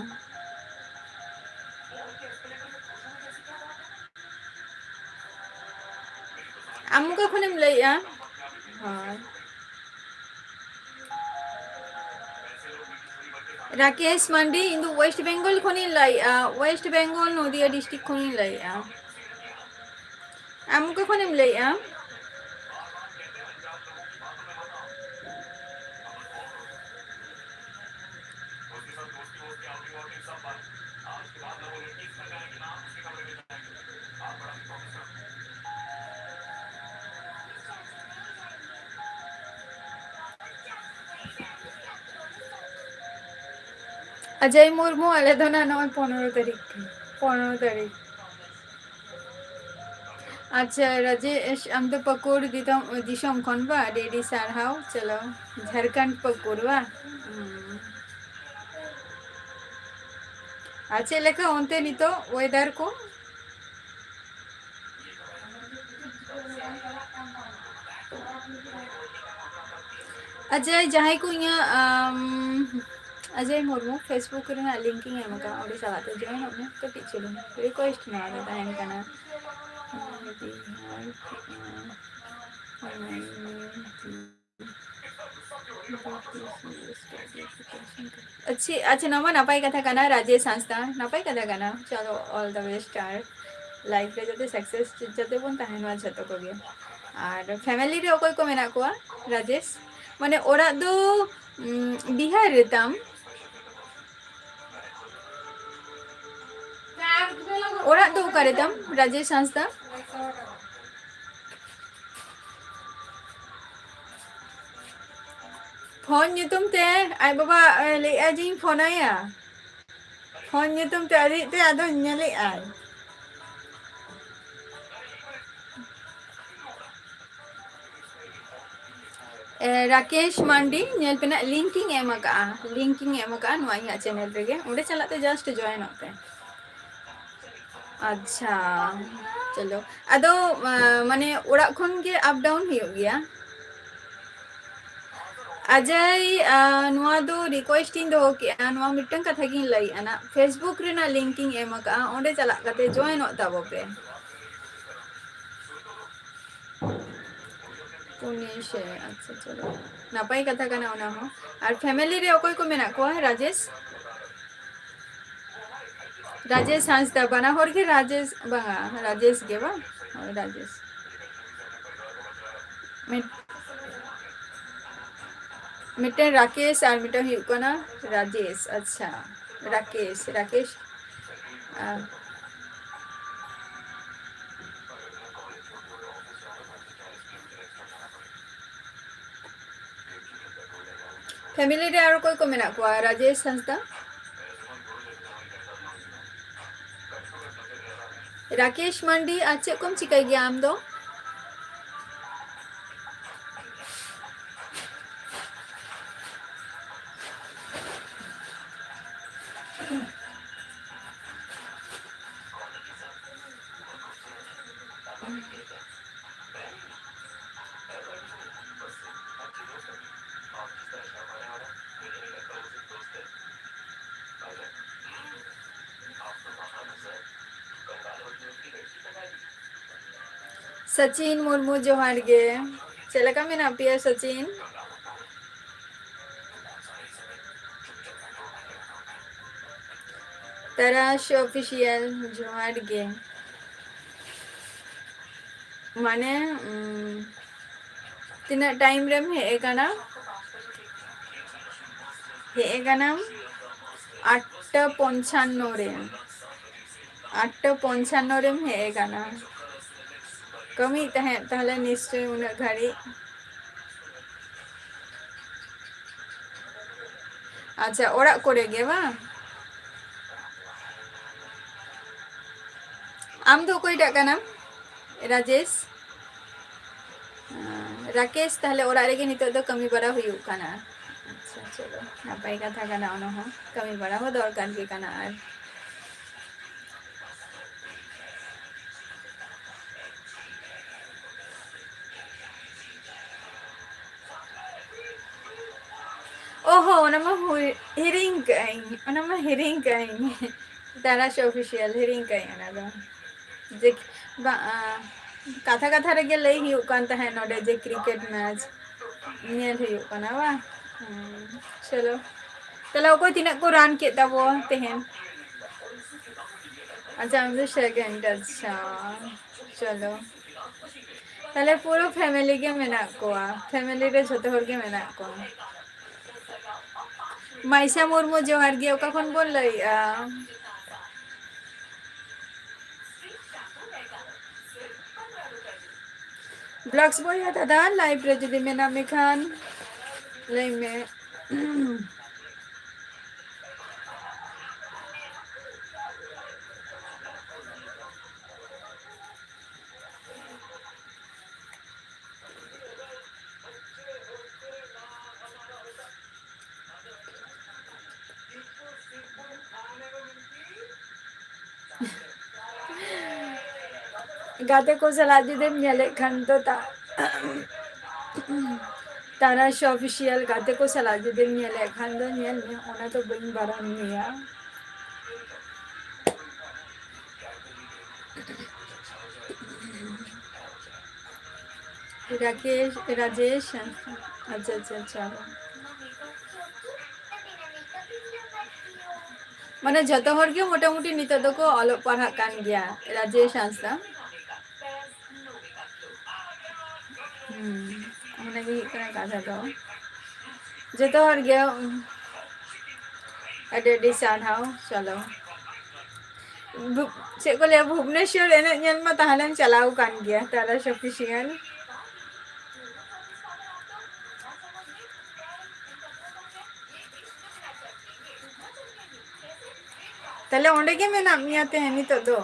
ᱟᱢ ᱚᱠᱟ ᱠᱷᱚᱱᱮᱢ ᱞᱟᱹᱭᱮᱜᱼᱟ? ᱦᱳᱭ᱾ ᱨᱟᱠᱮᱥ ᱢᱟᱱᱰᱤ, ᱤᱧ ᱫᱚ West Bengal ᱠᱷᱚᱱᱤᱧ ᱞᱟᱹᱭᱮᱜᱼᱟ, West Bengal, ᱱᱚᱫᱤᱭᱟ district ᱠᱷᱚᱱᱤᱧ ᱞᱟᱹᱭᱮᱜᱼᱟ᱾ ᱟᱢ ᱚᱠᱟ ᱠᱷᱚᱱᱮᱢ ᱞᱟᱹᱭᱮᱜᱼᱟ? ᱚᱡᱚᱭ ᱢᱩᱨᱢᱩ, ᱟᱞᱮ ᱫᱚ ᱱᱟᱜ ᱱᱚᱜᱼᱚᱭ ᱯᱚᱱᱨᱚ ᱛᱟᱹᱨᱤᱠᱷ, ᱯᱚᱱᱨᱚ ᱛᱟᱹᱨᱤᱠᱷ᱾ ᱟᱪᱪᱷᱟ, ᱨᱟᱡᱮᱥ, ᱟᱢ ᱫᱚ ᱯᱟᱹᱠᱩᱲ ᱫᱤᱫᱚᱢ, ᱫᱤᱥᱚᱢ ᱠᱷᱚᱱ ᱵᱟ? ᱟᱹᱰᱤ ᱟᱹᱰᱤ ᱥᱟᱨᱦᱟᱣ᱾ ᱪᱚᱞᱚ, ᱡᱷᱟᱲᱠᱷᱚᱸᱰ ᱯᱟᱹᱠᱩᱲ ᱵᱟ? ᱦᱩᱸ᱾ ᱟᱨ ᱪᱮᱫ ᱞᱮᱠᱟ ᱚᱱᱛᱮ ᱱᱤᱛᱚᱜ weather ᱠᱚ? ᱟᱡᱚᱭ, ᱡᱟᱦᱟᱸᱭ ᱠᱚ ᱤᱧᱟᱹᱜ, ᱟᱢ, ᱚᱡᱚᱭ ᱢᱩᱨᱢᱩ, Facebook ᱨᱮᱱᱟᱜ link ᱤᱧ ᱮᱢ ᱟᱠᱟᱫᱼᱟ, ᱚᱸᱰᱮ ᱪᱟᱞᱟᱜ ᱛᱮ join ᱚᱜ ᱢᱮ᱾ ᱠᱟᱹᱴᱤᱡ ᱪᱩᱞᱩᱝ request ᱱᱚᱣᱟ ᱫᱚ ᱛᱟᱦᱮᱱ ᱠᱟᱱᱟ᱾ ᱟᱪᱪᱷᱟ, ᱟᱪᱪᱷᱟ, ᱱᱚᱣᱟ ᱢᱟ ᱱᱟᱯᱟᱭ ᱠᱟᱛᱷᱟ ᱠᱟᱱᱟ, ᱨᱟᱡᱮᱥ ᱦᱟᱸᱥᱫᱟ, ᱱᱟᱯᱟᱭ ᱠᱟᱛᱷᱟ ᱠᱟᱱᱟ᱾ ᱪᱚᱞᱚ, all the best R life ᱨᱮ ᱡᱟᱛᱮ success ᱡᱟᱛᱮ ᱵᱚᱱ ᱛᱟᱦᱮᱱ ᱢᱟ ᱡᱷᱚᱛᱚ ᱠᱚᱜᱮ᱾ ᱟᱨ family ᱨᱮ ᱚᱠᱚᱭ ᱠᱚ ᱢᱮᱱᱟᱜ ᱠᱚᱣᱟ, ᱨᱟᱡᱮᱥ? ᱢᱟᱱᱮ, ᱚᱲᱟᱜ ᱫᱚ, ᱩᱢ, ᱵᱤᱦᱟᱨ ᱨᱮ ᱛᱟᱢ? ᱚᱲᱟᱜ ᱫᱚ ᱚᱠᱟᱨᱮ ᱛᱟᱢ, ᱨᱟᱡᱮᱥ ᱦᱟᱸᱥᱫᱟ? ᱯᱷᱳᱱ ᱧᱩᱛᱩᱢ ᱛᱮ ᱟᱡ ᱵᱟᱵᱟ, ᱮ, ᱞᱟᱹᱭᱮᱜᱼᱟ ᱡᱮᱧ ᱯᱷᱳᱱ ᱟᱭᱟ᱾ ᱯᱷᱳᱱ ᱧᱩᱛᱩᱢ ᱛᱮ ᱟᱹᱣᱨᱤ ᱛᱮ ᱟᱫᱚ ᱧᱮᱞᱮᱜᱼᱟᱭ᱾ ᱮ, ᱨᱟᱠᱮᱥ ᱢᱟᱱᱰᱤ, ᱧᱮᱞ ᱯᱮ ᱱᱟᱜ, link ᱤᱧ ᱮᱢ ᱟᱠᱟᱜᱼᱟ, link ᱤᱧ ᱮᱢ ᱟᱠᱟᱜᱼᱟ ᱱᱚᱣᱟ ᱤᱧᱟᱹᱜ channel ᱨᱮᱜᱮ, ᱚᱸᱰᱮ ᱪᱟᱞᱟᱜ ᱛᱮ just join ᱚᱜ ᱯᱮ᱾ ᱟᱪᱪᱷᱟ, ᱪᱚᱞᱚ᱾ ᱟᱫᱚ, ᱟ, ᱢᱟᱱᱮ, ᱚᱲᱟᱜ ᱠᱷᱚᱱ ᱜᱮ up down ᱦᱩᱭᱩᱜ ᱜᱮᱭᱟ? ᱟᱡᱟᱭ, ᱟ, ᱱᱚᱣᱟ ᱫᱚ request ᱤᱧ ᱫᱚᱦᱚ ᱠᱮᱜᱼᱟ, ᱱᱚᱣᱟ ᱢᱤᱫᱴᱟᱝ ᱠᱟᱛᱷᱟ ᱜᱤᱧ ᱞᱟᱹᱭᱮᱜᱼᱟ ᱱᱟᱜ, Facebook ᱨᱮᱱᱟᱜ link ᱤᱧ ᱮᱢ ᱟᱠᱟᱜᱼᱟ, ᱚᱸᱰᱮ ᱪᱟᱞᱟᱜ ᱠᱟᱛᱮ join ᱚᱜ ᱛᱟᱵᱚ ᱯᱮ᱾ ᱯᱩᱱᱭᱟᱹ ᱥᱮ, ᱟᱪᱪᱷᱟ, ᱪᱚᱞᱚ, ᱱᱟᱯᱟᱭ ᱠᱟᱛᱷᱟ ᱠᱟᱱᱟ ᱚᱱᱟ ᱦᱚᱸ᱾ ᱟᱨ family ᱨᱮ ᱚᱠᱚᱭ ᱠᱚ ᱢᱮᱱᱟᱜ ᱠᱚᱣᱟ, ᱨᱟᱡᱮᱥ? ᱨᱟᱡᱮᱥ ᱦᱟᱸᱥᱫᱟ, ᱵᱟᱱᱟ ᱦᱚᱲ ᱜᱮ ᱨᱟᱡᱮᱥ, ᱵᱟᱝᱟ, ᱨᱟᱡᱮᱥ ᱜᱮ ᱵᱟᱝ? ᱦᱳᱭ, ᱨᱟᱡᱮᱥ᱾ ᱢᱤᱫ-, ᱢᱤᱫᱴᱮᱱ ᱨᱟᱠᱮᱥ ᱟᱨ ᱢᱤᱫᱴᱮᱱ ᱦᱩᱭᱩᱜ ᱠᱟᱱᱟ ᱨᱟᱡᱮᱥ᱾ ᱟᱪᱪᱷᱟ, ᱨᱟᱠᱮᱥ, ᱨᱟᱠᱮᱥ᱾ ᱟᱨ family ᱨᱮ ᱟᱨ ᱚᱠᱚᱭ ᱠᱚ ᱢᱮᱱᱟᱜ ᱠᱚᱣᱟ? ᱨᱟᱡᱮᱥ ᱦᱟᱸᱥᱫᱟ? ᱨᱟᱠᱮᱥ ᱢᱟᱱᱰᱤ, ᱟᱨ ᱪᱮᱫ ᱠᱚᱢ ᱪᱤᱠᱟᱹᱭ ᱜᱮᱭᱟ ᱟᱢ ᱫᱚ? ᱥᱟᱪᱤᱱ ᱢᱩᱨᱢᱩ, ᱡᱚᱦᱟᱨ ᱜᱮ᱾ ᱪᱮᱫ ᱞᱮᱠᱟ ᱢᱮᱱᱟᱜ ᱯᱮᱭᱟ, ᱥᱟᱪᱤᱱ? ᱛᱟᱨᱟᱥ ᱚᱯᱷᱤᱥᱤᱭᱟᱞ, ᱡᱚᱦᱟᱨ ᱜᱮ᱾ ᱢᱟᱱᱮ, ᱩᱢ, ᱛᱤᱱᱟᱹᱜ ᱴᱟᱭᱤᱢ ᱨᱮᱢ ᱦᱮᱡ ᱟᱠᱟᱱᱟ? ᱦᱮᱡ ᱟᱠᱟᱱᱟᱢ ᱟᱴᱴᱟ ᱯᱚᱧᱪᱟᱱᱱᱚ ᱨᱮ᱾ ᱟᱴᱴᱟ ᱯᱚᱧᱪᱟᱱᱱᱚ ᱨᱮᱢ ᱦᱮᱡ ᱟᱠᱟᱱᱟ᱾ ᱠᱟᱹᱢᱤᱭᱮᱫ ᱛᱟᱦᱮᱸᱫ ᱛᱟᱦᱞᱮ ᱱᱤᱥᱪᱚᱭ ᱩᱱᱟᱹᱜ ᱜᱷᱟᱹᱲᱤᱡ᱾ ᱟᱪᱪᱷᱟ, ᱚᱲᱟᱜ ᱠᱚᱨᱮ ᱜᱮ ᱵᱟᱝ? ᱟᱢ ᱫᱚ ᱚᱠᱚᱭᱴᱟᱜ ᱠᱟᱱᱟᱢ? ᱨᱟᱡᱮᱥ? ᱨᱟᱠᱮᱥ, ᱛᱟᱦᱞᱮ ᱚᱲᱟᱜ ᱨᱮᱜᱮ ᱱᱤᱛᱚᱜ ᱫᱚ ᱠᱟᱹᱢᱤ ᱵᱟᱲᱟ ᱦᱩᱭᱩᱜ ᱠᱟᱱᱟ᱾ ᱟᱪᱪᱷᱟ, ᱪᱚᱞᱚ, ᱱᱟᱯᱟᱭ ᱠᱟᱛᱷᱟ ᱠᱟᱱᱟ ᱚᱱᱟ ᱦᱚᱸ, ᱠᱟᱹᱢᱤ ᱵᱟᱲᱟ ᱦᱚᱸ ᱫᱚᱨᱠᱟᱨ ᱜᱮ ᱠᱟᱱᱟ᱾ ᱟᱨ ᱚ ᱦᱚᱸ, ᱚᱱᱟ ᱢᱟ ᱦᱩᱭ, ᱦᱤᱲᱤᱧ ᱠᱟᱜ ᱟᱹᱧ, ᱚᱱᱟ ᱢᱟ ᱦᱤᱲᱤᱧ ᱠᱟᱜ ᱟᱹᱧ᱾ ᱛᱟᱨᱟᱥ ᱚᱯᱷᱤᱥᱤᱭᱟᱞ, ᱦᱤᱲᱤᱧ ᱠᱟᱜ ᱟᱹᱧ ᱚᱱᱟ ᱫᱚ᱾ ᱡᱮ, ᱵᱟ-, ᱟ, ᱠᱟᱛᱷᱟ ᱠᱟᱛᱷᱟ ᱨᱮᱜᱮ ᱞᱟᱹᱭ ᱦᱩᱭᱩᱜ ᱠᱟᱱ ᱛᱟᱦᱮᱸᱫ ᱱᱚᱰᱮ ᱡᱮ ᱠᱨᱤᱠᱮᱴ ᱢᱮᱪ ᱧᱮᱞ ᱦᱩᱭᱩᱜ ᱠᱟᱱᱟ, ᱵᱟᱝ? ᱦᱩᱸ, ᱪᱚᱞᱚ᱾ ᱛᱟᱦᱞᱮ ᱚᱠᱚᱭ ᱛᱤᱱᱟᱹᱜ ᱠᱚ ᱨᱟᱱ ᱠᱮᱫ ᱛᱟᱵᱚ ᱛᱮᱦᱮᱧ? ᱟᱪᱪᱷᱟ, ᱟᱢ ᱫᱚ ᱥᱮᱠᱮᱱᱰ, ᱟᱪᱪᱷᱟ᱾ ᱪᱚᱞᱚ᱾ ᱛᱟᱦᱞᱮ ᱯᱩᱨᱟᱹ ᱯᱷᱮᱢᱮᱞᱤ ᱜᱮ ᱢᱮᱱᱟᱜ ᱠᱚᱣᱟ, ᱯᱷᱮᱢᱮᱞᱤ ᱨᱮ ᱡᱷᱚᱛᱚ ᱦᱚᱲ ᱜᱮ ᱢᱮᱱᱟᱜ ᱠᱚᱣᱟ᱾ ᱢᱟᱭᱥᱟ ᱢᱩᱨᱢᱩ, ᱡᱚᱦᱟᱨ ᱜᱮ, ᱚᱠᱟ ᱠᱷᱚᱱ ᱵᱚᱱ ᱞᱟᱹᱭᱮᱜᱼᱟ? ᱵᱞᱚᱜᱥ ᱵᱚᱭᱦᱟ ᱫᱟᱫᱟ, ᱞᱟᱭᱤᱵᱷ ᱨᱮ ᱡᱩᱫᱤ ᱢᱮᱱᱟᱜ ᱢᱮᱠᱷᱟᱱ ᱞᱟᱹᱭ ᱢᱮ᱾ ᱜᱟᱛᱮ ᱠᱚ ᱥᱟᱞᱟᱜ ᱡᱩᱫᱤᱢ ᱧᱮᱞᱮᱫ ᱠᱷᱟᱱ ᱫᱚ ᱛᱟ-, ᱛᱟᱨᱟᱥ ᱚᱯᱷᱤᱥᱤᱭᱟᱞ ᱜᱟᱛᱮ ᱠᱚ ᱥᱟᱞᱟᱜ ᱡᱩᱫᱤᱢ ᱧᱮᱞᱮᱫ ᱠᱷᱟᱱ ᱫᱚ ᱧᱮᱞ ᱢᱮ, ᱚᱱᱟ ᱫᱚ ᱵᱟᱹᱧ ᱵᱟᱨᱚᱱ ᱢᱮᱭᱟ᱾ ᱨᱟᱠᱮᱥ, ᱨᱟᱡᱮᱥ, ᱟᱪᱪᱷᱟ, ᱟᱪᱪᱷᱟ, ᱟᱪᱪᱷᱟ᱾ ᱢᱟᱱᱮ ᱡᱚᱛᱚ ᱦᱚᱲ ᱜᱮ ᱢᱚᱴᱟᱢᱩᱴᱤ ᱱᱤᱛᱚᱜ ᱫᱚᱠᱚ ᱚᱞᱚᱜ ᱯᱟᱲᱦᱟᱜ ᱠᱟᱱ ᱜᱮᱭᱟ, ᱨᱟᱡᱮᱥ ᱦᱟᱸᱥᱫᱟ᱾ ᱦᱩᱸ, ᱚᱱᱟᱜᱮ ᱦᱩᱭᱩᱜ ᱠᱟᱱᱟ ᱠᱟᱛᱷᱟ ᱫᱚ᱾ ᱡᱚᱛᱚ ᱦᱚᱲ ᱜᱮ, ᱩᱸ, ᱟᱹᱰᱤ ᱟᱹᱰᱤ ᱥᱟᱨᱦᱟᱣ᱾ ᱪᱚᱞᱚ, ᱵᱷᱩᱵ-, ᱪᱮᱫ ᱠᱚ ᱞᱟᱹᱭᱟ, ᱵᱷᱩᱵᱽᱱᱮᱥᱚᱨ ᱮᱱᱮᱡ ᱧᱮᱞ ᱢᱟ ᱛᱟᱦᱞᱮᱢ ᱪᱟᱞᱟᱣ ᱠᱟᱱ ᱜᱮᱭᱟ, ᱛᱟᱨᱟᱥ ᱚᱯᱷᱤᱥᱤᱭᱟᱞ᱾ ᱛᱟᱦᱞᱮ ᱚᱸᱰᱮ ᱜᱮ ᱢᱮᱱᱟᱜ ᱢᱮᱭᱟ ᱛᱟᱦᱮᱸ ᱱᱤᱛᱚᱜ ᱫᱚ?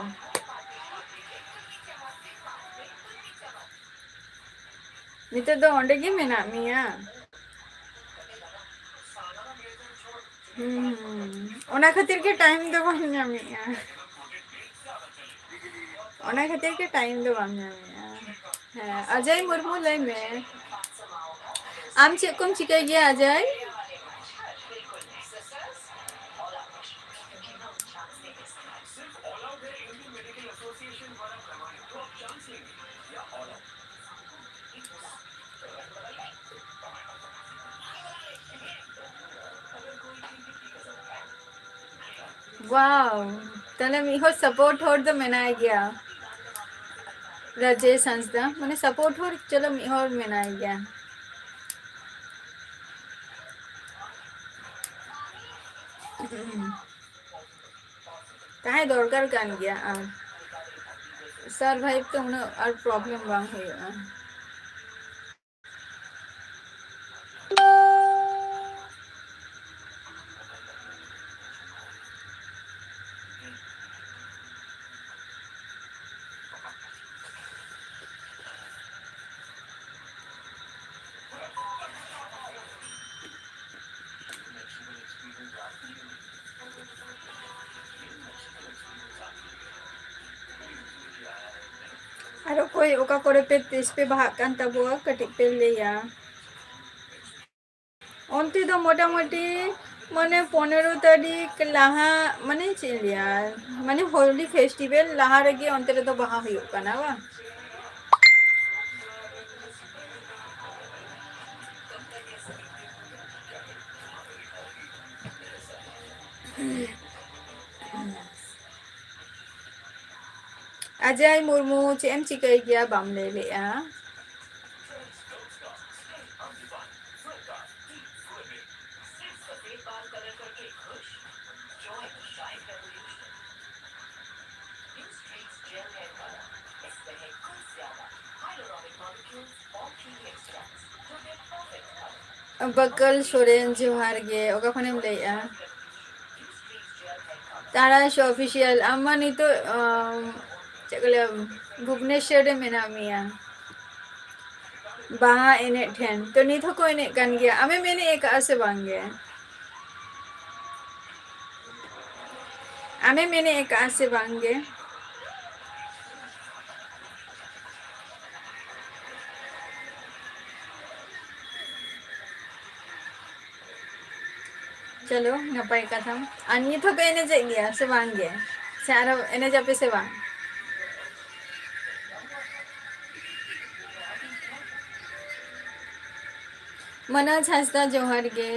ᱱᱤᱛᱚᱜ ᱫᱚ ᱚᱸᱰᱮ ᱜᱮ ᱢᱮᱱᱟᱜ ᱢᱮᱭᱟ? ᱦᱩᱸ, ᱦᱩᱸ᱾ ᱚᱱᱟ ᱠᱷᱟᱹᱛᱤᱨ ᱜᱮ ᱴᱟᱭᱤᱢ ᱫᱚ ᱵᱟᱢ ᱧᱟᱢᱮᱜᱼᱟ᱾ ᱚᱱᱟ ᱠᱷᱟᱹᱛᱤᱨ ᱜᱮ ᱴᱟᱭᱤᱢ ᱫᱚ ᱵᱟᱢ ᱧᱟᱢᱮᱜᱼᱟ᱾ ᱦᱮᱸ, ᱚᱡᱚᱭ ᱢᱩᱨᱢᱩ, ᱞᱟᱹᱭ ᱢᱮ, ᱟᱢ ᱪᱮᱫ ᱠᱚᱢ ᱪᱤᱠᱟᱹᱭ ᱜᱮᱭᱟ, ᱚᱡᱚᱭ? Wow, ᱛᱟᱦᱞᱮ ᱢᱤᱫ ᱦᱚᱲ support ᱦᱚᱲ ᱫᱚ ᱢᱮᱱᱟᱭ ᱜᱮᱭᱟ᱾ ᱨᱟᱡᱮᱥ ᱦᱟᱸᱥᱫᱟ, ᱢᱟᱱᱮ, support ᱦᱚᱲ, ᱪᱚᱞᱚ, ᱢᱤᱫ ᱦᱚᱲ ᱢᱮᱱᱟᱭ ᱜᱮᱭᱟ᱾ ᱛᱟᱦᱮᱸ ᱫᱚᱨᱠᱟᱨ ᱠᱟᱱ ᱜᱮᱭᱟ, ᱟᱨ survive ᱛᱮ ᱩᱱᱟᱹᱜ ᱟᱨ problem ᱵᱟᱝ ᱦᱩᱭᱩᱜᱼᱟ᱾ ᱟᱨ ᱚᱠᱚᱭ ᱚᱠᱟ ᱠᱚᱨᱮ ᱯᱮ ᱛᱤᱥ ᱯᱮ ᱵᱟᱦᱟᱜ ᱠᱟᱱ ᱛᱟᱵᱚᱣᱟ, ᱠᱟᱹᱴᱤᱡ ᱯᱮ ᱞᱟᱹᱭᱟ᱾ ᱚᱱᱛᱮ ᱫᱚ ᱢᱚᱴᱟᱢᱩᱴᱤ ᱢᱟᱱᱮ ᱯᱚᱱᱮᱨᱚ ᱛᱟᱹᱨᱤᱠᱷ ᱞᱟᱦᱟ, ᱢᱟᱱᱮ ᱪᱮᱫ ᱤᱧ ᱞᱟᱹᱭᱟ, ᱢᱟᱱᱮ ᱦᱳᱞᱤ ᱯᱷᱮᱥᱴᱤᱵᱮᱞ ᱞᱟᱦᱟ ᱨᱮᱜᱮ ᱚᱱᱛᱮ ᱨᱮᱫᱚ ᱵᱟᱦᱟ ᱦᱩᱭᱩᱜ ᱠᱟᱱᱟ ᱵᱟᱝ? ᱟᱡᱟᱭ ᱢᱩᱨᱢᱩ, ᱪᱮᱫ ᱮᱢ ᱪᱤᱠᱟᱹᱭ ᱜᱮᱭᱟ, ᱵᱟᱢ ᱞᱟᱹᱭ ᱞᱮᱜᱼᱟ? ᱵᱟᱠᱟᱞ ᱥᱚᱨᱮᱱ, ᱡᱚᱦᱟᱨ ᱜᱮ᱾ ᱚᱠᱟ ᱠᱷᱚᱱᱮᱢ ᱞᱟᱹᱭᱮᱜᱼᱟ? ᱛᱟᱨᱟᱥ ᱚᱯᱷᱤᱥᱤᱭᱟᱞ, ᱟᱢ ᱢᱟ ᱱᱤᱛᱚᱜ, ᱟᱢ, ᱪᱮᱫ ᱠᱚ ᱞᱟᱹᱭᱟ, ᱵᱷᱩᱵᱽᱱᱮᱥᱚᱨ ᱨᱮ ᱢᱮᱱᱟᱜ ᱢᱮᱭᱟ ᱵᱟᱦᱟ ᱮᱱᱮᱡ ᱴᱷᱮᱱ᱾ ᱛᱚ, ᱱᱤᱛ ᱦᱚᱸᱠᱚ ᱮᱱᱮᱡ ᱠᱟᱱ ᱜᱮᱭᱟ᱾ ᱟᱢᱮᱢ ᱮᱱᱮᱡ ᱟᱠᱟᱫᱼᱟ ᱥᱮ ᱵᱟᱝ ᱜᱮ? ᱟᱢᱮᱢ ᱮᱱᱮᱡ ᱟᱠᱟᱫᱼᱟ ᱥᱮ ᱵᱟᱝ ᱜᱮ? ᱪᱚᱞᱚ, ᱱᱟᱯᱟᱭ ᱠᱟᱛᱷᱟ᱾ ᱟᱨ ᱱᱤᱛ ᱦᱚᱸᱯᱮ ᱮᱱᱮᱡᱮᱫ ᱜᱮᱭᱟ ᱥᱮ ᱵᱟᱝ ᱜᱮ? ᱥᱮ ᱟᱨᱚ ᱮᱱᱮᱡ ᱟᱯᱮ ᱥᱮ ᱵᱟᱝ? ᱢᱚᱱᱳᱡᱽ ᱦᱟᱸᱥᱫᱟ, ᱡᱚᱦᱟᱨ ᱜᱮ᱾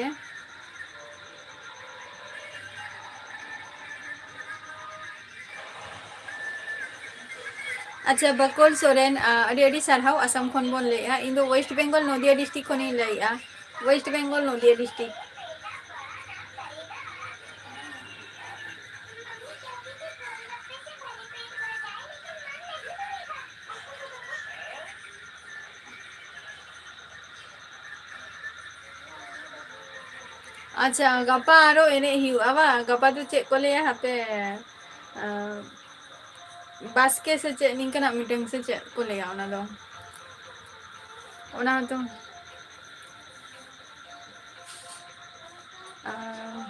ᱟᱪᱪᱷᱟ, ᱵᱟᱠᱚᱞ ᱥᱚᱨᱮᱱ, ᱟ, ᱟᱹᱰᱤ ᱟᱹᱰᱤ ᱥᱟᱨᱦᱟᱣ, ᱟᱥᱟᱢ ᱠᱷᱚᱱ ᱵᱚᱱ ᱞᱟᱹᱭᱮᱜᱼᱟ᱾ ᱤᱧ ᱫᱚ ᱳᱭᱮᱥᱴ ᱵᱮᱝᱜᱚᱞ, ᱱᱚᱫᱤᱭᱟ ᱰᱤᱥᱴᱨᱤᱠᱴ ᱠᱷᱚᱱᱤᱧ ᱞᱟᱹᱭᱮᱜᱼᱟ᱾ ᱳᱭᱮᱥᱴ ᱵᱮᱝᱜᱚᱞ, ᱱᱚᱫᱤᱭᱟ ᱰᱤᱥᱴᱨᱤᱠᱴ᱾ ᱟᱪᱪᱷᱟ, ᱜᱟᱯᱟ ᱟᱨᱚ ᱮᱱᱮᱡ ᱦᱩᱭᱩᱜᱼᱟ ᱵᱟᱝ? ᱜᱟᱯᱟ ᱫᱚ ᱪᱮᱫ ᱠᱚ ᱞᱟᱹᱭᱟ ᱦᱟᱯᱮ, ᱟᱸ, ᱵᱟᱥᱠᱮ ᱥᱮ ᱪᱮᱫ ᱱᱤᱝᱠᱟᱹᱱᱟᱜ ᱢᱤᱫᱴᱟᱝ ᱥᱮ ᱪᱮᱫ ᱠᱚ ᱞᱟᱹᱭᱟ ᱚᱱᱟ ᱫᱚ? ᱚᱱᱟ ᱦᱚᱸᱛᱚ, ᱟᱸ,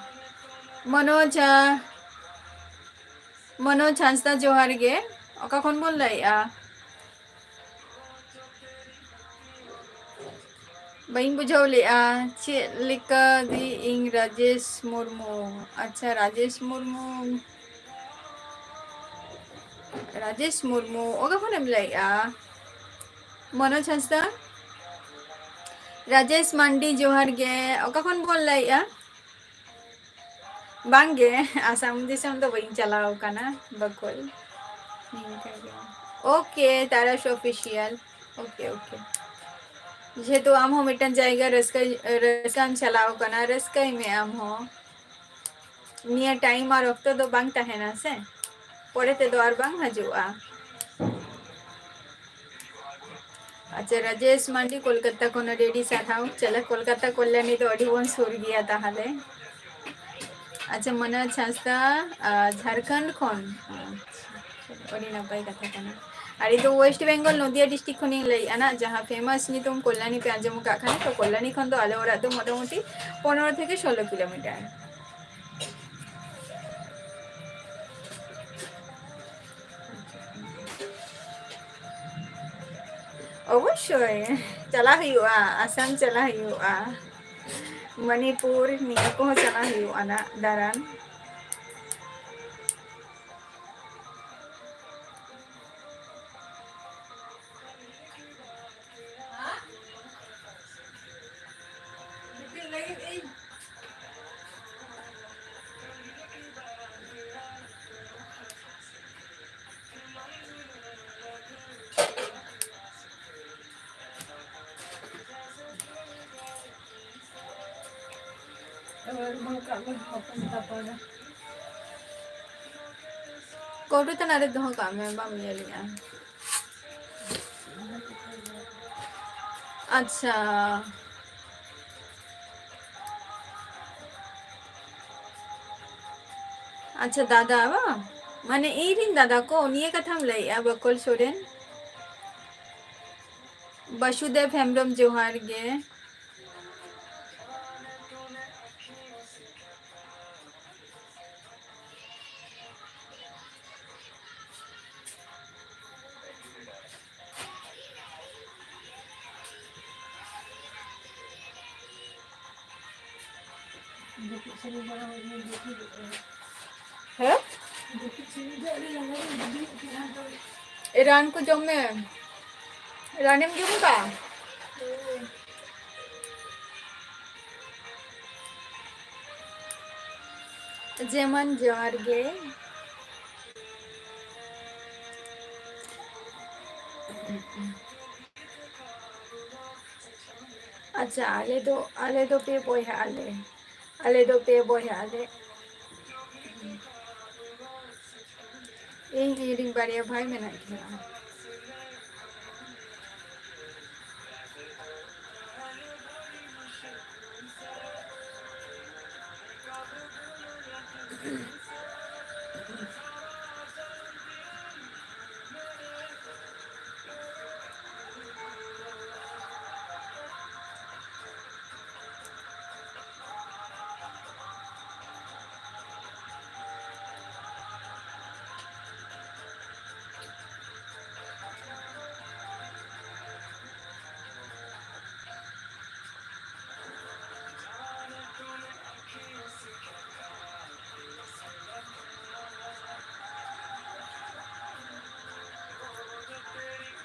ᱢᱚᱱᱳᱡᱽ, ᱟᱸ, ᱢᱚᱱᱳᱡᱽ ᱦᱟᱸᱥᱫᱟ, ᱡᱚᱦᱟᱨ ᱜᱮ᱾ ᱚᱠᱟ ᱠᱷᱚᱱ ᱵᱚᱱ ᱞᱟᱹᱭᱮᱜᱼᱟ? ᱵᱟᱹᱧ ᱵᱩᱡᱷᱟᱹᱣ ᱞᱮᱜᱼᱟ᱾ ᱪᱮᱫ ᱞᱮᱠᱟ ᱫᱤ? ᱤᱧ ᱨᱟᱡᱮᱥ ᱢᱩᱨᱢᱩ᱾ ᱟᱪᱪᱷᱟ, ᱨᱟᱡᱮᱥ ᱢᱩᱨᱢᱩ᱾ ᱨᱟᱡᱮᱥ ᱢᱩᱨᱢᱩ, ᱚᱠᱟ ᱠᱷᱚᱱᱮᱢ ᱞᱟᱹᱭᱮᱜᱼᱟ? ᱢᱚᱱᱳᱡᱽ ᱦᱟᱸᱥᱫᱟ᱾ ᱨᱟᱡᱮᱥ ᱢᱟᱱᱰᱤ, ᱡᱚᱦᱟᱨ ᱜᱮ᱾ ᱚᱠᱟ ᱠᱷᱚᱱ ᱵᱚᱱ ᱞᱟᱹᱭᱮᱜᱼᱟ? ᱵᱟᱝᱜᱮ, ᱟᱥᱟᱢ ᱫᱤᱥᱚᱢ ᱫᱚ ᱵᱟᱹᱧ ᱪᱟᱞᱟᱣ ᱠᱟᱱᱟ, ᱵᱟᱠᱚᱞ᱾ ᱱᱤᱝᱠᱟᱹ ᱜᱮ᱾ ᱳᱠᱮ, ᱛᱟᱨᱟᱥ ᱚᱯᱷᱤᱥᱤᱭᱟᱞ᱾ Okay, okay. ᱡᱮᱦᱮᱛᱩ ᱟᱢ ᱦᱚᱸ ᱢᱤᱫᱴᱟᱝ ᱡᱟᱭᱜᱟ ᱨᱟᱹᱥᱠᱟᱹ, ᱨᱟᱹᱥᱠᱟᱹᱢ ᱪᱟᱞᱟᱣ ᱠᱟᱱᱟ, ᱨᱟᱹᱥᱠᱟᱹᱭ ᱢᱮ ᱟᱢ ᱦᱚᱸ᱾ ᱱᱤᱭᱟᱹ ᱴᱟᱭᱤᱢ ᱟᱨ ᱚᱠᱛᱚ ᱫᱚ ᱵᱟᱝ ᱛᱟᱦᱮᱱᱟ ᱥᱮ, ᱯᱚᱨᱮ ᱛᱮᱫᱚ ᱟᱨ ᱵᱟᱝ ᱦᱤᱡᱩᱜᱼᱟ᱾ ᱟᱪᱪᱷᱟ, ᱨᱟᱡᱮᱥ ᱢᱟᱱᱰᱤ, ᱠᱳᱞᱠᱟᱛᱟ ᱠᱷᱚᱱ ᱟᱹᱰᱤ ᱟᱹᱰᱤ ᱥᱟᱨᱦᱟᱣ᱾ ᱪᱟᱞᱟ, ᱠᱳᱞᱠᱟᱛᱟ ᱠᱚᱞᱭᱟᱱᱤ ᱫᱚ ᱟᱹᱰᱤ ᱵᱚᱱ ᱥᱩᱨ ᱜᱮᱭᱟ ᱛᱟᱦᱚᱞᱮ᱾ ᱟᱪᱪᱷᱟ, ᱢᱚᱱᱳᱡᱽ ᱦᱟᱸᱥᱫᱟ, ᱟᱨ, ᱡᱷᱟᱲᱠᱷᱚᱸᱰ ᱠᱷᱚᱱ᱾ ᱟᱪᱪᱷᱟ, ᱟᱹᱰᱤ ᱱᱟᱯᱟᱭ ᱠᱟᱛᱷᱟ ᱠᱟᱱᱟ᱾ ᱟᱨ ᱤᱧ ᱫᱚ ᱳᱭᱮᱥᱴ ᱵᱮᱝᱜᱚᱞ, ᱱᱚᱫᱤᱭᱟ ᱰᱤᱥᱴᱨᱤᱠᱴ ᱠᱷᱚᱱᱤᱧ ᱞᱟᱹᱭᱮᱫᱼᱟ ᱱᱟᱜ, ᱡᱟᱦᱟᱸ ᱯᱷᱮᱢᱟᱥ ᱧᱩᱛᱩᱢ ᱠᱚᱞᱭᱟᱱᱤ ᱯᱮ ᱟᱸᱡᱚᱢ ᱟᱠᱟᱫ ᱠᱷᱟᱱ, ᱛᱚ ᱠᱚᱞᱭᱟᱱᱤ ᱠᱷᱚᱱ ᱫᱚ ᱟᱞᱮ ᱚᱲᱟᱜ ᱫᱚ ᱢᱚᱴᱟᱢᱩᱴᱤ ᱯᱚᱱᱨᱚ ᱛᱷᱮᱠᱮ ᱥᱳᱞᱳ ᱠᱤᱞᱳᱢᱤᱴᱟᱨ᱾ ᱚᱵᱚᱥᱥᱳᱭ, ᱪᱟᱞᱟᱜ ᱦᱩᱭᱩᱜᱼᱟ, ᱟᱥᱟᱢ ᱪᱟᱞᱟᱜ ᱦᱩᱭᱩᱜᱼᱟ, ᱢᱚᱱᱤᱯᱩᱨ, ᱱᱤᱭᱟᱹ ᱠᱚᱦᱚᱸ ᱪᱟᱞᱟᱜ ᱦᱩᱭᱩᱜᱼᱟ ᱱᱟᱜ ᱫᱟᱬᱟᱱ᱾ ᱠᱚᱣᱴᱚ ᱛᱟᱱᱟ ᱨᱮ ᱫᱚᱦᱚ ᱠᱟᱜ ᱢᱮ, ᱵᱟᱢ ᱧᱮᱞᱮᱜᱼᱟ᱾ ᱟᱪᱪᱷᱟ, ᱟᱪᱪᱷᱟ, ᱫᱟᱫᱟ ᱵᱟᱝ? ᱢᱟᱱᱮ ᱤᱧ ᱨᱤᱱ ᱫᱟᱫᱟ ᱠᱚ, ᱱᱤᱭᱟᱹ ᱠᱟᱛᱷᱟᱢ ᱞᱟᱹᱭᱮᱜᱼᱟ, ᱵᱟᱠᱚᱞ ᱥᱚᱨᱮᱱ? ᱵᱟᱥᱩᱫᱮᱵ ᱦᱮᱢᱵᱨᱚᱢ, ᱡᱚᱦᱟᱨ ᱜᱮ᱾ ᱦᱮᱸ? ᱨᱟᱱ ᱠᱚ ᱡᱚᱢ ᱢᱮ᱾ ᱨᱟᱱᱮᱢ ᱡᱚᱢ ᱠᱟᱜᱼᱟ? ᱡᱮᱢᱚᱱ ᱡᱚᱦᱟᱨ ᱜᱮ᱾ ᱟᱪᱪᱷᱟ, ᱟᱞᱮ ᱫᱚ, ᱟᱞᱮ ᱫᱚ ᱯᱮ ᱵᱚᱭᱦᱟᱜ ᱟᱞᱮ᱾ ᱟᱞᱮ ᱫᱚ ᱯᱮ ᱵᱚᱭᱦᱟᱜ ᱟᱞᱮ᱾ ᱤᱧ, ᱤᱧ ᱨᱮᱱ ᱵᱟᱨᱭᱟ ᱵᱷᱟᱭ ᱢᱮᱱᱟᱜ ᱠᱤᱱᱟ᱾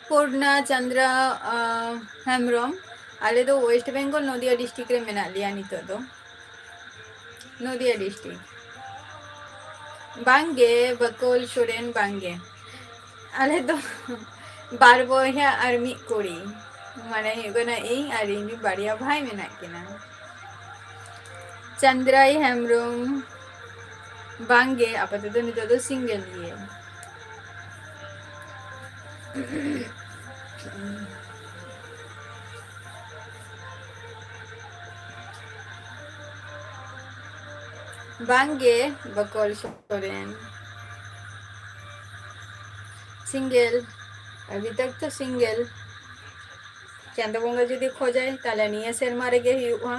ᱯᱩᱨᱱᱟ ᱪᱚᱱᱫᱨᱟ, ᱟᱸ, ᱦᱮᱢᱵᱨᱚᱢ, ᱟᱞᱮ ᱫᱚ ᱳᱭᱮᱥᱴ ᱵᱮᱝᱜᱚᱞ, ᱱᱚᱫᱤᱭᱟ ᱰᱤᱥᱴᱨᱤᱠᱴ ᱨᱮ ᱢᱮᱱᱟᱜ ᱞᱮᱭᱟ ᱱᱤᱛᱚᱜ ᱫᱚ᱾ ᱱᱚᱫᱤᱭᱟ ᱰᱤᱥᱴᱨᱤᱠᱴ᱾ ᱵᱟᱝᱜᱮ, ᱵᱟᱠᱚᱞ ᱥᱚᱨᱮᱱ, ᱵᱟᱝᱜᱮ᱾ ᱟᱞᱮ ᱫᱚ ᱵᱟᱨ ᱵᱚᱭᱦᱟ ᱟᱨ ᱢᱤᱫ ᱠᱩᱲᱤ᱾ ᱢᱟᱱᱮ ᱦᱩᱭᱩᱜ ᱠᱟᱱᱟ, ᱤᱧ ᱟᱨ ᱤᱧ ᱨᱮᱱ ᱵᱟᱨᱭᱟ ᱵᱷᱟᱭ ᱢᱮᱱᱟᱜ ᱠᱤᱱᱟ᱾ ᱪᱟᱸᱫᱽᱨᱟᱭ ᱦᱮᱢᱵᱨᱚᱢ, ᱵᱟᱝᱜᱮ, ᱟᱯᱟᱛᱚᱛᱚ ᱱᱤᱛᱚᱜ ᱫᱚ ᱥᱤᱝᱜᱮᱞ ᱜᱮ᱾ ᱵᱟᱝᱜᱮ, ᱵᱟᱠᱚᱞ ᱥᱚᱨᱮᱱ᱾ ᱥᱤᱝᱜᱮᱞ, ᱟᱵᱷᱤ ᱛᱟᱠ ᱛᱚ ᱥᱤᱝᱜᱮᱞ᱾ ᱪᱟᱸᱫᱚ ᱵᱚᱸᱜᱟ ᱡᱩᱫᱤ ᱠᱷᱚᱡᱟᱭ, ᱛᱟᱦᱞᱮ ᱱᱤᱭᱟᱹ ᱥᱮᱨᱢᱟ ᱨᱮᱜᱮ ᱦᱩᱭᱩᱜᱼᱟ᱾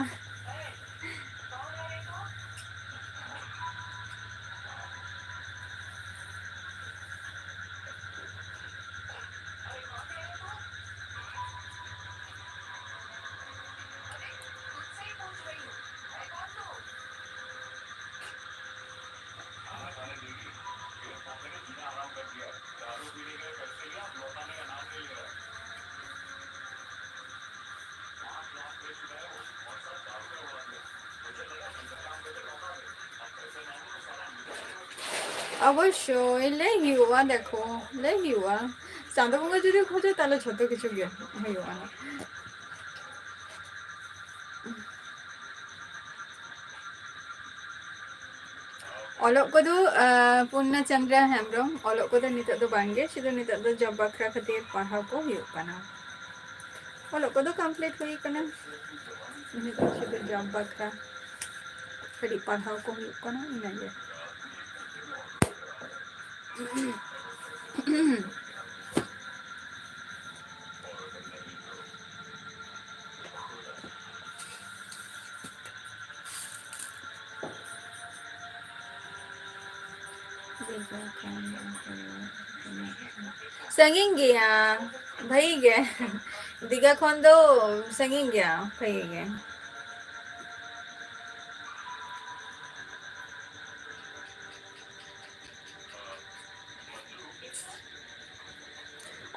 ᱚᱵᱚᱥᱥᱳᱭ ᱞᱟᱹᱭ ᱦᱩᱭᱩᱜᱼᱟ, ᱫᱮᱠᱷᱚ, ᱞᱟᱹᱭ ᱦᱩᱭᱩᱜᱼᱟ᱾ ᱪᱟᱸᱫᱳ ᱵᱚᱸᱜᱟ ᱡᱩᱫᱤ ᱠᱷᱚᱡᱚ, ᱛᱟᱦᱞᱮ ᱡᱷᱚᱛᱚ ᱠᱤᱪᱷᱩ ᱜᱮ ᱦᱩᱭᱩᱜᱼᱟ᱾ ᱚᱞᱚᱜ ᱠᱚᱫᱚ, ᱟᱸ, ᱯᱩᱨᱱᱟ ᱪᱚᱱᱫᱨᱟ ᱦᱮᱢᱵᱨᱚᱢ, ᱚᱞᱚᱜ ᱠᱚᱫᱚ ᱱᱤᱛᱚᱜ ᱫᱚ ᱵᱟᱝᱜᱮ, ᱥᱩᱫᱷᱩ ᱱᱤᱛᱚᱜ ᱫᱚ job ᱵᱟᱠᱷᱨᱟ ᱠᱷᱟᱹᱛᱤᱨ ᱯᱟᱲᱦᱟᱣ ᱠᱚ ᱦᱩᱭᱩᱜ ᱠᱟᱱᱟ᱾ ᱚᱞᱚᱜ ᱠᱚᱫᱚ complete ᱦᱩᱭ ᱠᱟᱱᱟ, ᱱᱤᱛᱚᱜ ᱥᱩᱫᱷᱩ job ᱵᱟᱠᱷᱨᱟ ᱠᱟᱹᱴᱤᱡ ᱯᱟᱲᱦᱟᱣ ᱠᱚ ᱦᱩᱭᱩᱜ ᱠᱟᱱᱟ, ᱤᱱᱟᱹᱜᱮ᱾ ᱥᱟᱺᱜᱤᱧ ᱜᱮᱭᱟ ᱵᱷᱟᱹᱜᱤ ᱜᱮ, ᱫᱤᱜᱷᱟ ᱠᱷᱚᱱ ᱫᱚ ᱥᱟᱺᱜᱤᱧ ᱜᱮᱭᱟ ᱵᱷᱟᱹᱜᱤ ᱜᱮ᱾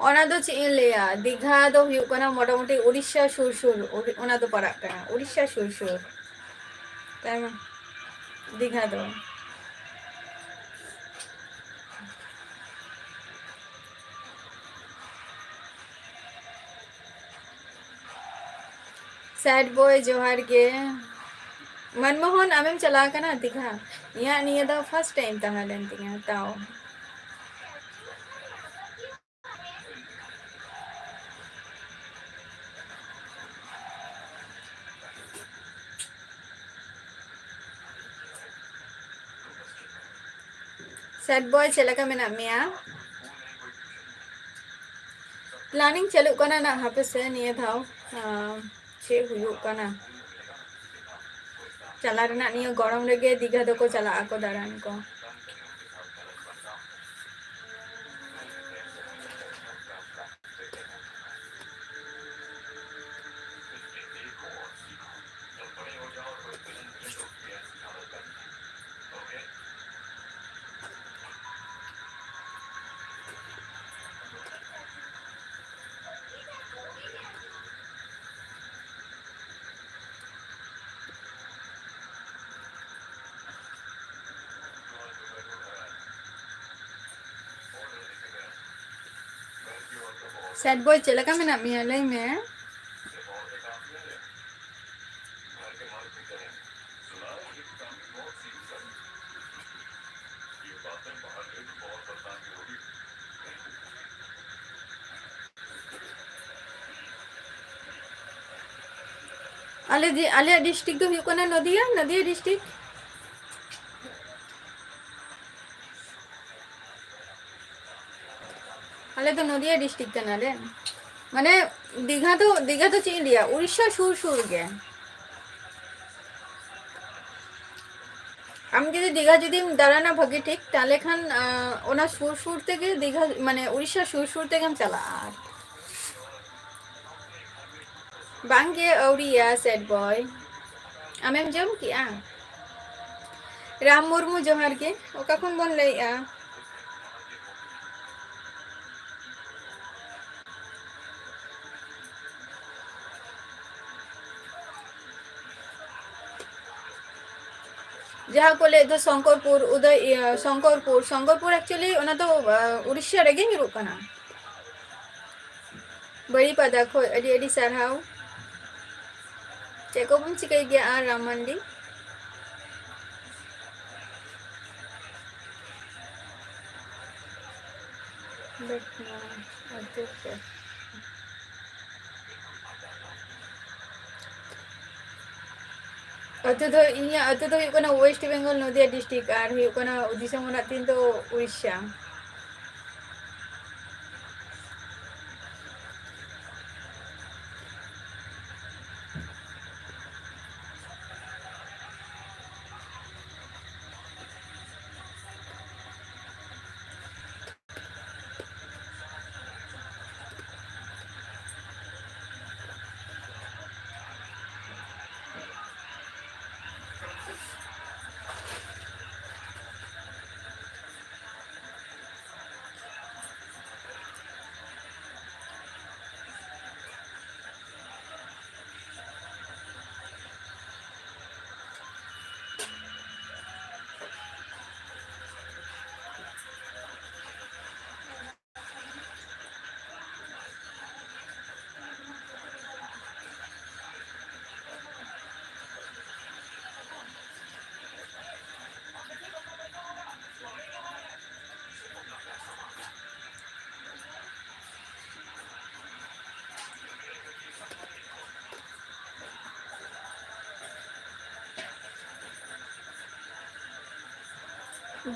ᱚᱱᱟ ᱫᱚ ᱪᱮᱫ ᱤᱧ ᱞᱟᱹᱭᱟ, ᱫᱤᱜᱷᱟ ᱫᱚ ᱦᱩᱭᱩᱜ ᱠᱟᱱᱟ ᱢᱚᱴᱟᱢᱩᱴᱤ ᱩᱲᱤᱥᱥᱟ ᱥᱩᱨ ᱥᱩᱨ, ᱩᱲᱤ-, ᱚᱱᱟ ᱫᱚ ᱯᱟᱲᱟᱜ ᱠᱟᱱᱟ ᱩᱲᱤᱥᱥᱟ ᱥᱩᱨ ᱥᱩᱨ᱾ ᱛᱟᱭᱢᱟ ᱫᱤᱜᱷᱟ ᱫᱚ᱾ Sad boy, ᱡᱚᱦᱟᱨ ᱜᱮ᱾ ᱢᱟᱱᱢᱳᱦᱚᱱ, ᱟᱢᱮᱢ ᱪᱟᱞᱟᱣ ᱠᱟᱱᱟ ᱫᱤᱜᱷᱟ? ᱤᱧᱟᱹᱜ ᱱᱤᱭᱟᱹ ᱫᱚ first time ᱛᱟᱦᱮᱸ ᱞᱮᱱ ᱛᱤᱧᱟᱹ ᱛᱟᱣ᱾ Sad boy, ᱪᱮᱫ ᱞᱮᱠᱟ ᱢᱮᱱᱟᱜ ᱢᱮᱭᱟ? Planning ᱪᱟᱹᱞᱩᱜ ᱠᱟᱱᱟ ᱱᱟᱜ, ᱦᱟᱯᱮ ᱥᱮ ᱱᱤᱭᱟᱹ ᱫᱷᱟᱣ, ᱟᱸ, ᱪᱮᱫ ᱦᱩᱭᱩᱜ ᱠᱟᱱᱟ᱾ ᱪᱟᱞᱟᱜ ᱨᱮᱱᱟᱜ ᱱᱤᱭᱟᱹ ᱜᱚᱨᱚᱢ ᱨᱮᱜᱮ ᱫᱤᱜᱷᱟ ᱫᱚᱠᱚ ᱪᱟᱞᱟᱜ ᱟᱠᱚ ᱫᱟᱬᱟᱱ ᱠᱚ᱾ ᱥᱮᱰ ᱵᱚᱭ, ᱪᱮᱫ ᱞᱮᱠᱟ ᱢᱮᱱᱟᱜ ᱢᱮᱭᱟ? ᱞᱟᱹᱭ ᱢᱮ᱾ ᱟᱞᱮ ᱫᱤ-, ᱟᱞᱮᱭᱟᱜ district ᱫᱚ ᱦᱩᱭᱩᱜ ᱠᱟᱱᱟ ᱱᱚᱫᱤᱭᱟ, ᱱᱚᱫᱤᱭᱟ district᱾ ᱟᱞᱮ ᱫᱚ ᱱᱚᱫᱤᱭᱟ district ᱠᱟᱱᱟᱞᱮ᱾ ᱢᱟᱱᱮ, ᱫᱤᱜᱷᱟ ᱫᱚ, ᱫᱤᱜᱷᱟ ᱫᱚ ᱪᱮᱫ ᱤᱧ ᱞᱟᱹᱭᱟ, ᱩᱲᱤᱥᱥᱟ ᱥᱩᱨ ᱥᱩᱨ ᱜᱮ᱾ ᱟᱢ ᱡᱩᱫᱤ ᱫᱤᱜᱷᱟ ᱡᱩᱫᱤᱢ ᱫᱟᱬᱟᱱᱟ ᱵᱷᱟᱹᱜᱤ ᱴᱷᱤᱠ, ᱛᱟᱦᱞᱮ ᱠᱷᱟᱱ, ᱟᱸ, ᱚᱱᱟ ᱥᱩᱨ ᱥᱩᱨ ᱛᱮᱜᱮ ᱫᱤᱜᱷᱟ, ᱢᱟᱱᱮ, ᱩᱲᱤᱥᱥᱟ ᱥᱩᱨ ᱥᱩᱨ ᱛᱮᱜᱮᱢ ᱪᱟᱞᱟᱜᱼᱟ᱾ ᱵᱟᱝᱜᱮ, ᱟᱹᱣᱨᱤᱭᱟ, sad boy᱾ ᱟᱢᱮᱢ ᱡᱚᱢ ᱠᱮᱜᱼᱟ? ᱨᱟᱢ ᱢᱩᱨᱢᱩ, ᱡᱚᱦᱟᱨ ᱜᱮ᱾ ᱚᱠᱟ ᱠᱷᱚᱱ ᱵᱚᱱ ᱞᱟᱹᱭᱮᱜᱼᱟ? ᱡᱟᱦᱟᱸ ᱠᱚ ᱞᱟᱹᱭᱮᱫ ᱫᱚ ᱥᱚᱝᱠᱚᱨᱯᱩᱨ, ᱩᱫᱚᱭ-, ᱤᱭᱟᱹ, ᱥᱚᱝᱠᱚᱨᱯᱩᱨ, ᱥᱚᱝᱠᱚᱨᱯᱩᱨ actually ᱚᱱᱟ ᱫᱚ, ᱟᱸ, ᱩᱲᱤᱥᱥᱟ ᱨᱮᱜᱮ ᱧᱩᱨᱩᱜ ᱠᱟᱱᱟ᱾ ᱵᱟᱲᱤᱯᱟᱫᱟ ᱠᱷᱚᱡ ᱟᱹᱰᱤ ᱟᱹᱰᱤ ᱥᱟᱨᱦᱟᱣ᱾ ᱪᱮᱫ ᱠᱚᱵᱚᱱ ᱪᱤᱠᱟᱹᱭ ᱜᱮᱭᱟ ᱟᱨ ᱨᱟᱢ ᱢᱟᱱᱰᱤ? But ᱱᱚᱣᱟ ᱟᱹᱛᱩ ᱠᱚ᱾ ᱟᱹᱛᱩ ᱫᱚ, ᱤᱧᱟᱹᱜ ᱟᱹᱛᱩ ᱫᱚ ᱦᱩᱭᱩᱜ ᱠᱟᱱᱟ West Bengal, ᱱᱚᱫᱤᱭᱟ district, ᱟᱨ ᱦᱩᱭᱩᱜ ᱠᱟᱱᱟ ᱫᱤᱥᱚᱢ ᱚᱲᱟᱜ ᱛᱤᱧ ᱫᱚ ᱩᱲᱤᱥᱥᱟ᱾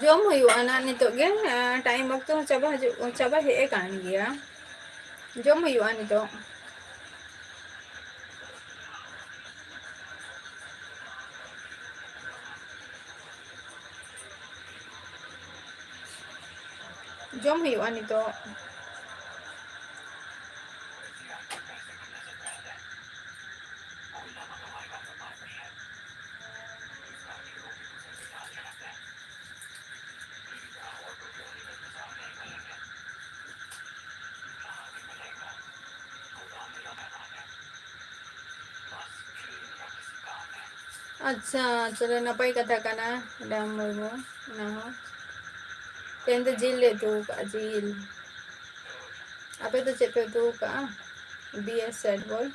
ᱡᱚᱢ ᱦᱩᱭᱩᱜᱼᱟ ᱱᱟᱜ ᱱᱤᱛᱚᱜ ᱜᱮ, ᱟᱸ, time ᱚᱠᱛᱚ ᱦᱚᱸ ᱪᱟᱵᱟ ᱦᱤᱡᱩᱜ, ᱪᱟᱵᱟ ᱦᱮᱡ ᱟᱠᱟᱱ ᱜᱮᱭᱟ᱾ ᱡᱚᱢ ᱦᱩᱭᱩᱜᱼᱟ ᱱᱤᱛᱚᱜ᱾ ᱡᱚᱢ ᱦᱩᱭᱩᱜᱼᱟ ᱱᱤᱛᱚᱜ᱾ ᱟᱪᱪᱷᱟ, ᱪᱚᱞᱚ, ᱱᱟᱯᱟᱭ ᱠᱟᱛᱷᱟ ᱠᱟᱱᱟ, ᱨᱟᱢ ᱢᱩᱨᱢᱩ, ᱚᱱᱟ ᱦᱚᱸ᱾ ᱛᱮᱦᱮᱧ ᱫᱚ ᱡᱤᱞ ᱞᱮ ᱩᱛᱩ ᱟᱠᱟᱫᱼᱟ, ᱡᱤᱞ᱾ ᱟᱯᱮ ᱫᱚ ᱪᱮᱫ ᱯᱮ ᱩᱛᱩ ᱟᱠᱟᱫᱼᱟ? B S sad boy᱾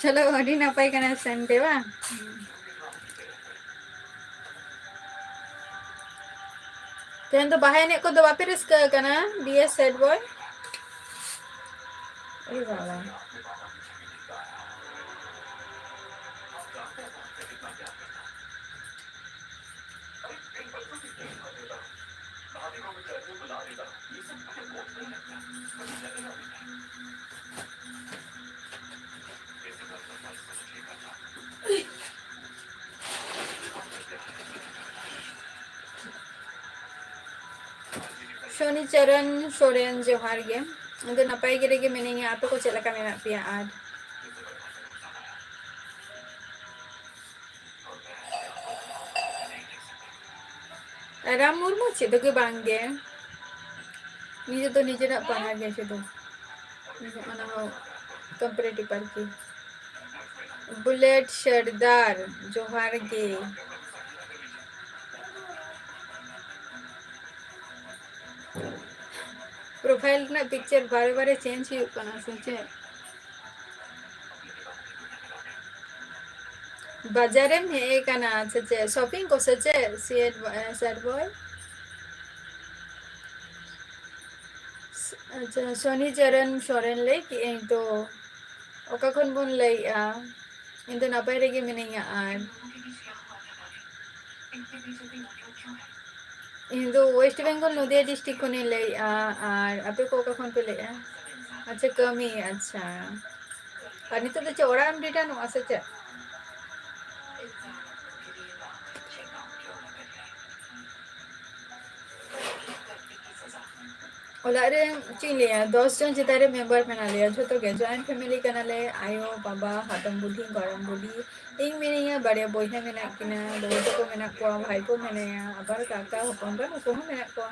ᱪᱚᱞᱚ, ᱟᱹᱰᱤ ᱱᱟᱯᱟᱭ ᱠᱟᱱᱟ Sunday ᱵᱟᱝ? ᱛᱮᱦᱮᱧ ᱫᱚ ᱵᱟᱦᱟ ᱮᱱᱮᱡ ᱠᱚᱫᱚ ᱵᱟᱯᱮ ᱨᱟᱹᱥᱠᱟᱹ ᱟᱠᱟᱱᱟ, B S sad boy? ᱮ ᱵᱟᱵᱟ᱾ ᱥᱚᱱᱤᱪᱚᱨᱚᱱ ᱥᱚᱨᱮᱱ, ᱡᱚᱦᱟᱨ ᱜᱮ᱾ ᱤᱧ ᱫᱚ ᱱᱟᱯᱟᱭ ᱜᱮ ᱨᱮᱜᱮ ᱢᱤᱱᱟᱹᱧᱟ, ᱟᱯᱮ ᱠᱚ ᱪᱮᱫ ᱞᱮᱠᱟ ᱢᱮᱱᱟᱜ ᱯᱮᱭᱟ? ᱟᱨ ᱨᱟᱢ ᱢᱩᱨᱢᱩ ᱪᱮᱫ ᱜᱮ ᱵᱟᱝ ᱜᱮ, ᱱᱤᱡᱮ ᱫᱚ ᱱᱤᱡᱮᱨᱟᱜ ᱯᱟᱲᱦᱟᱜ ᱜᱮ ᱥᱩᱫᱷᱩ, ᱚᱱᱟ ᱦᱚᱸ competitive ᱟᱨᱠᱤ᱾ ᱵᱩᱞᱮᱴ ᱥᱚᱨᱫᱟᱨ, ᱡᱚᱦᱟᱨ ᱜᱮ᱾ ᱯᱨᱚᱯᱷᱟᱭᱤᱞ ᱨᱮᱱᱟᱜ ᱯᱤᱠᱪᱟᱨ ᱵᱟᱨᱮ ᱵᱟᱨᱮ ᱪᱮᱧᱡᱽ ᱦᱩᱭᱩᱜ ᱠᱟᱱᱟ ᱥᱮ ᱪᱮᱫ? ᱵᱟᱡᱟᱨᱮᱢ ᱦᱮᱡ ᱟᱠᱟᱱᱟ ᱥᱮ ᱪᱮᱫ? ᱥᱚᱯᱤᱝ ᱠᱚ ᱥᱮ ᱪᱮᱫ? ᱥᱮᱴ ᱵᱚᱭ, ᱥᱮᱴ ᱵᱚᱭ? ᱟᱪᱪᱷᱟ, ᱥᱚᱱᱤ ᱪᱚᱨᱚᱱ ᱥᱚᱨᱮᱱ ᱞᱟᱹᱭ ᱠᱮᱜ ᱟᱹᱧ ᱛᱚ᱾ ᱚᱠᱟ ᱠᱷᱚᱱ ᱵᱚᱱ ᱞᱟᱹᱭᱮᱜᱼᱟ? ᱤᱧ ᱫᱚ ᱱᱟᱯᱟᱭ ᱨᱮᱜᱮ ᱢᱤᱱᱟᱹᱧᱟ᱾ ᱟᱨ ᱤᱧ ᱫᱚ ᱳᱭᱮᱥᱴ ᱵᱮᱝᱜᱚᱞ ᱱᱚᱫᱤᱭᱟ ᱰᱤᱥᱴᱨᱤᱠᱴ ᱠᱷᱚᱱᱤᱧ ᱞᱟᱹᱭᱮᱜᱼᱟ᱾ ᱟᱨ ᱟᱯᱮ ᱠᱚ ᱚᱠᱟ ᱠᱷᱚᱱ ᱯᱮ ᱞᱟᱹᱭᱮᱜᱼᱟ? ᱟᱪᱪᱷᱟ, ᱠᱟᱹᱢᱤ, ᱟᱪᱪᱷᱟ᱾ ᱟᱨ ᱱᱤᱛᱚᱜ ᱫᱚ ᱪᱮᱫ, ᱚᱲᱟᱜ ᱮᱢ ᱨᱤᱴᱟᱨᱱᱚᱜᱼᱟ ᱥᱮ ᱪᱮᱫ? ᱚᱲᱟᱜ ᱨᱮ ᱪᱮᱫ ᱤᱧ ᱞᱟᱹᱭᱟ, ᱫᱚᱥ ᱡᱚᱱ ᱪᱮᱛᱟᱱ ᱨᱮ ᱢᱮᱢᱵᱟᱨ ᱢᱮᱱᱟᱜ ᱞᱮᱭᱟ, ᱡᱷᱚᱛᱚ ᱜᱮ ᱡᱚᱭᱮᱱᱴ ᱯᱷᱮᱢᱮᱞᱤ ᱠᱟᱱᱟᱞᱮ᱾ ᱟᱭᱳ, ᱵᱟᱵᱟ, ᱦᱟᱛᱚᱢ ᱵᱩᱰᱷᱤ, ᱜᱚᱲᱚᱢ ᱵᱩᱰᱷᱤ, ᱤᱧ ᱢᱤᱱᱟᱹᱧᱟ, ᱵᱟᱨᱭᱟ ᱵᱚᱭᱦᱟ ᱢᱮᱱᱟᱜ ᱠᱤᱱᱟ, ᱫᱟᱹᱭ ᱛᱟᱠᱚ ᱢᱮᱱᱟᱜ ᱠᱚᱣᱟ, ᱵᱷᱟᱭᱯᱳ ᱢᱮᱱᱟᱭᱟ, ᱟᱵᱟᱨ ᱠᱟᱠᱟ ᱦᱚᱯᱚᱱ ᱵᱟ ᱱᱩᱠᱩ ᱦᱚᱸ ᱢᱮᱱᱟᱜ ᱠᱚᱣᱟ᱾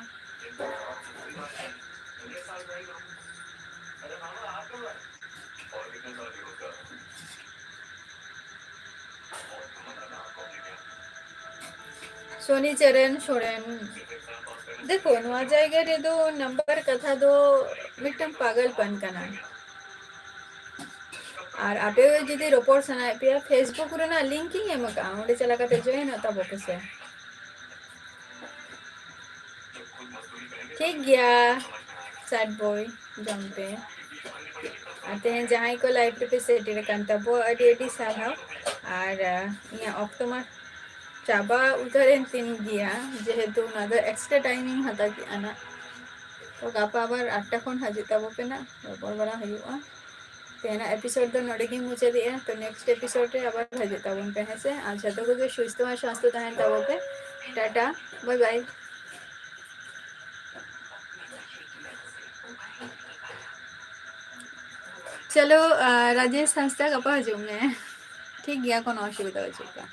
ᱥᱚᱱᱤ ᱪᱚᱨᱚᱱ ᱥᱚᱨᱮᱱ, ᱫᱮᱠᱷᱳ, ᱱᱚᱣᱟ ᱡᱟᱭᱜᱟ ᱨᱮᱫᱚ ᱱᱟᱢᱵᱟᱨ ᱠᱟᱛᱷᱟ ᱫᱚ ᱢᱤᱫᱴᱟᱝ ᱯᱟᱜᱚᱞᱯᱟᱱ ᱠᱟᱱᱟ᱾ ᱟᱨ ᱟᱯᱮ ᱡᱩᱫᱤ ᱨᱚᱯᱚᱲ ᱥᱟᱱᱟᱭᱮᱫ ᱯᱮᱭᱟ, Facebook ᱨᱮᱱᱟᱜ ᱞᱤᱝᱠ ᱤᱧ ᱮᱢ ᱟᱠᱟᱫᱼᱟ, ᱚᱸᱰᱮ ᱪᱟᱞᱟᱣ ᱠᱟᱛᱮ ᱡᱚᱭᱮᱱᱚᱜ ᱛᱟᱵᱚ ᱯᱮᱥᱮ᱾ ᱴᱷᱤᱠ ᱜᱮᱭᱟ, ᱥᱮᱴ ᱵᱚᱭ, ᱡᱚᱢ ᱯᱮ᱾ ᱟᱨ ᱛᱮᱦᱮᱧ ᱡᱟᱦᱟᱸᱭ ᱠᱚ ᱞᱟᱭᱤᱵᱷ ᱨᱮᱯᱮ ᱥᱮᱴᱮᱨ ᱟᱠᱟᱱ ᱛᱟᱵᱚ, ᱟᱹᱰᱤ ᱟᱹᱰᱤ ᱥᱟᱨᱦᱟᱣ᱾ ᱟᱨ, ᱟᱸ, ᱤᱧᱟᱹᱜ ᱚᱠᱛᱚ ᱢᱟ ᱪᱟᱵᱟ ᱩᱛᱟᱹᱨᱮᱱ ᱛᱤᱧ ᱜᱮᱭᱟ, ᱡᱮᱦᱮᱛᱩ ᱚᱱᱟ ᱫᱚ ᱮᱠᱥᱴᱨᱟ ᱴᱟᱭᱤᱢ ᱤᱧ ᱦᱟᱛᱟᱣ ᱠᱮᱜᱼᱟ ᱱᱟᱜ᱾ ᱛᱚ ᱜᱟᱯᱟ ᱟᱵᱟᱨ ᱟᱴᱴᱟ ᱠᱷᱚᱱ ᱦᱤᱡᱩᱜ ᱛᱟᱵᱚ ᱯᱮ ᱱᱟᱜ, ᱨᱚᱯᱚᱲ ᱵᱟᱲᱟ ᱦᱩᱭᱩᱜᱼᱟ᱾ ᱛᱮᱦᱮᱧᱟᱜ ᱮᱯᱤᱥᱳᱰ ᱫᱚ ᱱᱚᱰᱮ ᱜᱤᱧ ᱢᱩᱪᱟᱹᱫᱮᱜᱼᱟ᱾ ᱛᱚ ᱱᱮᱠᱥᱴ ᱮᱯᱤᱥᱳᱰ ᱨᱮ ᱟᱵᱟᱨ ᱦᱤᱡᱩᱜ ᱛᱟᱵᱚᱱ ᱯᱮ, ᱦᱮᱸ ᱥᱮ? ᱟᱨ ᱡᱷᱚᱛᱚ ᱠᱚᱜᱮ ᱥᱩᱥᱛᱷᱚ ᱟᱨ ᱥᱟᱥᱛᱷᱚ ᱛᱟᱦᱮᱱ ᱛᱟᱵᱚ ᱯᱮ᱾ ᱴᱟᱴᱟ, ᱵᱟᱭ ᱵᱟᱭ᱾ ᱪᱚᱞᱚ, ᱟᱨ ᱨᱟᱡᱮᱥ ᱦᱟᱸᱥᱫᱟ, ᱜᱟᱯᱟ ᱦᱤᱡᱩᱜ ᱢᱮ᱾ ᱴᱷᱤᱠ ᱜᱮᱭᱟ, ᱠᱳᱱᱳ ᱚᱥᱩᱵᱤᱫᱷᱟ ᱵᱟᱹᱪᱩᱜ ᱠᱟᱜᱼᱟ᱾